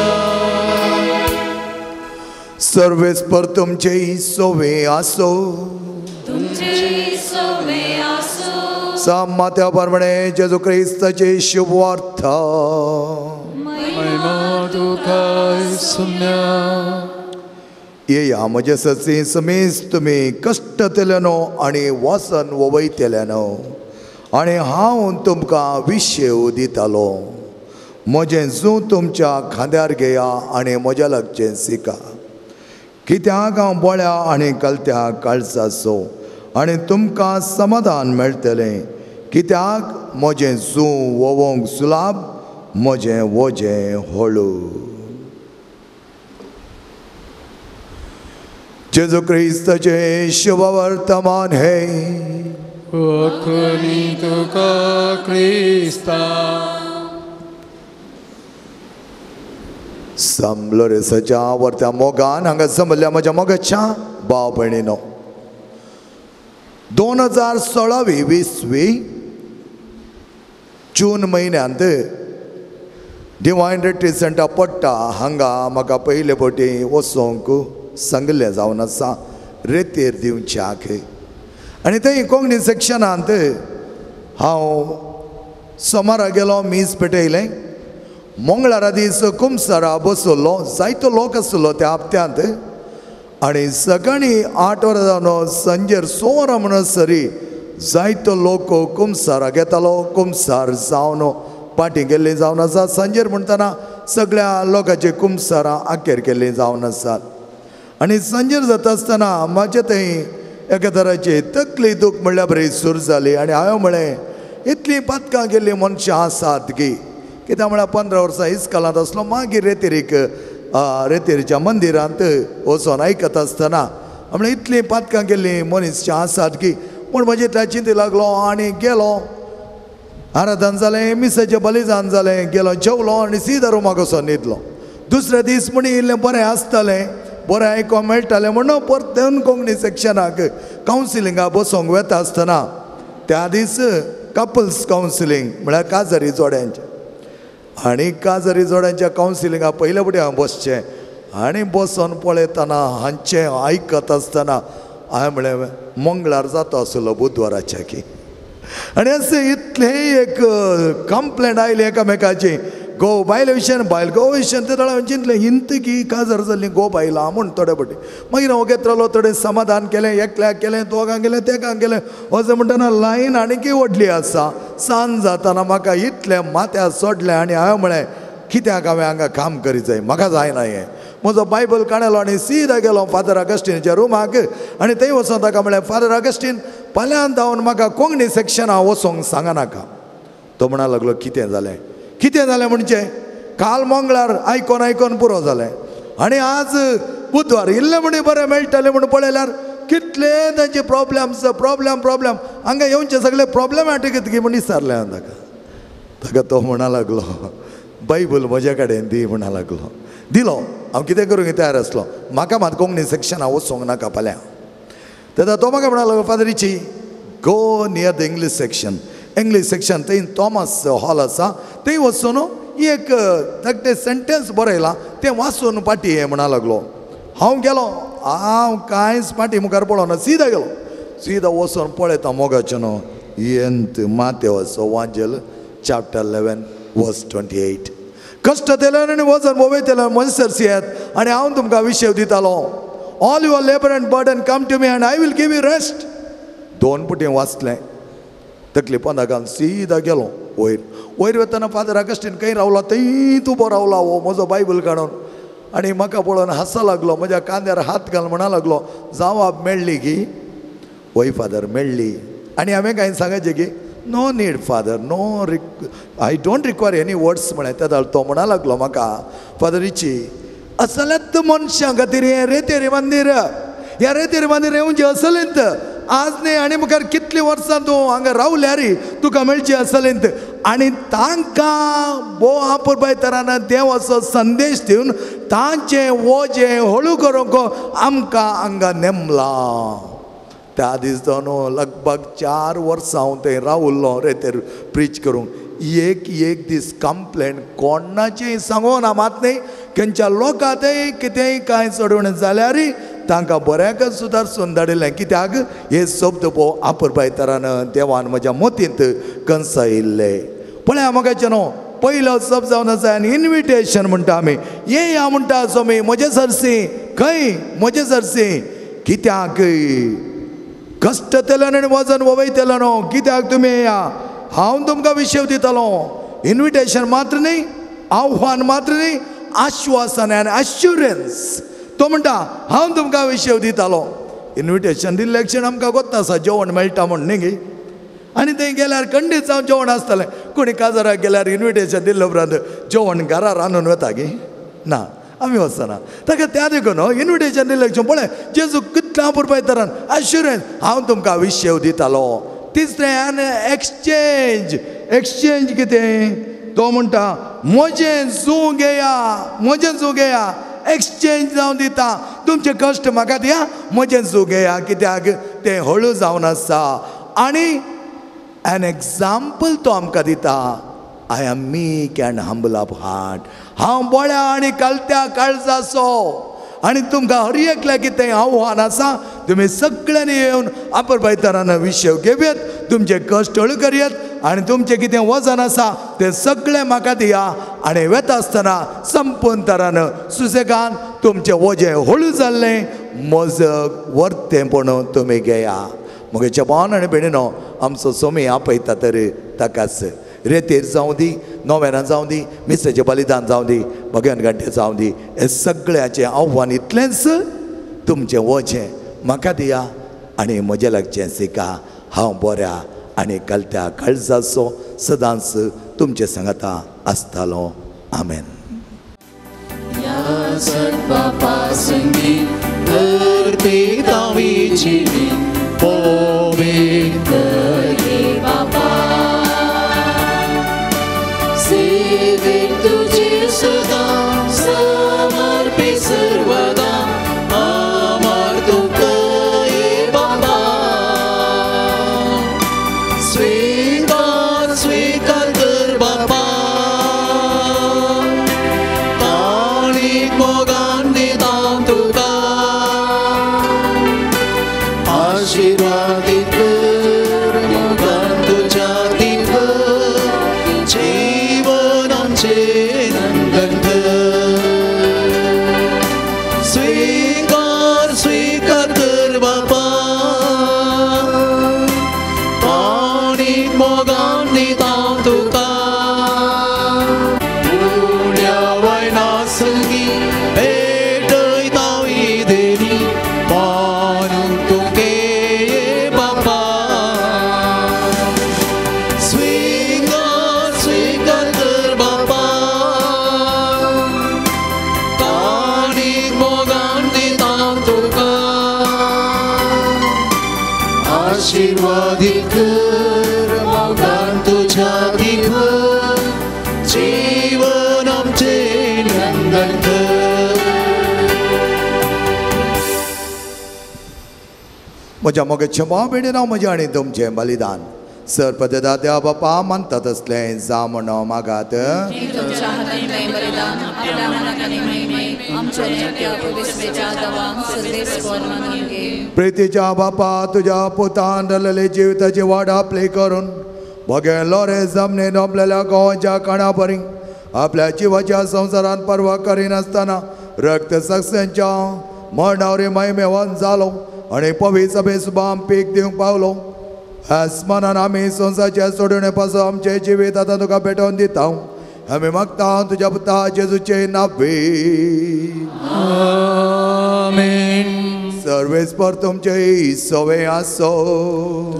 सर्वेस्पर तुमचे सोवे आसो, तुमचे सोवे आसो. सामात्या प्रमाणे जेजू क्रिस्ताचे शुभवार्ता. महिमा तुका सुम्या. येया म्हजे ससी समेज तुमी कश्टतल्यानो आनी वासन वयतल्यानो आनी हांव तुमकां विशेव दितालो. म्हजें जूं तुमच्या खांद्यार घेया आनी म्हज्या लागचें शिका, कित्याक हांव बोळ्या आनी कलत्या काळजाचो आनी तुमकां समाधान मेळटलें. कित्याक म्हजें जूं वोवंक सुलाभ, म्हजें वजें हळू. जेजू क्रिस्ताचें शुभवर्तमान हे. वखणी तुका क्रिस्ता. समलोरेसाच्या वरत्या मोगान हांगा जमल्या म्हज्या मोगाच्या भाव भयणीनो, 2016 20 जून म्हयन्यांत डिवायन रिट्रीट सेंटर पडटा हांगा म्हाका पयले फावटी वचोंक सांगलें जावन आसा रेतीर दिवच्याक. आनी थंय कोंकणी सेक्शनांत हांव सोमारा गेलो, मीस पेटयलें. मंगळारा दीस कुमसारा बसलो, जायतो लोक आसलो त्या हप्त्यांत. आनी सकाळीं 8 वरां जावन सांजेर 6 वरां म्हणसरी जायतो लोक कुमसारा घेतालो. कुमसार जावन पाटी गेल्ली जावन आसा. सांजेर म्हणटना सगळ्या लोकांची कुमसारां आखेर केल्ली जावन आसात. आनी सांजेर जाता आसतना म्हाजे थंय एका तराची तकली दूख म्हणल्यार बरी सुरू जाली. आनी हांवें म्हळें इतलीं पातकां केल्लीं मनशां आसात की कित्याक म्हळ्यार 15 वर्सां इस्कालांत आसलो. मागीर रेतेरीक रेतेरीच्या मंदिरांत वचोन आयकत आसतना म्हळ्यार इतलीं पातकां केल्लीं मनीस आसात की पूण म्हजे इतल्या चिंती लागलो आनी गेलो. आराधन जालें, मिसाचें बलिदान जालें, गेलो जेवलो आनी सीधा रुमाक वचोन न्हिदलो. दुसरे दीस म्हणी इल्लें बरें आसतलें, बरें आयकोंक मेळटालें म्हणून परतून कोंकणी सेक्शनाक कावन्सिलिंगाक बसोंक वता आसतना त्या दीस कपल्स कावन्सिलींग म्हळ्यार काजारी जोड्यांचें. आनी काजारी जोड्यांच्या कावन्सिलिंगाक पयले फावटी हांव बसचें आनी बसोन पळयतना हांचें आयकत आसतना हांवें म्हळें मंगळार जाता आसलो बुधवाराच्या की. आनी अशें इतलें एक कंप्लेंट आयली एकामेकाची, घोव बायले विशयान, बायल घोव विशयान. ते हांवें चिंतलें हिंत की काजार जाल्ली घोव बायलां म्हूण थोडे फावटी. मागीर हांव घेत रावलो, थोडें समाधान केलें, एकल्याक केलें, दोगांक केलें, तेगांक केलें. अशें म्हणटना लायन आनीकय व्हडली आसा. सांज जातना म्हाका इतलें माथ्यार सोडलें आनी हांवें म्हळें कित्याक हांवें हांगा काम करीत जाय, म्हाका जायना हें. म्हजो बायबल काडलो आनी सीधा गेलो फादर ऑगस्टिनाच्या रुमाक आनी थंय वचोन ताका म्हळें फादर ऑगस्टीन फाल्यां धांवन म्हाका कोंकणी सेक्शनाक वचोंक सांगनाका. तो म्हणा लागलो कितें जालें, कितें जालें म्हणजे काल मंगळार आयकोन आयकोन पुरो जालें आनी आज बुधवार इल्लें म्हणी बरें मेळटलें म्हूण पळयल्यार कितले तांचे प्रॉब्लम्स प्रॉब्लम प्रॉब्लम हांगा येवचे सगळे प्रॉब्लमॅटीक की म्हूण विचारलें हांवें ताका. ताका तो म्हणा लागलो बायबल म्हज्या कडेन दी म्हणा लागलो. दिलो. हांव कितें करूंक तयार आसलो, म्हाका मात कोंकणी सेक्शनाक वचोंक नाका फाल्यां. तेन्ना तो म्हाका म्हणा लागलो Father Richie go near the English section. English section थंय थॉमस हॉल आसा, थंय वचून एक धाकटें सेंटेन्स बरयलां तें वाचून पाटी हें म्हणा लागलो. हांव गेलो, हांव कांयच पाटी मुखार पळोवना, सीधा गेलो. सीधा वचून पळयता मोगाचें न्हू एंत मातेवाचो वांजेल चॅप्टर 11 वर्स 28. कश्ट तेल्यान आनी वजन वयतल्यान मनसर येत आनी हांव तुमकां विशय दितालो. All your labour and burden come to me and I will give you rest. 2 पुटी वाचलें, तकली पोंदा घालून सीधा गेलो वयर. वयर वतना फादर ऑगस्टीन खंय रावला थंयच उबो रावला हो म्हजो बायबल काडून आनी म्हाका पळोवन हांसो लागलो. म्हज्या कांद्यार हात घाल म्हणा लागलो जावाब मेळ्ळी की? वय फादर मेळ्ळी. आनी हांवें कांय सांगायचें की No need father, no I don't require any words म्हळें. तेदाळ तो म्हणा लागलो म्हाका, फादर रिची असलेच मनशां खातीर हें रेतेरी मंदीर, ह्या रेतेरी मंदीर येवचें असलेंत आज न्ही आनी मुखार कितलीं वर्सां तूं हांगा रावल्यार तुका मेळचें असलेंत. आनी तांकां भोव आपुरबाय तरान देव असो संदेश दिवन तांचें वजें हळू करूंक आमकां हांगा नेमलां. त्या दीस जावन लगभग 4 वर्सां हांव थंय रावल्लो रेतेर प्रीच करूंक. एक एक दीस कंप्लेन कोणाचें सांगूं ना मात न्ही, खंयच्या लोकांतय कितेंय कांय चडवणें जाल्यार तांकां बऱ्याकच सुदारसून धाडिल्लें. कित्याक हे शब्द भोव आपुरबाय तरान देवान म्हज्या मतींत कंसायिल्ले. पळया म्हाका न्हू पयलो शब्द जावन आसा आनी इनविटेशन म्हणटा आमी. येया म्हणटा स्वामी म्हजे सरसी, खंय म्हजे सरसी, कित्याक कश्ट तेलो आनी वजन वयतलो न्हू, कित्याक तुमी येया, हांव तुमकां विशेव दितलो. इनविटेशन मात्र न्ही, आव्हान मात्र न्ही, आश्वासन आनी अश्युरन्स. तो म्हणटा हांव तुमकां विशेव दितालो. इनविटेशन दिल्लें क्षण आमकां गोत्ता आसा जेवण मेळटा म्हूण न्ही गी, आनी थंय गेल्यार खंडीत जावन जेवण आसतलें. कोणी काजाराक गेल्यार इनविटेशन दिल्ले उपरांत जेवण घरा रांदून वता गी ना, आमी वचना ताका. त्या देखून इनविटेशन दिल्लें क्षण पळय जेजू कितल्या पुरपाय तरान अश्युरन्स, हांव तुमकां विशेव दितालो. तिसरें आनी एक्सचेंज. एक्सचेंज कितें, तो म्हणटा म्हजें जूं घेया, म्हजें जूं घेया, एक्सचेंज जावन दिता. तुमचे कश्ट म्हाका दिया, म्हजें जूं घेया, कित्याक तें हळू जावन आसा. आनी एन एग्जाम्पल तो आमकां दिता, I am meek and humble of heart, हांव बळ्या आनी कालत्या काळजाचो. आनी तुमकां हर एकल्याक कितें आव्हान आसा, तुमी सगळ्यांनी येवन आपुरबाय तरान विशेव घेवयात, तुमचे कश्ट हळू करयात आनी तुमचें कितें वजन आसा तें सगळें म्हाका दिया. आनी वेता आसतना संपूर्ण तरान सुसेगान तुमचें वजें हळू जाल्लें म्हज वर्तेंपण तुमी घेया. मगे जपान आनी भयणीनो आमचो सोमी आपयता तर ताकाच रेतेर जावं दी, नोवेनां जावं दी, मिसाचें बलिदान जावं दी, भगवान घंटे जावं दी, हें सगळ्याचें आव्हान इतलेंच, तुमचें वजें म्हाका दिया आनी म्हजें लागचें शिका. हांव बऱ्या आनी कलत्या काळजाचो सदांच तुमचे सांगाता आसतालो. आमेन. म्हज्या मोगेचे भाव भयणीनो, म्हजें आनी तुमचें बलिदान सर पददा देवा बापा मानता तसलें जा म्हणो मागात. प्रितीच्या बापा तुज्या पुतान धरलेले जिविताची वाड आपली करून भोगे लोरे जमनीन आपल्याल्या गोवाच्या काणा परी आपल्या जिवाच्या संवसारान पर्वा करिनासतना रक्त सक्सेंच्या मरणावरी महिमेवान जालो आनी पवित्र सभे सुबाम पीक दिवंक पावलो. आसमानान आमी संवसाराच्या सोडणे पासून आमचें जिवीत आतां तुका भेटोवन दिता. आमी मागता तुज्या पुता जेजूचे नांवे. आमेन. सर्वेस्पर तुमचे सवे आसो.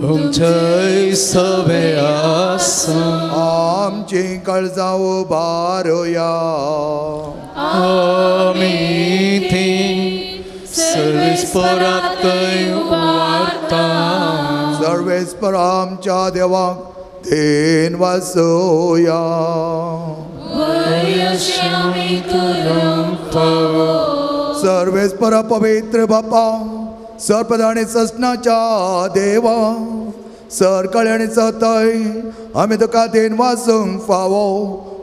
तुमचे सवे आसो. आमची काळजां उबारुया. आमी ती सर्वेस्पराक उबारता. सर्वेस्पर आमच्या देवाक then वासोया. सर्वेस्पर पवित्र बापा, सर्पदा आनी ससनाच्या देवा, सरकाळी आनी सतय, आमी तुका then वासूंक फावो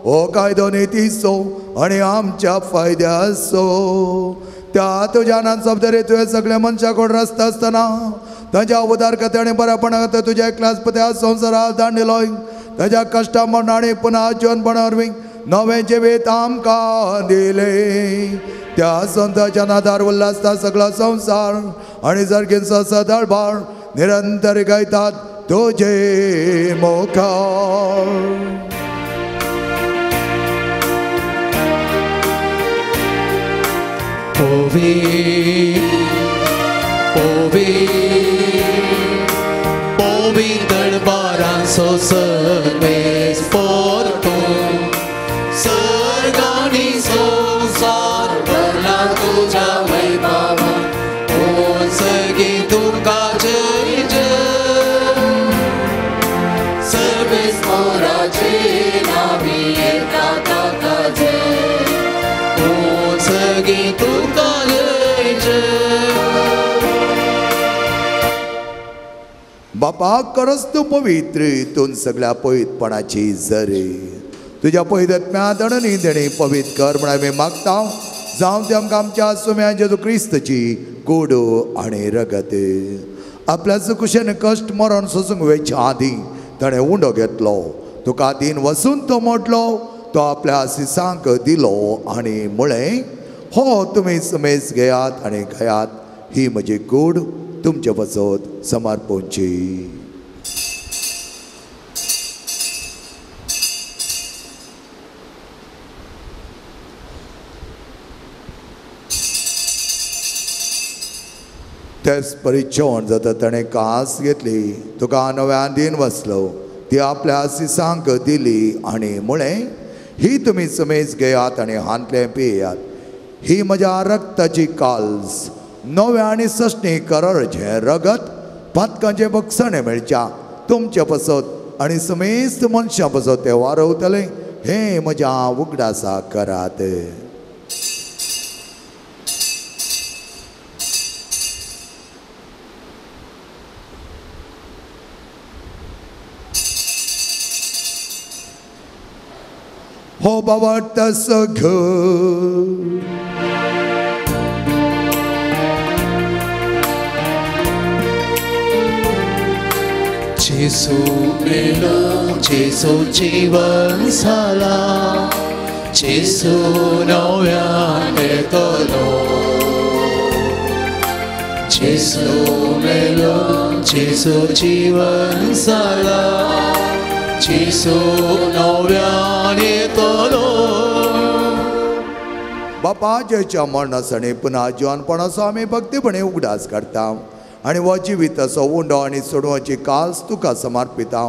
हो कायदो नितीचो आनी आमच्या फायद्याचो. त्या तुज्या नान जबाबदारी तुवें सगळ्या मनशां कडेन रस्ता आसतना तांच्या उदारकते आनी बरेपणा खातीर तुज्या एकल्याच पुत्या संवसाराक दान दिलोय. ताज्या कश्टा मरण आनी पुनः जिवनपणा वरवीं नवें जिवीत आमकां दिलें. त्या संताच्या नादार उल्हासता सगळो संवसार आनी सर्गींचो सदळभार निरंतर गायतात तुजे मुखार. पोवी पोवी पोवी दरबारांचो सर्वेस्पर तूं, सर्गांनी संवसार भरला तुज्या वैभवान. ओ सर्गी तुका जय जय, सर्वेस्पराचे नांवी येता ताका जय. ओ सर्गी तुका जय जय. बापा करस तूं पवित्र, तूं सगळ्या पवित्रपणाची जरी तुज्या पवित्र दणनी देणी पवित्र कर म्हण आमी मागता. जावं ते आमकां आमच्या सुम्या जेजू क्रिस्तची कूड आनी रगत. आपल्या कुशेन कश्ट मरण सोसूंक वेच्या आदीं ताणें उंडो घेतलो, तुका दीन वसून तो मोडलो, तो आपल्या सिसांक दिलो आनी म्हळें, हो तुमी समेज घेयात आनी घेयात, ही म्हजी कूड तुमचे पासत समर्पणची. तेच परी जेवण जाता ताणें कास घेतली, तुका नव्यान दीन वसलो, ती आपल्या सिसांक दिली आनी म्हळें, ही तुमी समेज घेयात आनी हांतलें पियात, ही म्हज्या रक्ताची काल्स, नव्या आनी सस्नी कराराचें रगत, पातकांचें बक्षणें मेळच्या तुमचे पासत आनी समेस्त मनशां पासत तें वारवतलें, हें म्हज्या उगडासा करात. हो बाबा तसो घर जेसू मेलो, जेसू जीवन जाला, जेसू नव्यान येतलो. जेसू मेलो, जेसू जीवन जाला, जेसू नव्यान येतलो. बापा जेच्या मरणासणे पुन्हा जिवनपणाचो आमी भक्तीपणे उगडास करता आनी हो जिविताचो उंडो आनी सोडोवची काल्स तुका समर्पिता.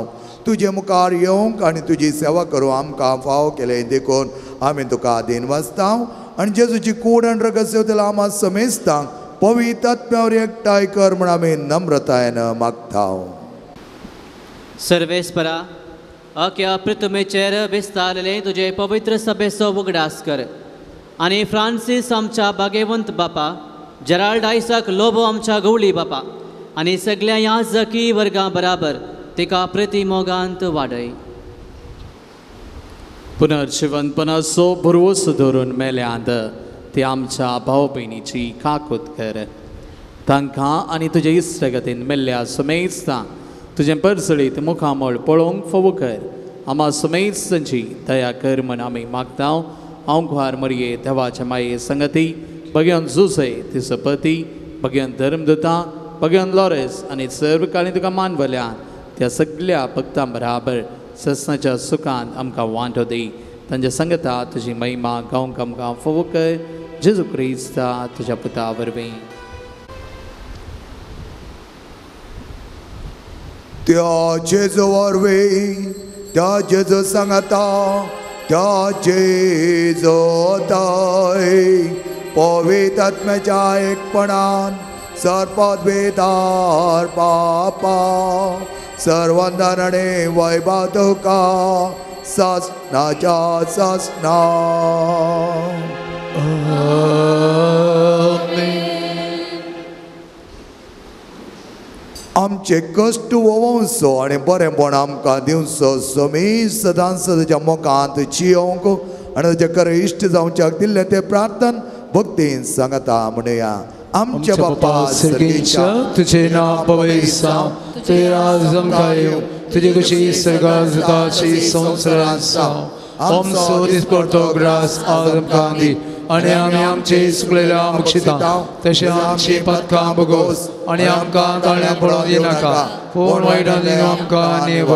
तुजे मुखार येवंक आनी तुजी सेवा करूं आमकां फावो केलें देखून आमी तुका आदीन वाचता आनी जेजूची कूड आनी रगत सेवतल्या आमा समेस्तांक पवित्र आत्म्यावर एकठांय कर म्हूण आमी नम्रतायेन मागता. सर्वेस्परा अख्या पृथ्वीचेर विस्तारले तुजे पवित्र सभेचो उगडास कर आनी फ्रांसीस आमच्या भागेवंत बापा, जेराल्ड आयसाक लोबो आमच्या गवळी बापा आनी सगळ्या ह्या जकी वर्गां बराबर तिका प्रतिमोगांत वाडय. पुनर्जिवनपणाचो भरवंसो धरून मेल्यांत ती आमच्या भाव भयणीची काकूत कर. तांकां आनी तुजे इश्टगतीन मेल्ल्या सुमेस्तांक तुजें परजळीत मुखामळ पळोवंक फावो कर. आमा सुमेस्तांची दया कर म्हण आमी मागता. आंवघार मरये देवाच्या माये संगती भगवान जुसे तिचो पती, भगवान धर्मदूता, भगवान लॉरेस आनी सर्व काळी तुका मानवल्या त्या सगळ्या भक्तां बराबर ससनाच्या सुखान आमकां वांटो दी. तांच्या संगता तुजी महिमा गावंक आमकां फावो कर. जेजू क्रिस्ता तुज्या पुता वरवीं. त्या जेजू वरवीं, त्या जेजू सांगाता, त्या जेजू ताय पवित्र आत्म्याच्या एकपणान सर्पद्वेदार बापा सर्वंदरणे वैभव तुका सासनाच्या सासना. आमचे कश्ट वोवचो आनी बरेंपण आमकां दिवचो स्वामी सदांच सदांच्या मोगांत जियोवंक आनी ताचे खरें इश्ट जावच्याक दिल्लें तें प्रार्थन भक्तीन सांगता म्हणया. आमच्या बापा सर्गेच्या, तुझे नाव पवित्र जावं, तुझे राज आमकां येवं, तुजी खुशी स्वर्गात जाता तशी संवसारांत जावं. आमचो दिसपडतो ग्रास आज आमकां दी आनी आमी आमचे चुकलेल्या मुक्षिता तशें आमची पातकां भोगोस आनी आमकां ताळ्यां पडोवन येनाका, पूण वायटांतल्यान आमकां निव.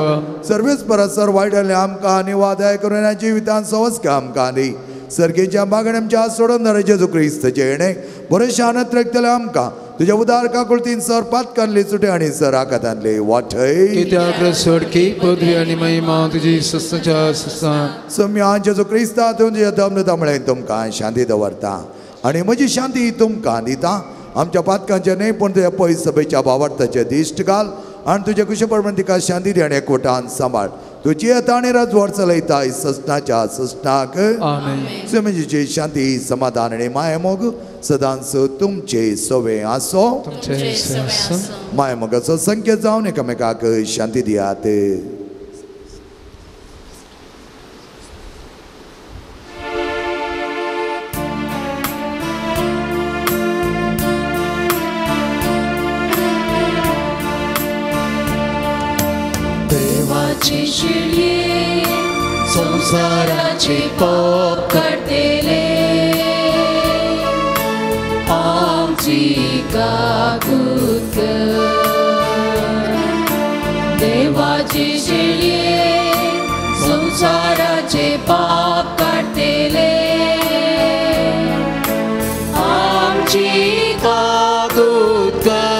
सर्वेस परसर वायटांतल्यान आमकां निवादाय करून जिवितान सवस आमकां दी. सर्गेच्या मागण्या आमच्या सोडून जेजू क्रिस्ताचें येणें बरें शानत रखतलें आमकां तुज्या उदार काकुळतीन सर पातकानली सुटे आनी सर आकातानले वाटय. कित्याक सोडकी पदवी आनी महिमा तुजी सस्ताच्या सस्ता. सम्या जेजू क्रिस्ता तुमच्या दमनता म्हळें तुमकां शांती दवरता आनी म्हजी शांती तुमकां दिता. आमच्या पातकांचे न्हय पूण तुज्या पयस सभेच्या भावार्थाचे दिश्ट घाल आनी तुज्या कुशे प्रमाण तिका शांती दी आनी एकवटान सांबाळ. तुजी येता आनी राजवाड चलयता ससनाच्या ससनाक. स्वामीजीची शांती समाधान आनी मायमोग सदांच तुमचे सवे आसो. मायमोगाचो संकेत जावन एकामेकाक शांती दियात. संसाराचे पाप काडटले आमची काकूत कर. देवाची शिळये संसाराचे पाप काडटले आमची काकूत कर.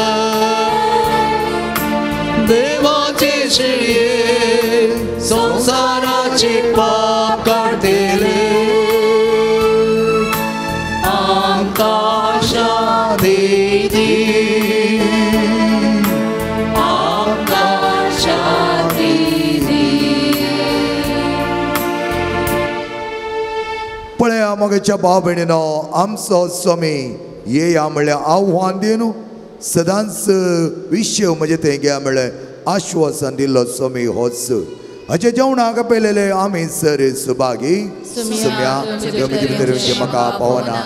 देवाची शिळये संसाराचे पाप काडटले आमकां शांती दी, आमकां शांती दी. पळया मोगेच्या भाव भयणीनो, आमचो स्वामी येया म्हणल्यार आव्हान दिवन सदांच विशय म्हणजे तें घ्या म्हणलें आश्वासन दिल्लो स्वामी होच. हाचे जेवणाक पेलेले आमी सर सुभागी. सुम्या भितर म्हाका पावना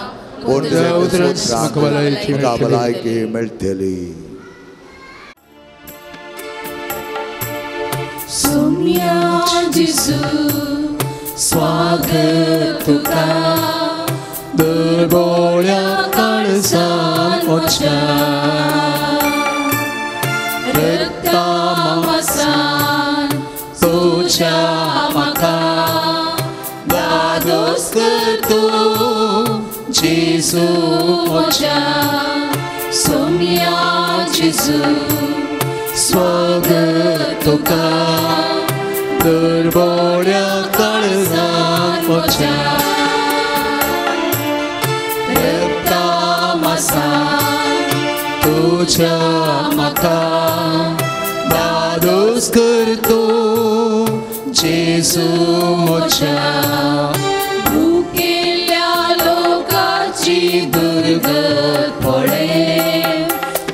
पूण म्हाका भलायकी मेळटली. सुम्या जेजू स्वागत तुका दुर्बोळ्या काळजान वच्या रक्ता मासान तुझ्या म्हाका दादोस कर तूं जेजू म्हज्या. सोम्या जेजू स्वागत तुका दुर्बोळ्या काळजान वच्या रक्ता मासान तुझ्या म्हाका दादोस कर तूं जेजू म्हज्या. भुकेल्ल्या लोकाची दुर्गत पळय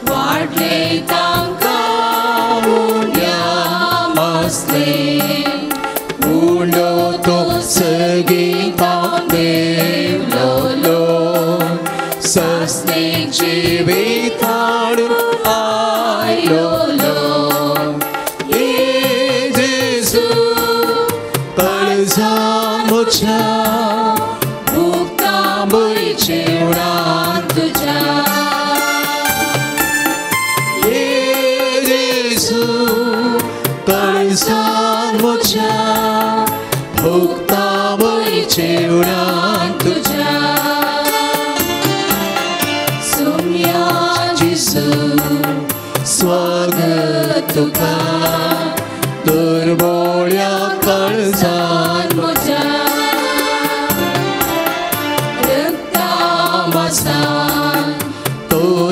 वाडले तांकां उण्या मासले उंडो तो सगीता देवलो सस्ने जिविताड आयलो ये जेजू काळजा म्हज्या भुकता भंय जेवणान तुज्या. ये जेजू काळजा म्हज्या भुकता भंय जेवणान तुज्या. सोम्या जेजू स्वागत तुका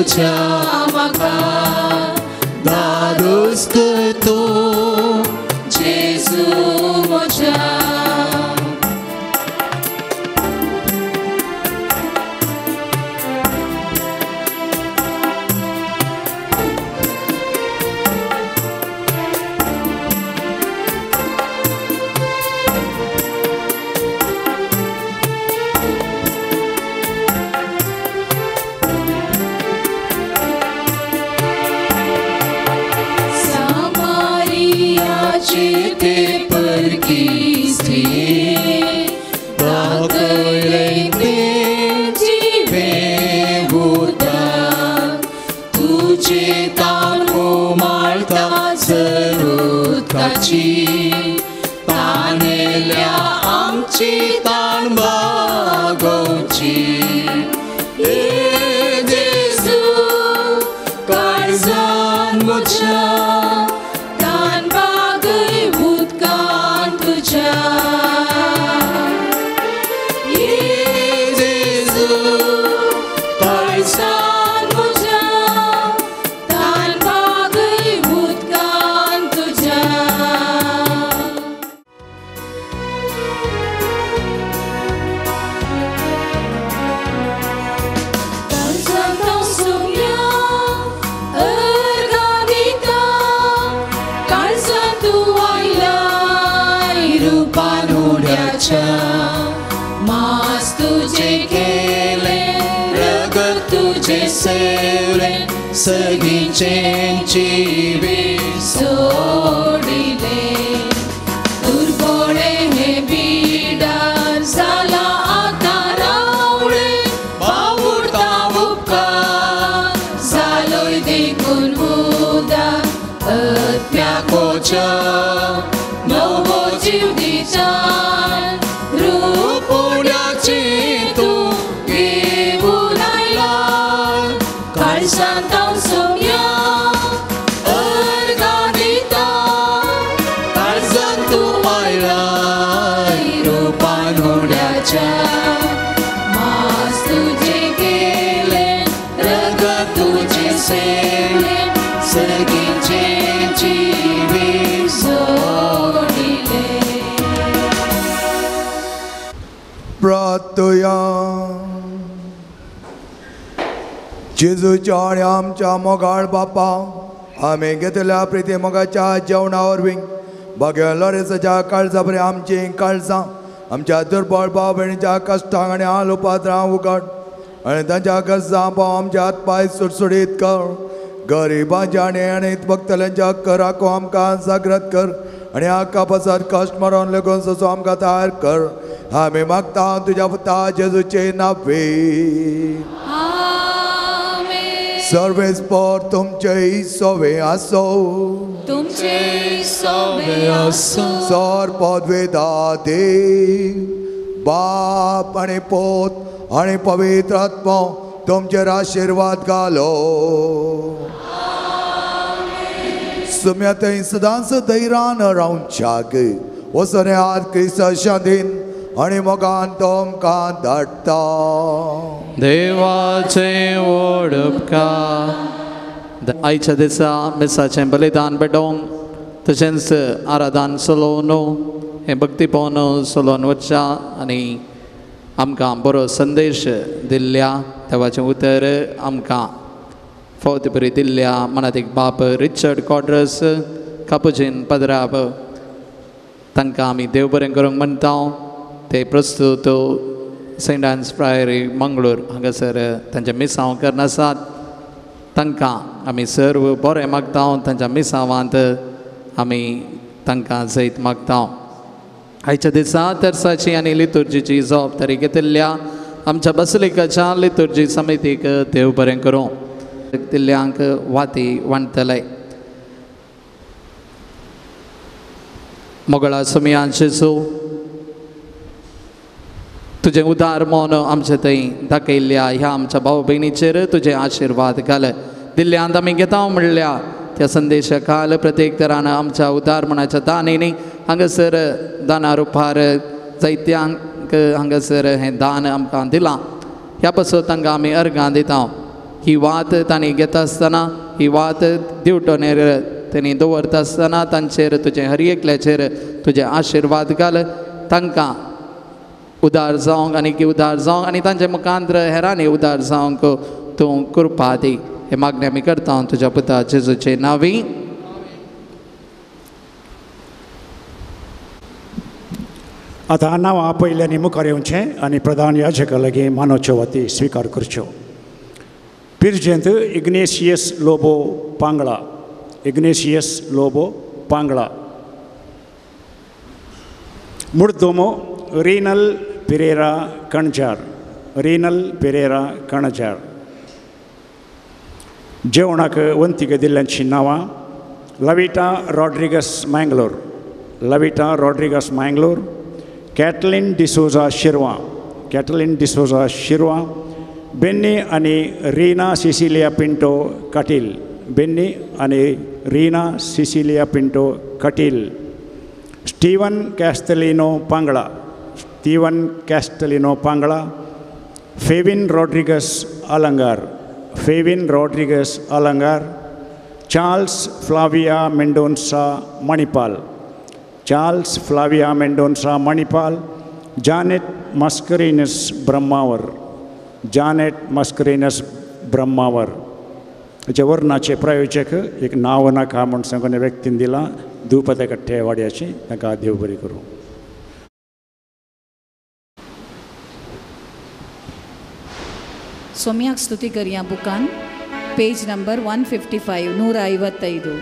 म्हज्या म्हाका धादोस कर तूं जेजू म्हज्या. ते परकी स्त्री दाखयलें तें जिवें उदक तुजें तान उमाळटा झर उदकाची तानेल्या आमची तान भागोवची. ये जेजू काळजान म्हज्या मास तुझे केलें रगत तुझे सेवलें सगळींचें जिवीत सोडिलें. दुर्बोळें हें बिडार जालां आतां रावळें वावुरता उपकार जालोय देखून उदार आत्म्याकोच्या नवो जीव दिता. मास तुझे केलें रगत तुझे सेवलें सगळींचें जिवीत सोडिलें. प्रार्थया. जेजूच्या आनी आमच्या मोगाळ बापा, आमी घेतल्या प्रिती मोगाच्या जेवणा वरवीं भाग्य लोरेसाच्या काळजा बरें आमचीं काळजां आमच्या दुर्बळ भाव भयणीच्या कश्टांक आनी हाल उपाद्रां उगड आनी तांच्या गरजां भाव आमच्या हात पांय सुडसुडीत कर. गरिबांच्या आनी आणीत भक्तल्यांच्या कराको आमकां जागृत कर आनी हाका पासत कश्ट मरोन लेगून ससो आमकां तयार कर. आमी मागता तुज्या पुता जेजूचे नावे. सर्वेस पर तुमचे सोवे आसो, तुमचे सोवे आसो. सर पदवेदा देव बाप आनी पोत आनी पवित्र आत्मो तुमचेर आशिर्वाद घालो. सुम्या थंय सदांच धैर्यान रावच्याक वचोन हात क्रिस्ता शांतीन आनी मोगान तुमकां धाडटा. देवाचें व्हड उपकार. आयच्या दिसा मिसाचें बलिदान पेटोवंक तशेंच आराधन चलोवन हें भक्तीपवन चलोवन वचच्या आनी आमकां बरो संदेश दिल्ल्या देवाचें उतर आमकां फावती बरी दिल्ल्या मनातीक बाप रिचर्ड कॉड्रस कापुजीन पदराब तांकां आमी देव बरें करूंक म्हणटा. ते प्रस्तूत सेंट आन्स प्रायरी मंगळूर हांगासर तांचें मिसांव करून आसात. तांकां आमी सर्व बरें मागता. तांच्या मिसांवांत आमी तांकां जैत मागता. आयच्या दिसा तरसाची आनी लितुर्जीची जबाबदारी घेतिल्ल्या आमच्या बसलिकाच्या लितुर्जी समितीक देव बरें करूं. दिल्ल्यांक वाती वांटतले. मोगळा सुमयान जेजू तुजें उदार मन आमचे थंय दाखयल्ल्या ह्या आमच्या भाव भयणीचेर तुजे आशिर्वाद घाल. दिल्ल्यांत आमी घेता म्हणल्या त्या संदेशा खाल प्रत्येक तरान आमच्या उदार मनाच्या दानींनी हांगासर दाना रुपार जायत्यांक हांगासर हें दान आमकां दिलां. ह्या पासून तांकां आमी अर्गां दिता. ही वात तांणी घेता आसतना, ही वात दिवटणेर तेणी दवरता आसतना तांचेर तुजें हर एकल्याचेर तुजे आशिर्वाद घाल. तांकां उदार जावंक आनी उदार जावंक आनी तांचे मुखांत्र हेरांनी उदार जावंक तूं कृपा दी. हे मागणें आमी करता तुज्या पुता जेजूचे नांवी. आतां नांवां पयल्यांनी मुखार येवचें आनी प्रधान याजका लागीं मानवच्यो वाती स्विकार करच्यो. पिरजेंत इग्नेशियस लोबो पांगळा, इग्नेशियस लोबो पांगळा. मुर्दोमो रीनल पिरेरा कणजार, रीनल पिरेरा कणजार. जेवणाक वंतीक दिल्ल्यांचीं नांवां Lavita Rodrigues Mangalore, Lavita Rodrigues Mangalore, Caitlin D'Souza Shirva, Caitlin D'Souza Shirva, Benny आनी रीना सिसिलिया पिंटो कटील, बेन्नी आनी Reena Cecilia Pinto Kateel, Steven Castelino Pangla, Steven Castelino Pangla, Fevin Rodrigues Alangar, Fevin Rodrigues Alangar, Charles Flavia Mendonca Manipal, Charles Flavia Mendonca Manipal, Janet Mascarenhas Brahmavar, Janet Mascarenhas Brahmavar. हाचे वर्णाचे प्रायोजक एक नांव नाका म्हूण सांगून व्यक्तीन दिलां. दुपते वाड्याची तांकां देव बरी करूं. सोम्याक स्तुती करया बुकान पेज नंबर 155 155.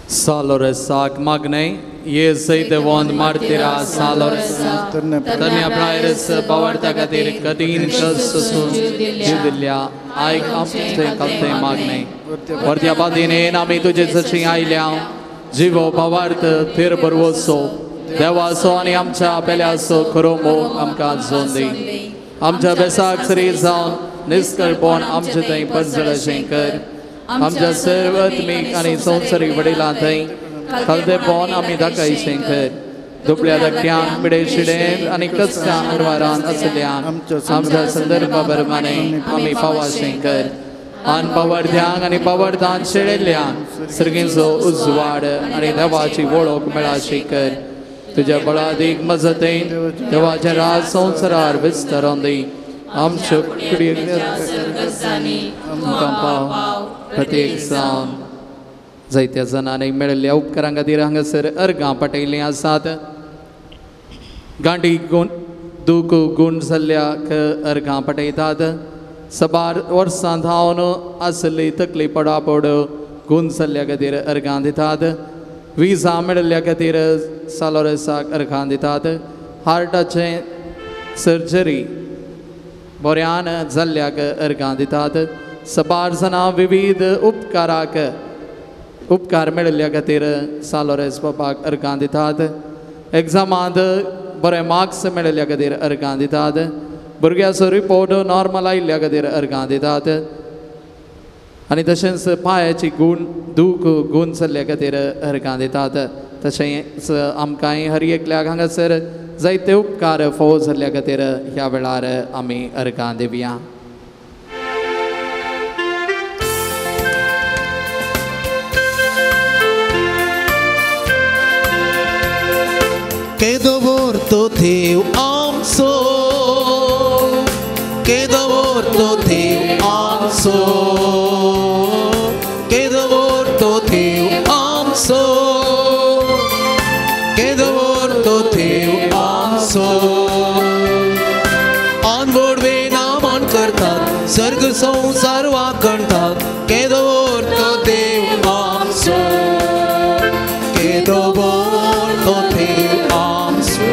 सालोरेसाक मागणे ये सैतवंत मार्तिरा सालोरेसा तरण्या प्रायरस बावडता खातीर कठीण कश्ट सोसून जीव दिल्ल्या आयक आमचें कलतें मागणे. वरत्या बादीनेन आमी तुजे जशी आयल्या जिवो भावार्थ थीर बरवसो देवाचो आनी आमच्या पेल्याचो खरो मोग आमकां जोन दी. आमच्या बेसाक सरी जावन निस्कळपण आमचे थंय परजळशें कर. आमच्या सर्व आत्मीक आनी संवसारीक वडिलां थंय खालतेपण आमी दाखयशें कर. दुबळ्या धाकट्यांक पिडे शिडेन आनी कचऱ्या अणवारान आसल्यांक आमच्या संदर्भा प्रमाणे आमी पावाशें कर. आन पावर्ध्यांक आनी पावर्धान शेळेल्ल्यांक सर्गींचो उजवाड आनी देवाची वळख मेळाशी कर. तुज्या बळादीक मजतेन देवाच्या राज संवसारार विस्तारून दी. आमच्यो आमकां पाव प्रत्येक जावन जायत्या जाणांनी मेळिल्ल्या उपकारां खातीर हांगासर अर्गां पटयल्लीं आसात. गांडी गुण दूख गूण जाल्ल्याक अर्गां पटयतात. सबार वर्सां धांवन आसली तकली पडापड गूण जाल्ल्या खातीर अर्गां दितात. विजा मेळिल्ल्या खातीर सालोरेसाक अर्गां दितात. हार्टाचें सर्जरी बऱ्यान जाल्ल्याक अर्गां दितात. सबार जाणां विविध उपकाराक उपकार मेळिल्ल्या खातीर सालोरेस बाबाक अर्गां दितात. एग्जामांत बरे मार्क्स मेळिल्ल्या खातीर अर्गां दितात. भुरग्याचो रिपोर्ट नॉर्मल आयिल्ल्या खातीर अर्गां दितात. आनी तशेंच पांयाची गूण दूख गूण जाल्ल्या खातीर अर्गां दितात. तशेंच आमकांय हर एकल्याक हांगासर जायते उपकार फावो जाल्ल्या खातीर ह्या वेळार आमी अर्गां दिवया. केदो व्हर तो देव आमचो, केदो तो देव आमचो आनवडवे नामान करतात सर्ग संसार वाकणतात केदो व्हड तो देव आमचो केदो व्हड तो देव आमचो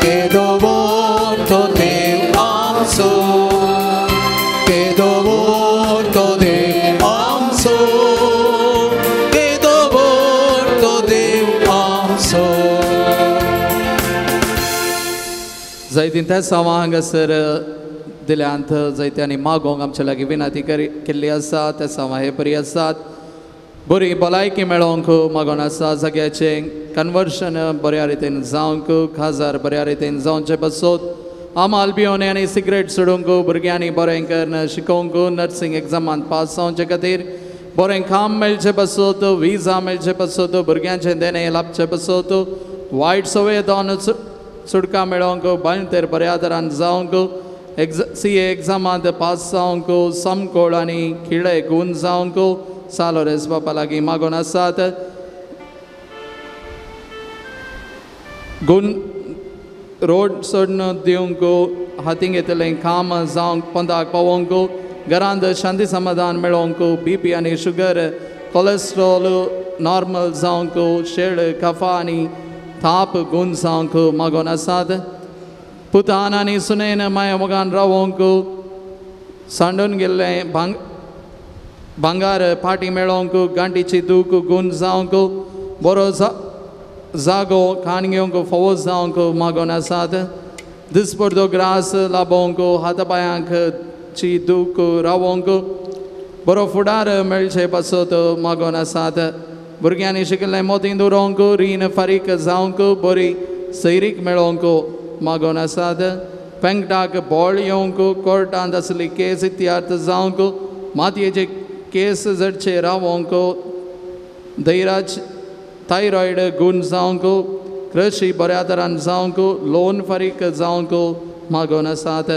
केदो व्हड तो देव आमचो केदो व्हड तो देव आमचो केदो व्हड तो देव आमचो. जायतीं त्या सावां हांगासर दिल्यांत जायत्यांनी मागोंक आमच्या लागीं विनंती केल्ली आसा. त्या सावां हे बरी आसात. बरी भलायकी मेळोवंक मागोन आसा. जाग्याचें कन्वर्शन बऱ्या रितीन जावंक खाजार बऱ्या रितीन जावचें बसोत आमाल पिवन आनी सिगरेट सोडूंक भुरग्यांनी बरें करून शिकोवंक नर्सिंग एग्जामांत पास जावचे खातीर बरें काम मेळचें बसोत विजा मेळचें बसोत भुरग्यांचें देणें लाबचें बसोत वायट संवय जावन सुटका मेळोवंक बांयतेर बऱ्या तरान जावंक सी ए एग्जामांत पास जावंक समकोळ आनी खिळे गूण जावंक सालोरेस बापा लागीं मागून आसात. गूण रोड सोडून दिवंक हातीं घेतलें काम जावंक पंदाक पावोवंक घरांत शांती समाधान मेळोवंक बी पी आनी शुगर कोलेस्ट्रॉल नॉर्मल जावंक शेळ कफा आनी थाप गूण जावंक मागून आसात. पुतान आनी सुनेन माया मोगान रावोवंक सांडून गेल्लें भांगार पाटी मेळोवंक गांठीची दूख गूण जावंक बरो जागो खाण घेवंक फावो जावंक मागून आसात. दिसपडतो ग्रास लाबोवंक हातापायांक ची दूख रावोवंक बरो फुडार मेळचे पासत मागून आसात. भुरग्यांनी शिकिल्लें मोतीं दवरूंक रीण फारीक जावंक बरी सैरीक मेळोवंक मागून आसात. पेंगटाक बोळ येवंक कोर्टांत आसली केस इतिहार्थ जावंक मातयेचे केस जडचे रावोवंक धैराज थायरॉयड गूण जावंक कृशी बऱ्या तरान जावंक लोन फारीक जावंक मागून आसात.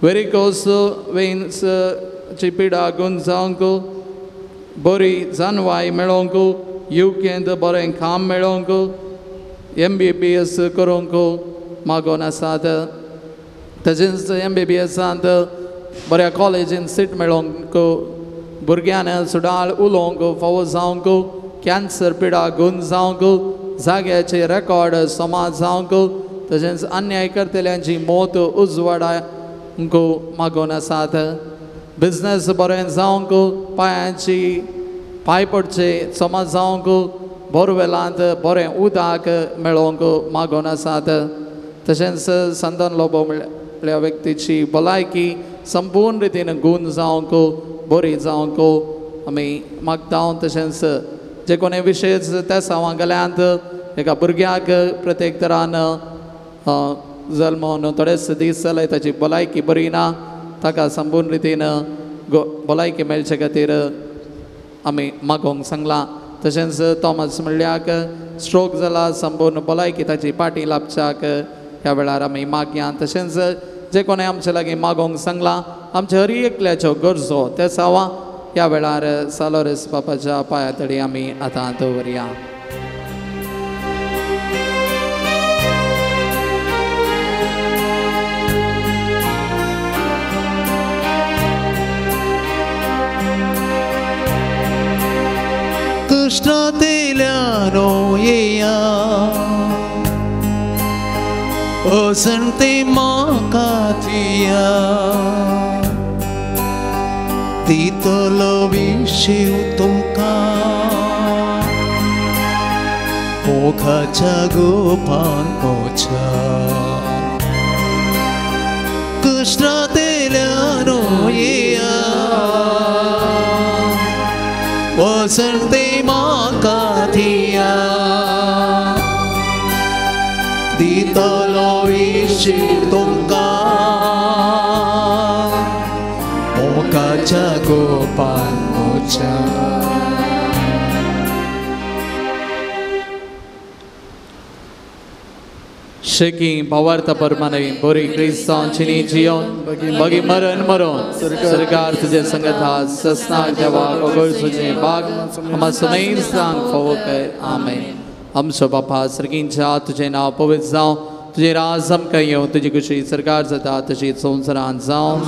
वेरिकोस वेन्सची पिडा गूण जावंक बरी जानवाय मेळोवंक युकेंत बरें काम मेळोवंक एम बी बी एस करूंक मागून आसात. तशेंच एम बी बी एसांत बऱ्या कॉलेजीन सीट मेळोवंक भुरग्यान सुडाळ उलोवंक फावो जावंक कॅन्सर पिडा गूण जावंक जाग्याचे रेकॉर्ड समाज जावंक तशेंच अन्याय करतल्यांची मौत उजवाडांक मागून आसात. बिजनेस बरें जावंक पांयांची पांय पडचे समाज जावंक बोरवेलांत बरें उदक मेळोवंक मागून आसात. तशेंच संदन लोबो म्हणल्या व्यक्तीची भलायकी संपूर्ण रितीन गूण जावंक बरी जावंक आमी मागता. तशेंच जे कोणी विशेश त्या सावां गेल्यांत एका भुरग्याक प्रत्येक तरान जल्मून थोडेच दीस जाले ताची भलायकी बरी ना ताका संपूर्ण रितीन भलायकी मेळचे खातीर आमी मागोवंक सांगलां. तशेंच थॉमस म्हणल्याक स्ट्रोक जाला संपूर्ण भलायकी ताची पाटी लाबच्याक ह्या वेळार आमी मागया. तशेंच जे कोणें आमचे लागीं मागोवंक सांगलां आमच्या हर एकल्याच्यो गरजो ते सावां ह्या वेळार सालोरेस बापाच्या पांया तडी आमी आतां दवरया. कृष्णातेल्यानो येया वसंते म्हाका दिया दितलो विशीव तुमकां मोगाच्या गोपान मोच्या कृष्णातेल्यानो येया वसंते म्हाका दिया दितलो विशीव तुमकां मोगाच्या गोपान मोच्या. शेकी भावार्थ परमाने बोरी क्रिस्तांचिनी जियोन बगी मरण मरोन सरकार तुझे संगत ससना देवा ओगळ तुझे बाग हमा सुनई सांग फावो कर. आमेन. आमचो बापा सर्गींच्या तुजें नांव पवित्र जावं, तुजें राज आमकां येवं, तुजी खुशी सरकार जाता तशी संवसारांत जावं.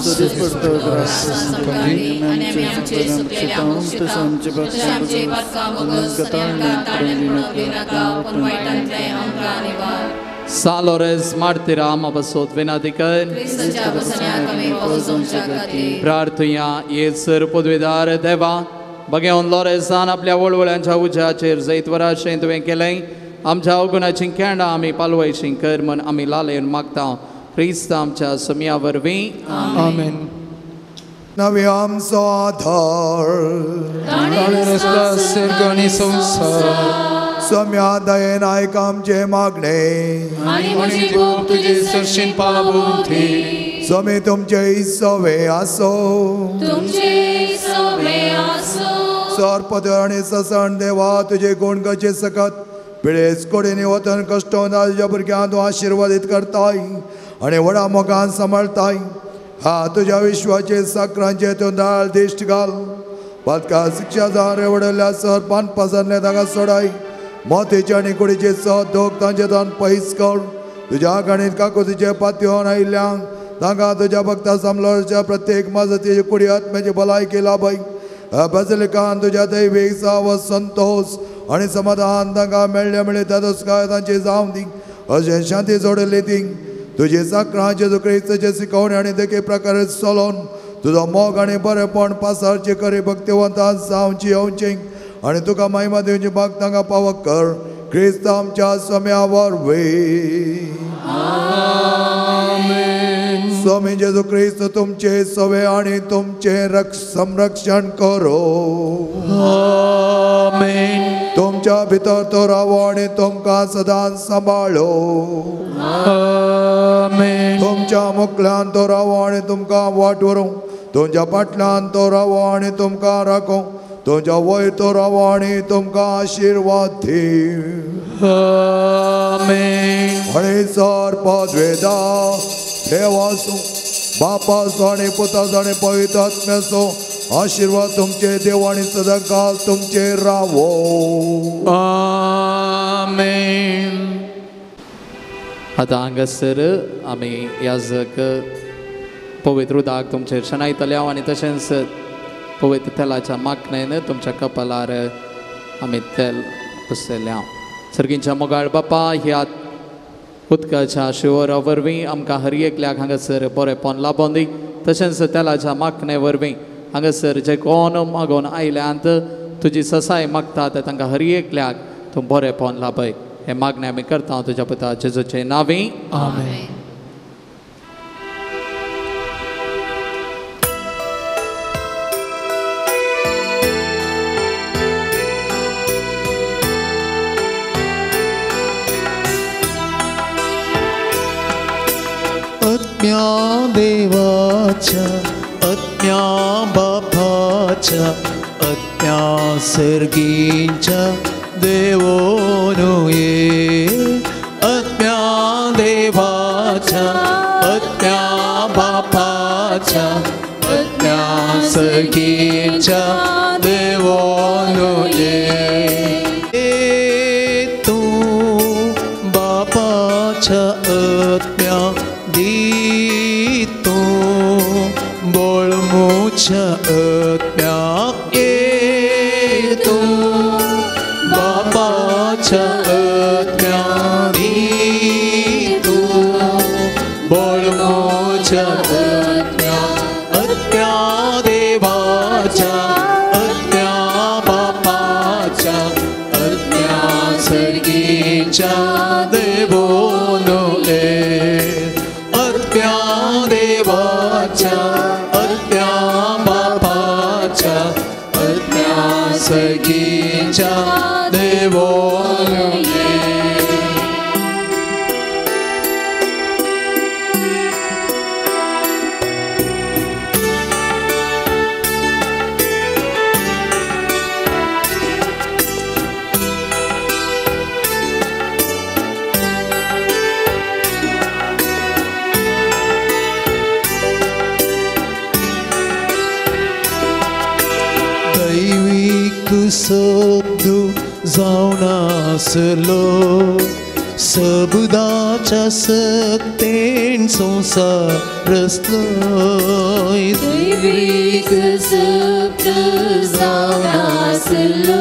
सालोरेस मार्तिराम अबसोत विनाती कर. प्रार्थुया. येसर पदवीदार देवा, बघेवन लोरेसान आपल्या वळवळ्यांच्या उज्याचेर जैतवराशें तुवें केलें. आमच्या अवगुणाची केंडां आमी पालवयशी कर म्हण आमी लालेवन मागता क्रिस्त आमच्या समिया वरवीं. आमेन. नवे आमचो आधार संसार सम्या दयेन आयक आमचें मागणें तुजे सरशीन पावोवंदी. स्वामी तुमचे सवे आसो, सरपद आनी ससण देवा तुजे गुण गजे सकत पिळेस कोडीनी वतन कश्टोन तुज्या भुरग्यांक तूं आशिर्वादीत करताय आनी व्हडा मोगान सांबाळताय. हा तुज्या विश्वाचे साकरांचे तूं दाळ दिश्ट घाल. पातका शिक्षा जावन रेवडल्या सर पान पसरले ताका सोडाय. मोतीचे आनी कुडीचे सत दोग तांचे तान पयस कर. तुज्या गणीत काकुतीचे पातयोन आयिल्ल्यांक तांकां तुज्या भक्ता सांबळच्या प्रत्येक मजतीची कुडी आत्म्याची भलायकी लाभय. बसलिकान तुज्या दैवीक सावस संतोष आनी समाधान तांकां मेळ्ळें मेळ्ळें तातूंत तांची जावं दी. अशें शांती जोडली ती तुजी साकरां जेजू क्रिस्ताचे शिकवणी आनी देखी प्रकारे चलोवन तुजो मोग आनी बरेपण पासारचे खरी भक्तिवंतां जावची येवची आनी तुका महिमा दिवची भाग तांकां पावक कर. क्रिस्त आमच्या स्वाम्या वरवीं. स्वामी जेजू क्रिस्त तुमचे सवे आनी तुमचे संरक्षण करो. आमेन. तुमच्या भितर तो रावो आनी तुमकां सदांच सांबाळो. आमेन. तुमच्या मुखल्यान तो रावो आनी तुमकां वाट व्हरूं. तुमच्या फाटल्यान तो रावो आनी तुमकां राखूं. तुमच्या वयर तो रावो आनी तुमकां आशिर्वाद दी. आमेन. आनी सर पदवेदा देवासो बापाचो आनी पुताचो आनी पवित्र आत्म्याचो आशिर्वाद तुमचे देव आनी सदांकाल तुमचे रावो. आमेन. आतां हांगासर आमी याजक पवित्र उदक तुमचेर शेणायतले आनी तशेंच पवित्र तेलाच्या मागणेन तुमच्या कपालार आमी तेल पुसतले. सर्गींच्या मोगाळ बापा, ह्या उदकाच्या शिवरा वरवीं आमकां हर एकल्याक हांगासर बरेपण लाबोवन दी. तशेंच तेलाच्या मागणे वरवीं हांगासर जे कोण मागोवन आयल्यांत तुजी ससाय मागता ते तांकां हर एकल्याक तूं बरेपण लाभय. हें मागणें आमी करता तुज्या पुता जेजूचे नांवी. आमेन. आत्म्या देवाच्या आत्म्या बापाच्या आत्म्या सर्गींच्या देवोनु ये. आत्म्या देवाच्या आत्म्या बापाच्या आत्म्या सर्गींच्या देवोनु ये. तूं बापाच्या आत्म्या दी तूं बोळमुच्या आत्म्याक ये तूं बापाच्या आत्म्या दी तूं बोळमुच्या आत्म्या. आत्म्या देवाच्या आत्म्या बापाच्या आत्म्या सर्गीच्या देवोनु ये. आत्म्या देवाच्या आत्म्या बापाच्या आत्म्या सगीच्या देवोनु ये. दैवीक शब्द जावनासलो सबदाच्या सक्तेन संवसार रचलो दैवीक सक्त जावनासलो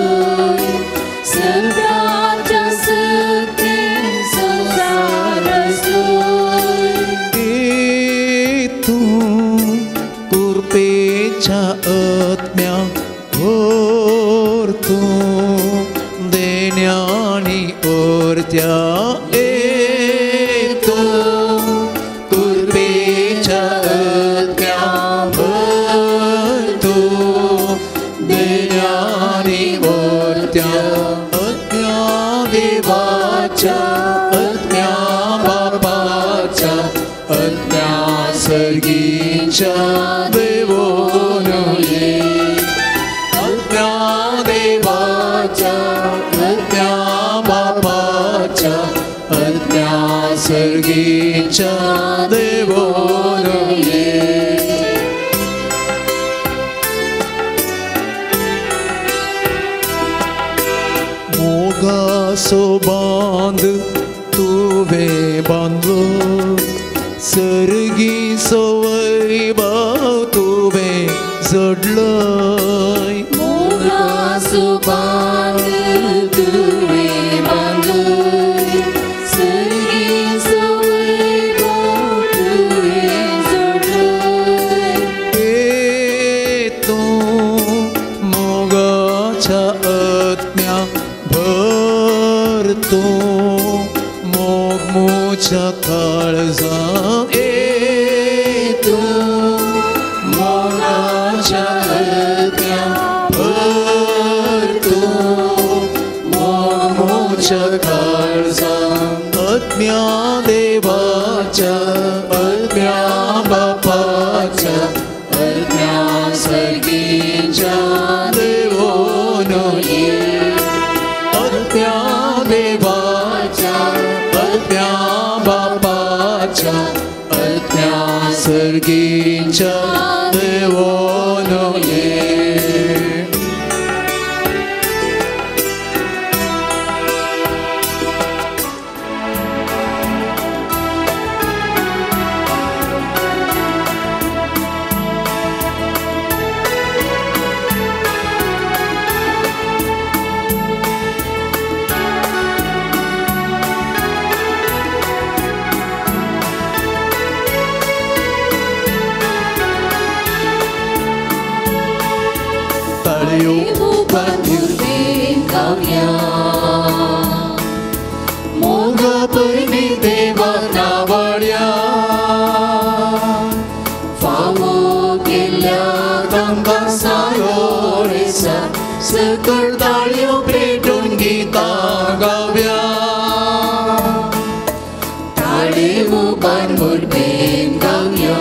सबदाच्या सक्तेन संवसार रचलो तूं कुरपेच्या आत्म्या भर तूं देण्यानी ओरत्या मोगासो बांद तुवें बांदलो सर्गीचो वैभव तुवें जोडलो मोगासो बांद तुवें बांदलो सर्गीचो वैभव तुवें जोडलो तूं मोगाच्या आत्म्या भर तूं मोग मोच्या काळजांत तूं मोगाच्या आत्म्या भर तूं मोग मोच्या काळजांत आत्म्या देवाच्या आत्म्या बापाच्या आत्म्या सर्गीच्या देवोनो ये आत्म्या देवाच्या आत्म्या बापाच्या आत्म्या सर्गीच्या देवोनो ये सकळ ताळयो पेटून गीतां गावया ताळे उबार मुरबेन गावया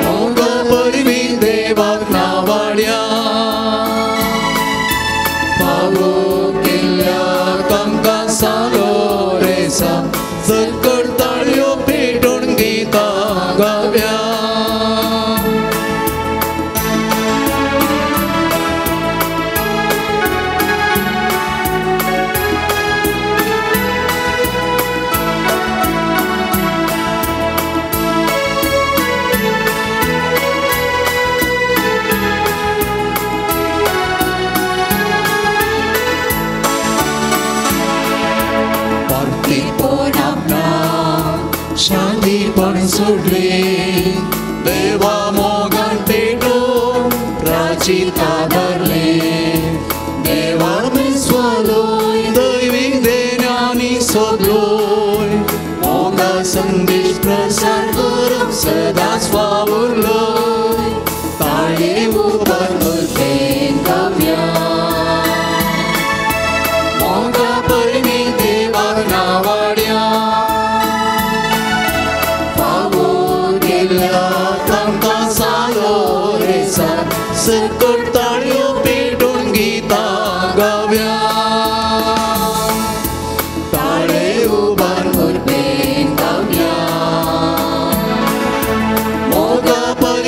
मोगा परवी देवाक नावाड्या फावो केल्ल्या तांकां सारो रेसा सकळ ताळयो पेटून गीतां गावया शांतीपण सोडले देवा मोगान पेटून प्राचिता धरले देवा विस्वालोय दैवी देण्यानी सोदलोय मोगा संदेश प्रसार करूंक सदांच वावुरलोय ताळे उबार मुरबेन गावया मोगा परमी देवाक नावाड्या सकळ ताळयो पेटून गीतां गावया ताळे उबार मुरबेन गावया मोगा पर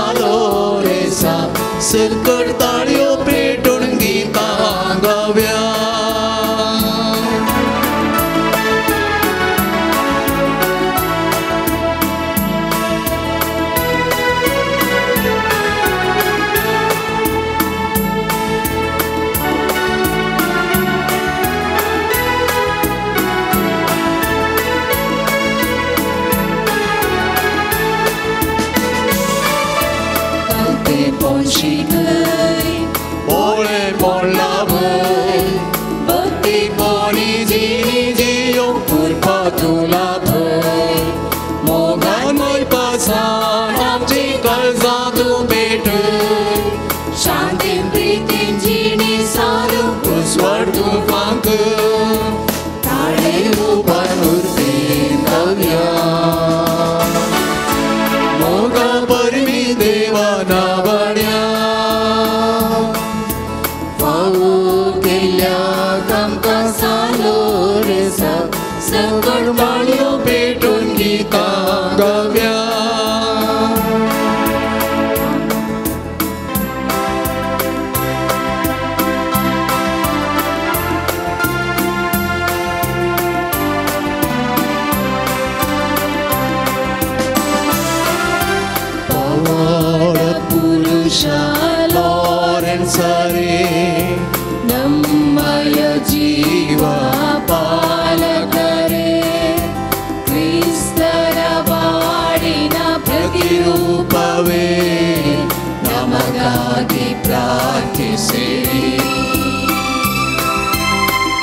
सालो रेसा सकट ताळयो पेटून गीतां गावया.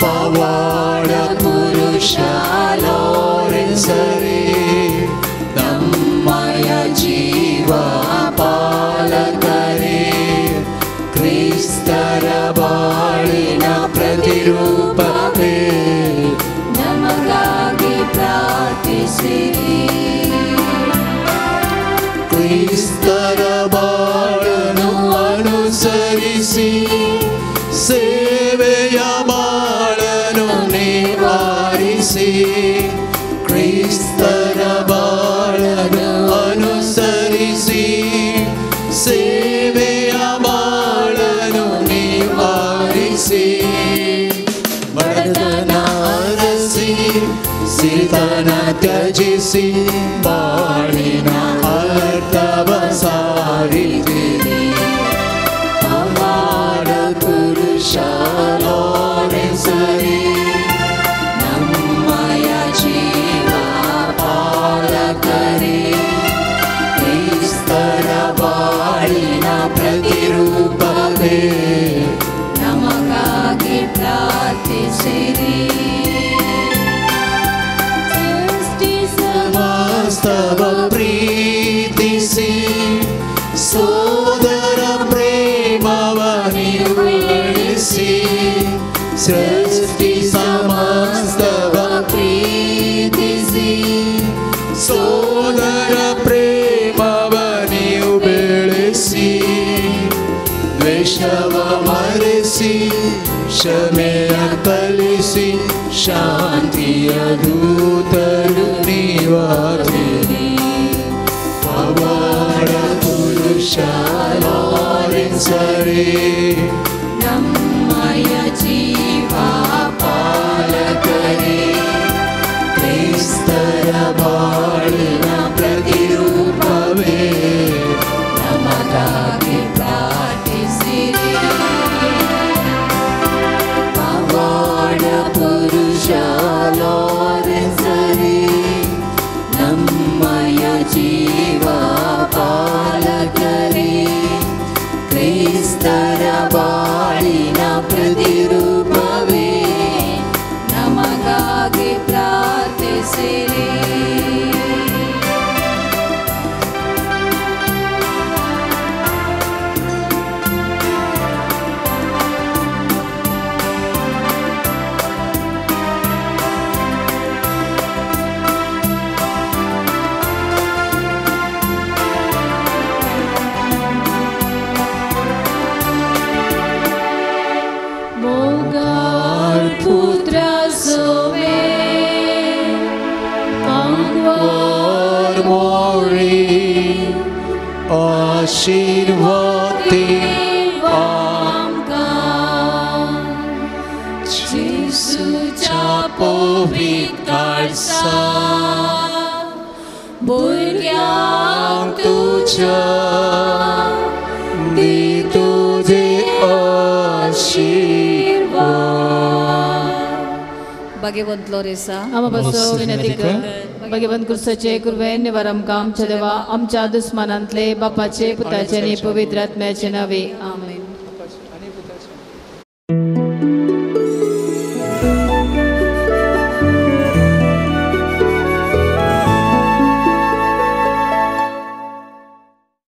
ಪವಾಡ ಪುರುಷ ಲಾರೆನ್ಸರೇ ನಮ್ಮಯ ಜೀವ ಪಾಲಕರೇ ಕ್ರಿಸ್ತರ ಬಾಳಿನ ಪ್ರತಿರೂಪವೇ ನಮಗಾಗಿ ಪ್ರಾರ್ಥಿಸಿರಿ. ಕ್ರಿಸ್ತರ ಬಾಳನ್ನು ಅನುಸರಿಸಿ ಸೇವೆಯ ಬಾಳನು ನಿವಾರಿಸಿ ಕ್ರಿಸ್ತರ ಬಾಳನು ಅನುಸರಿಸಿ ಸೇವೆಯ ಬಾಳನು ನಿವಾರಿಸಿ ಬಡತನ ಅರಸಿ ಸಿರಿತನ ತ್ಯಜಿಸಿ ಬಾಳಿನ ಅರ್ಥವ ಸಾರಿದಿರಿ. ಪವಾಡ ಪುರುಷ ಲಾರೆನ್ಸರೇ ನಮ್ಮಯ ಜೀವ ಪಾಲಕರೇ ಕ್ರಿಸ್ತರ ಬಾಳಿನ ಪ್ರತಿರೂಪವೇ ನಮಗಾಗಿ ಪ್ರಾರ್ಥಿಸಿರಿ. ಸಮಸ್ತವ ಪ್ರೀತಿಸಿ ಸೋದರ ಪ್ರೇಮವ ನಿವಾರಿಸಿ ಸೃಷ್ಟಿ ಸಮಸ್ತವ ಪ್ರೀತಿಸಿ ಸೋದರ ಪ್ರೇಮವ ನೀವು ಬೆಳೆಸಿ ದ್ವೇಷವ ಮರೆಸಿ ಕ್ಷಮೆಯ ಕಲಿಸಿ ಶಾಂತಿಯ ದೂತರು ನೀವಾಗಿರಿ. ಪವಾಡ ಪುರುಷ ಲಾರೆನ್ಸರೇ ನಮ್ಮಯ ಜೀವ ಪಾಲಕರೇ ಕ್ರಿಸ್ತರ ಬಾಳಿನ ಪ್ರತಿರೂಪವೇ ನಮಗಾಗಿ ಪ್ರಾರ್ಥಿಸಿರಿ. ಪವಾಡ ಪುರುಷ ಲಾರೆನ್ಸರೇ ನಮ್ಮಯ ಜೀವ ಪಾಲಕರೇ ಕ್ರಿಸ್ತರ ಬಾಳಿನ आशीर्वाद आमकां जेजूच्या पवित्र काळजा भुरग्यांक तुज्या दी तुजे आशीर्वाद. भाग्यवंत लोरेसा आमा बसो विनंती कर. भगवंत क्रिस्ताचे कृपेन निवार आमकां आमच्या देवा आमच्या दुस्मानांतले बापाचे पुताचे आनी पवित्र आत्म्याचे नावे. आमेन.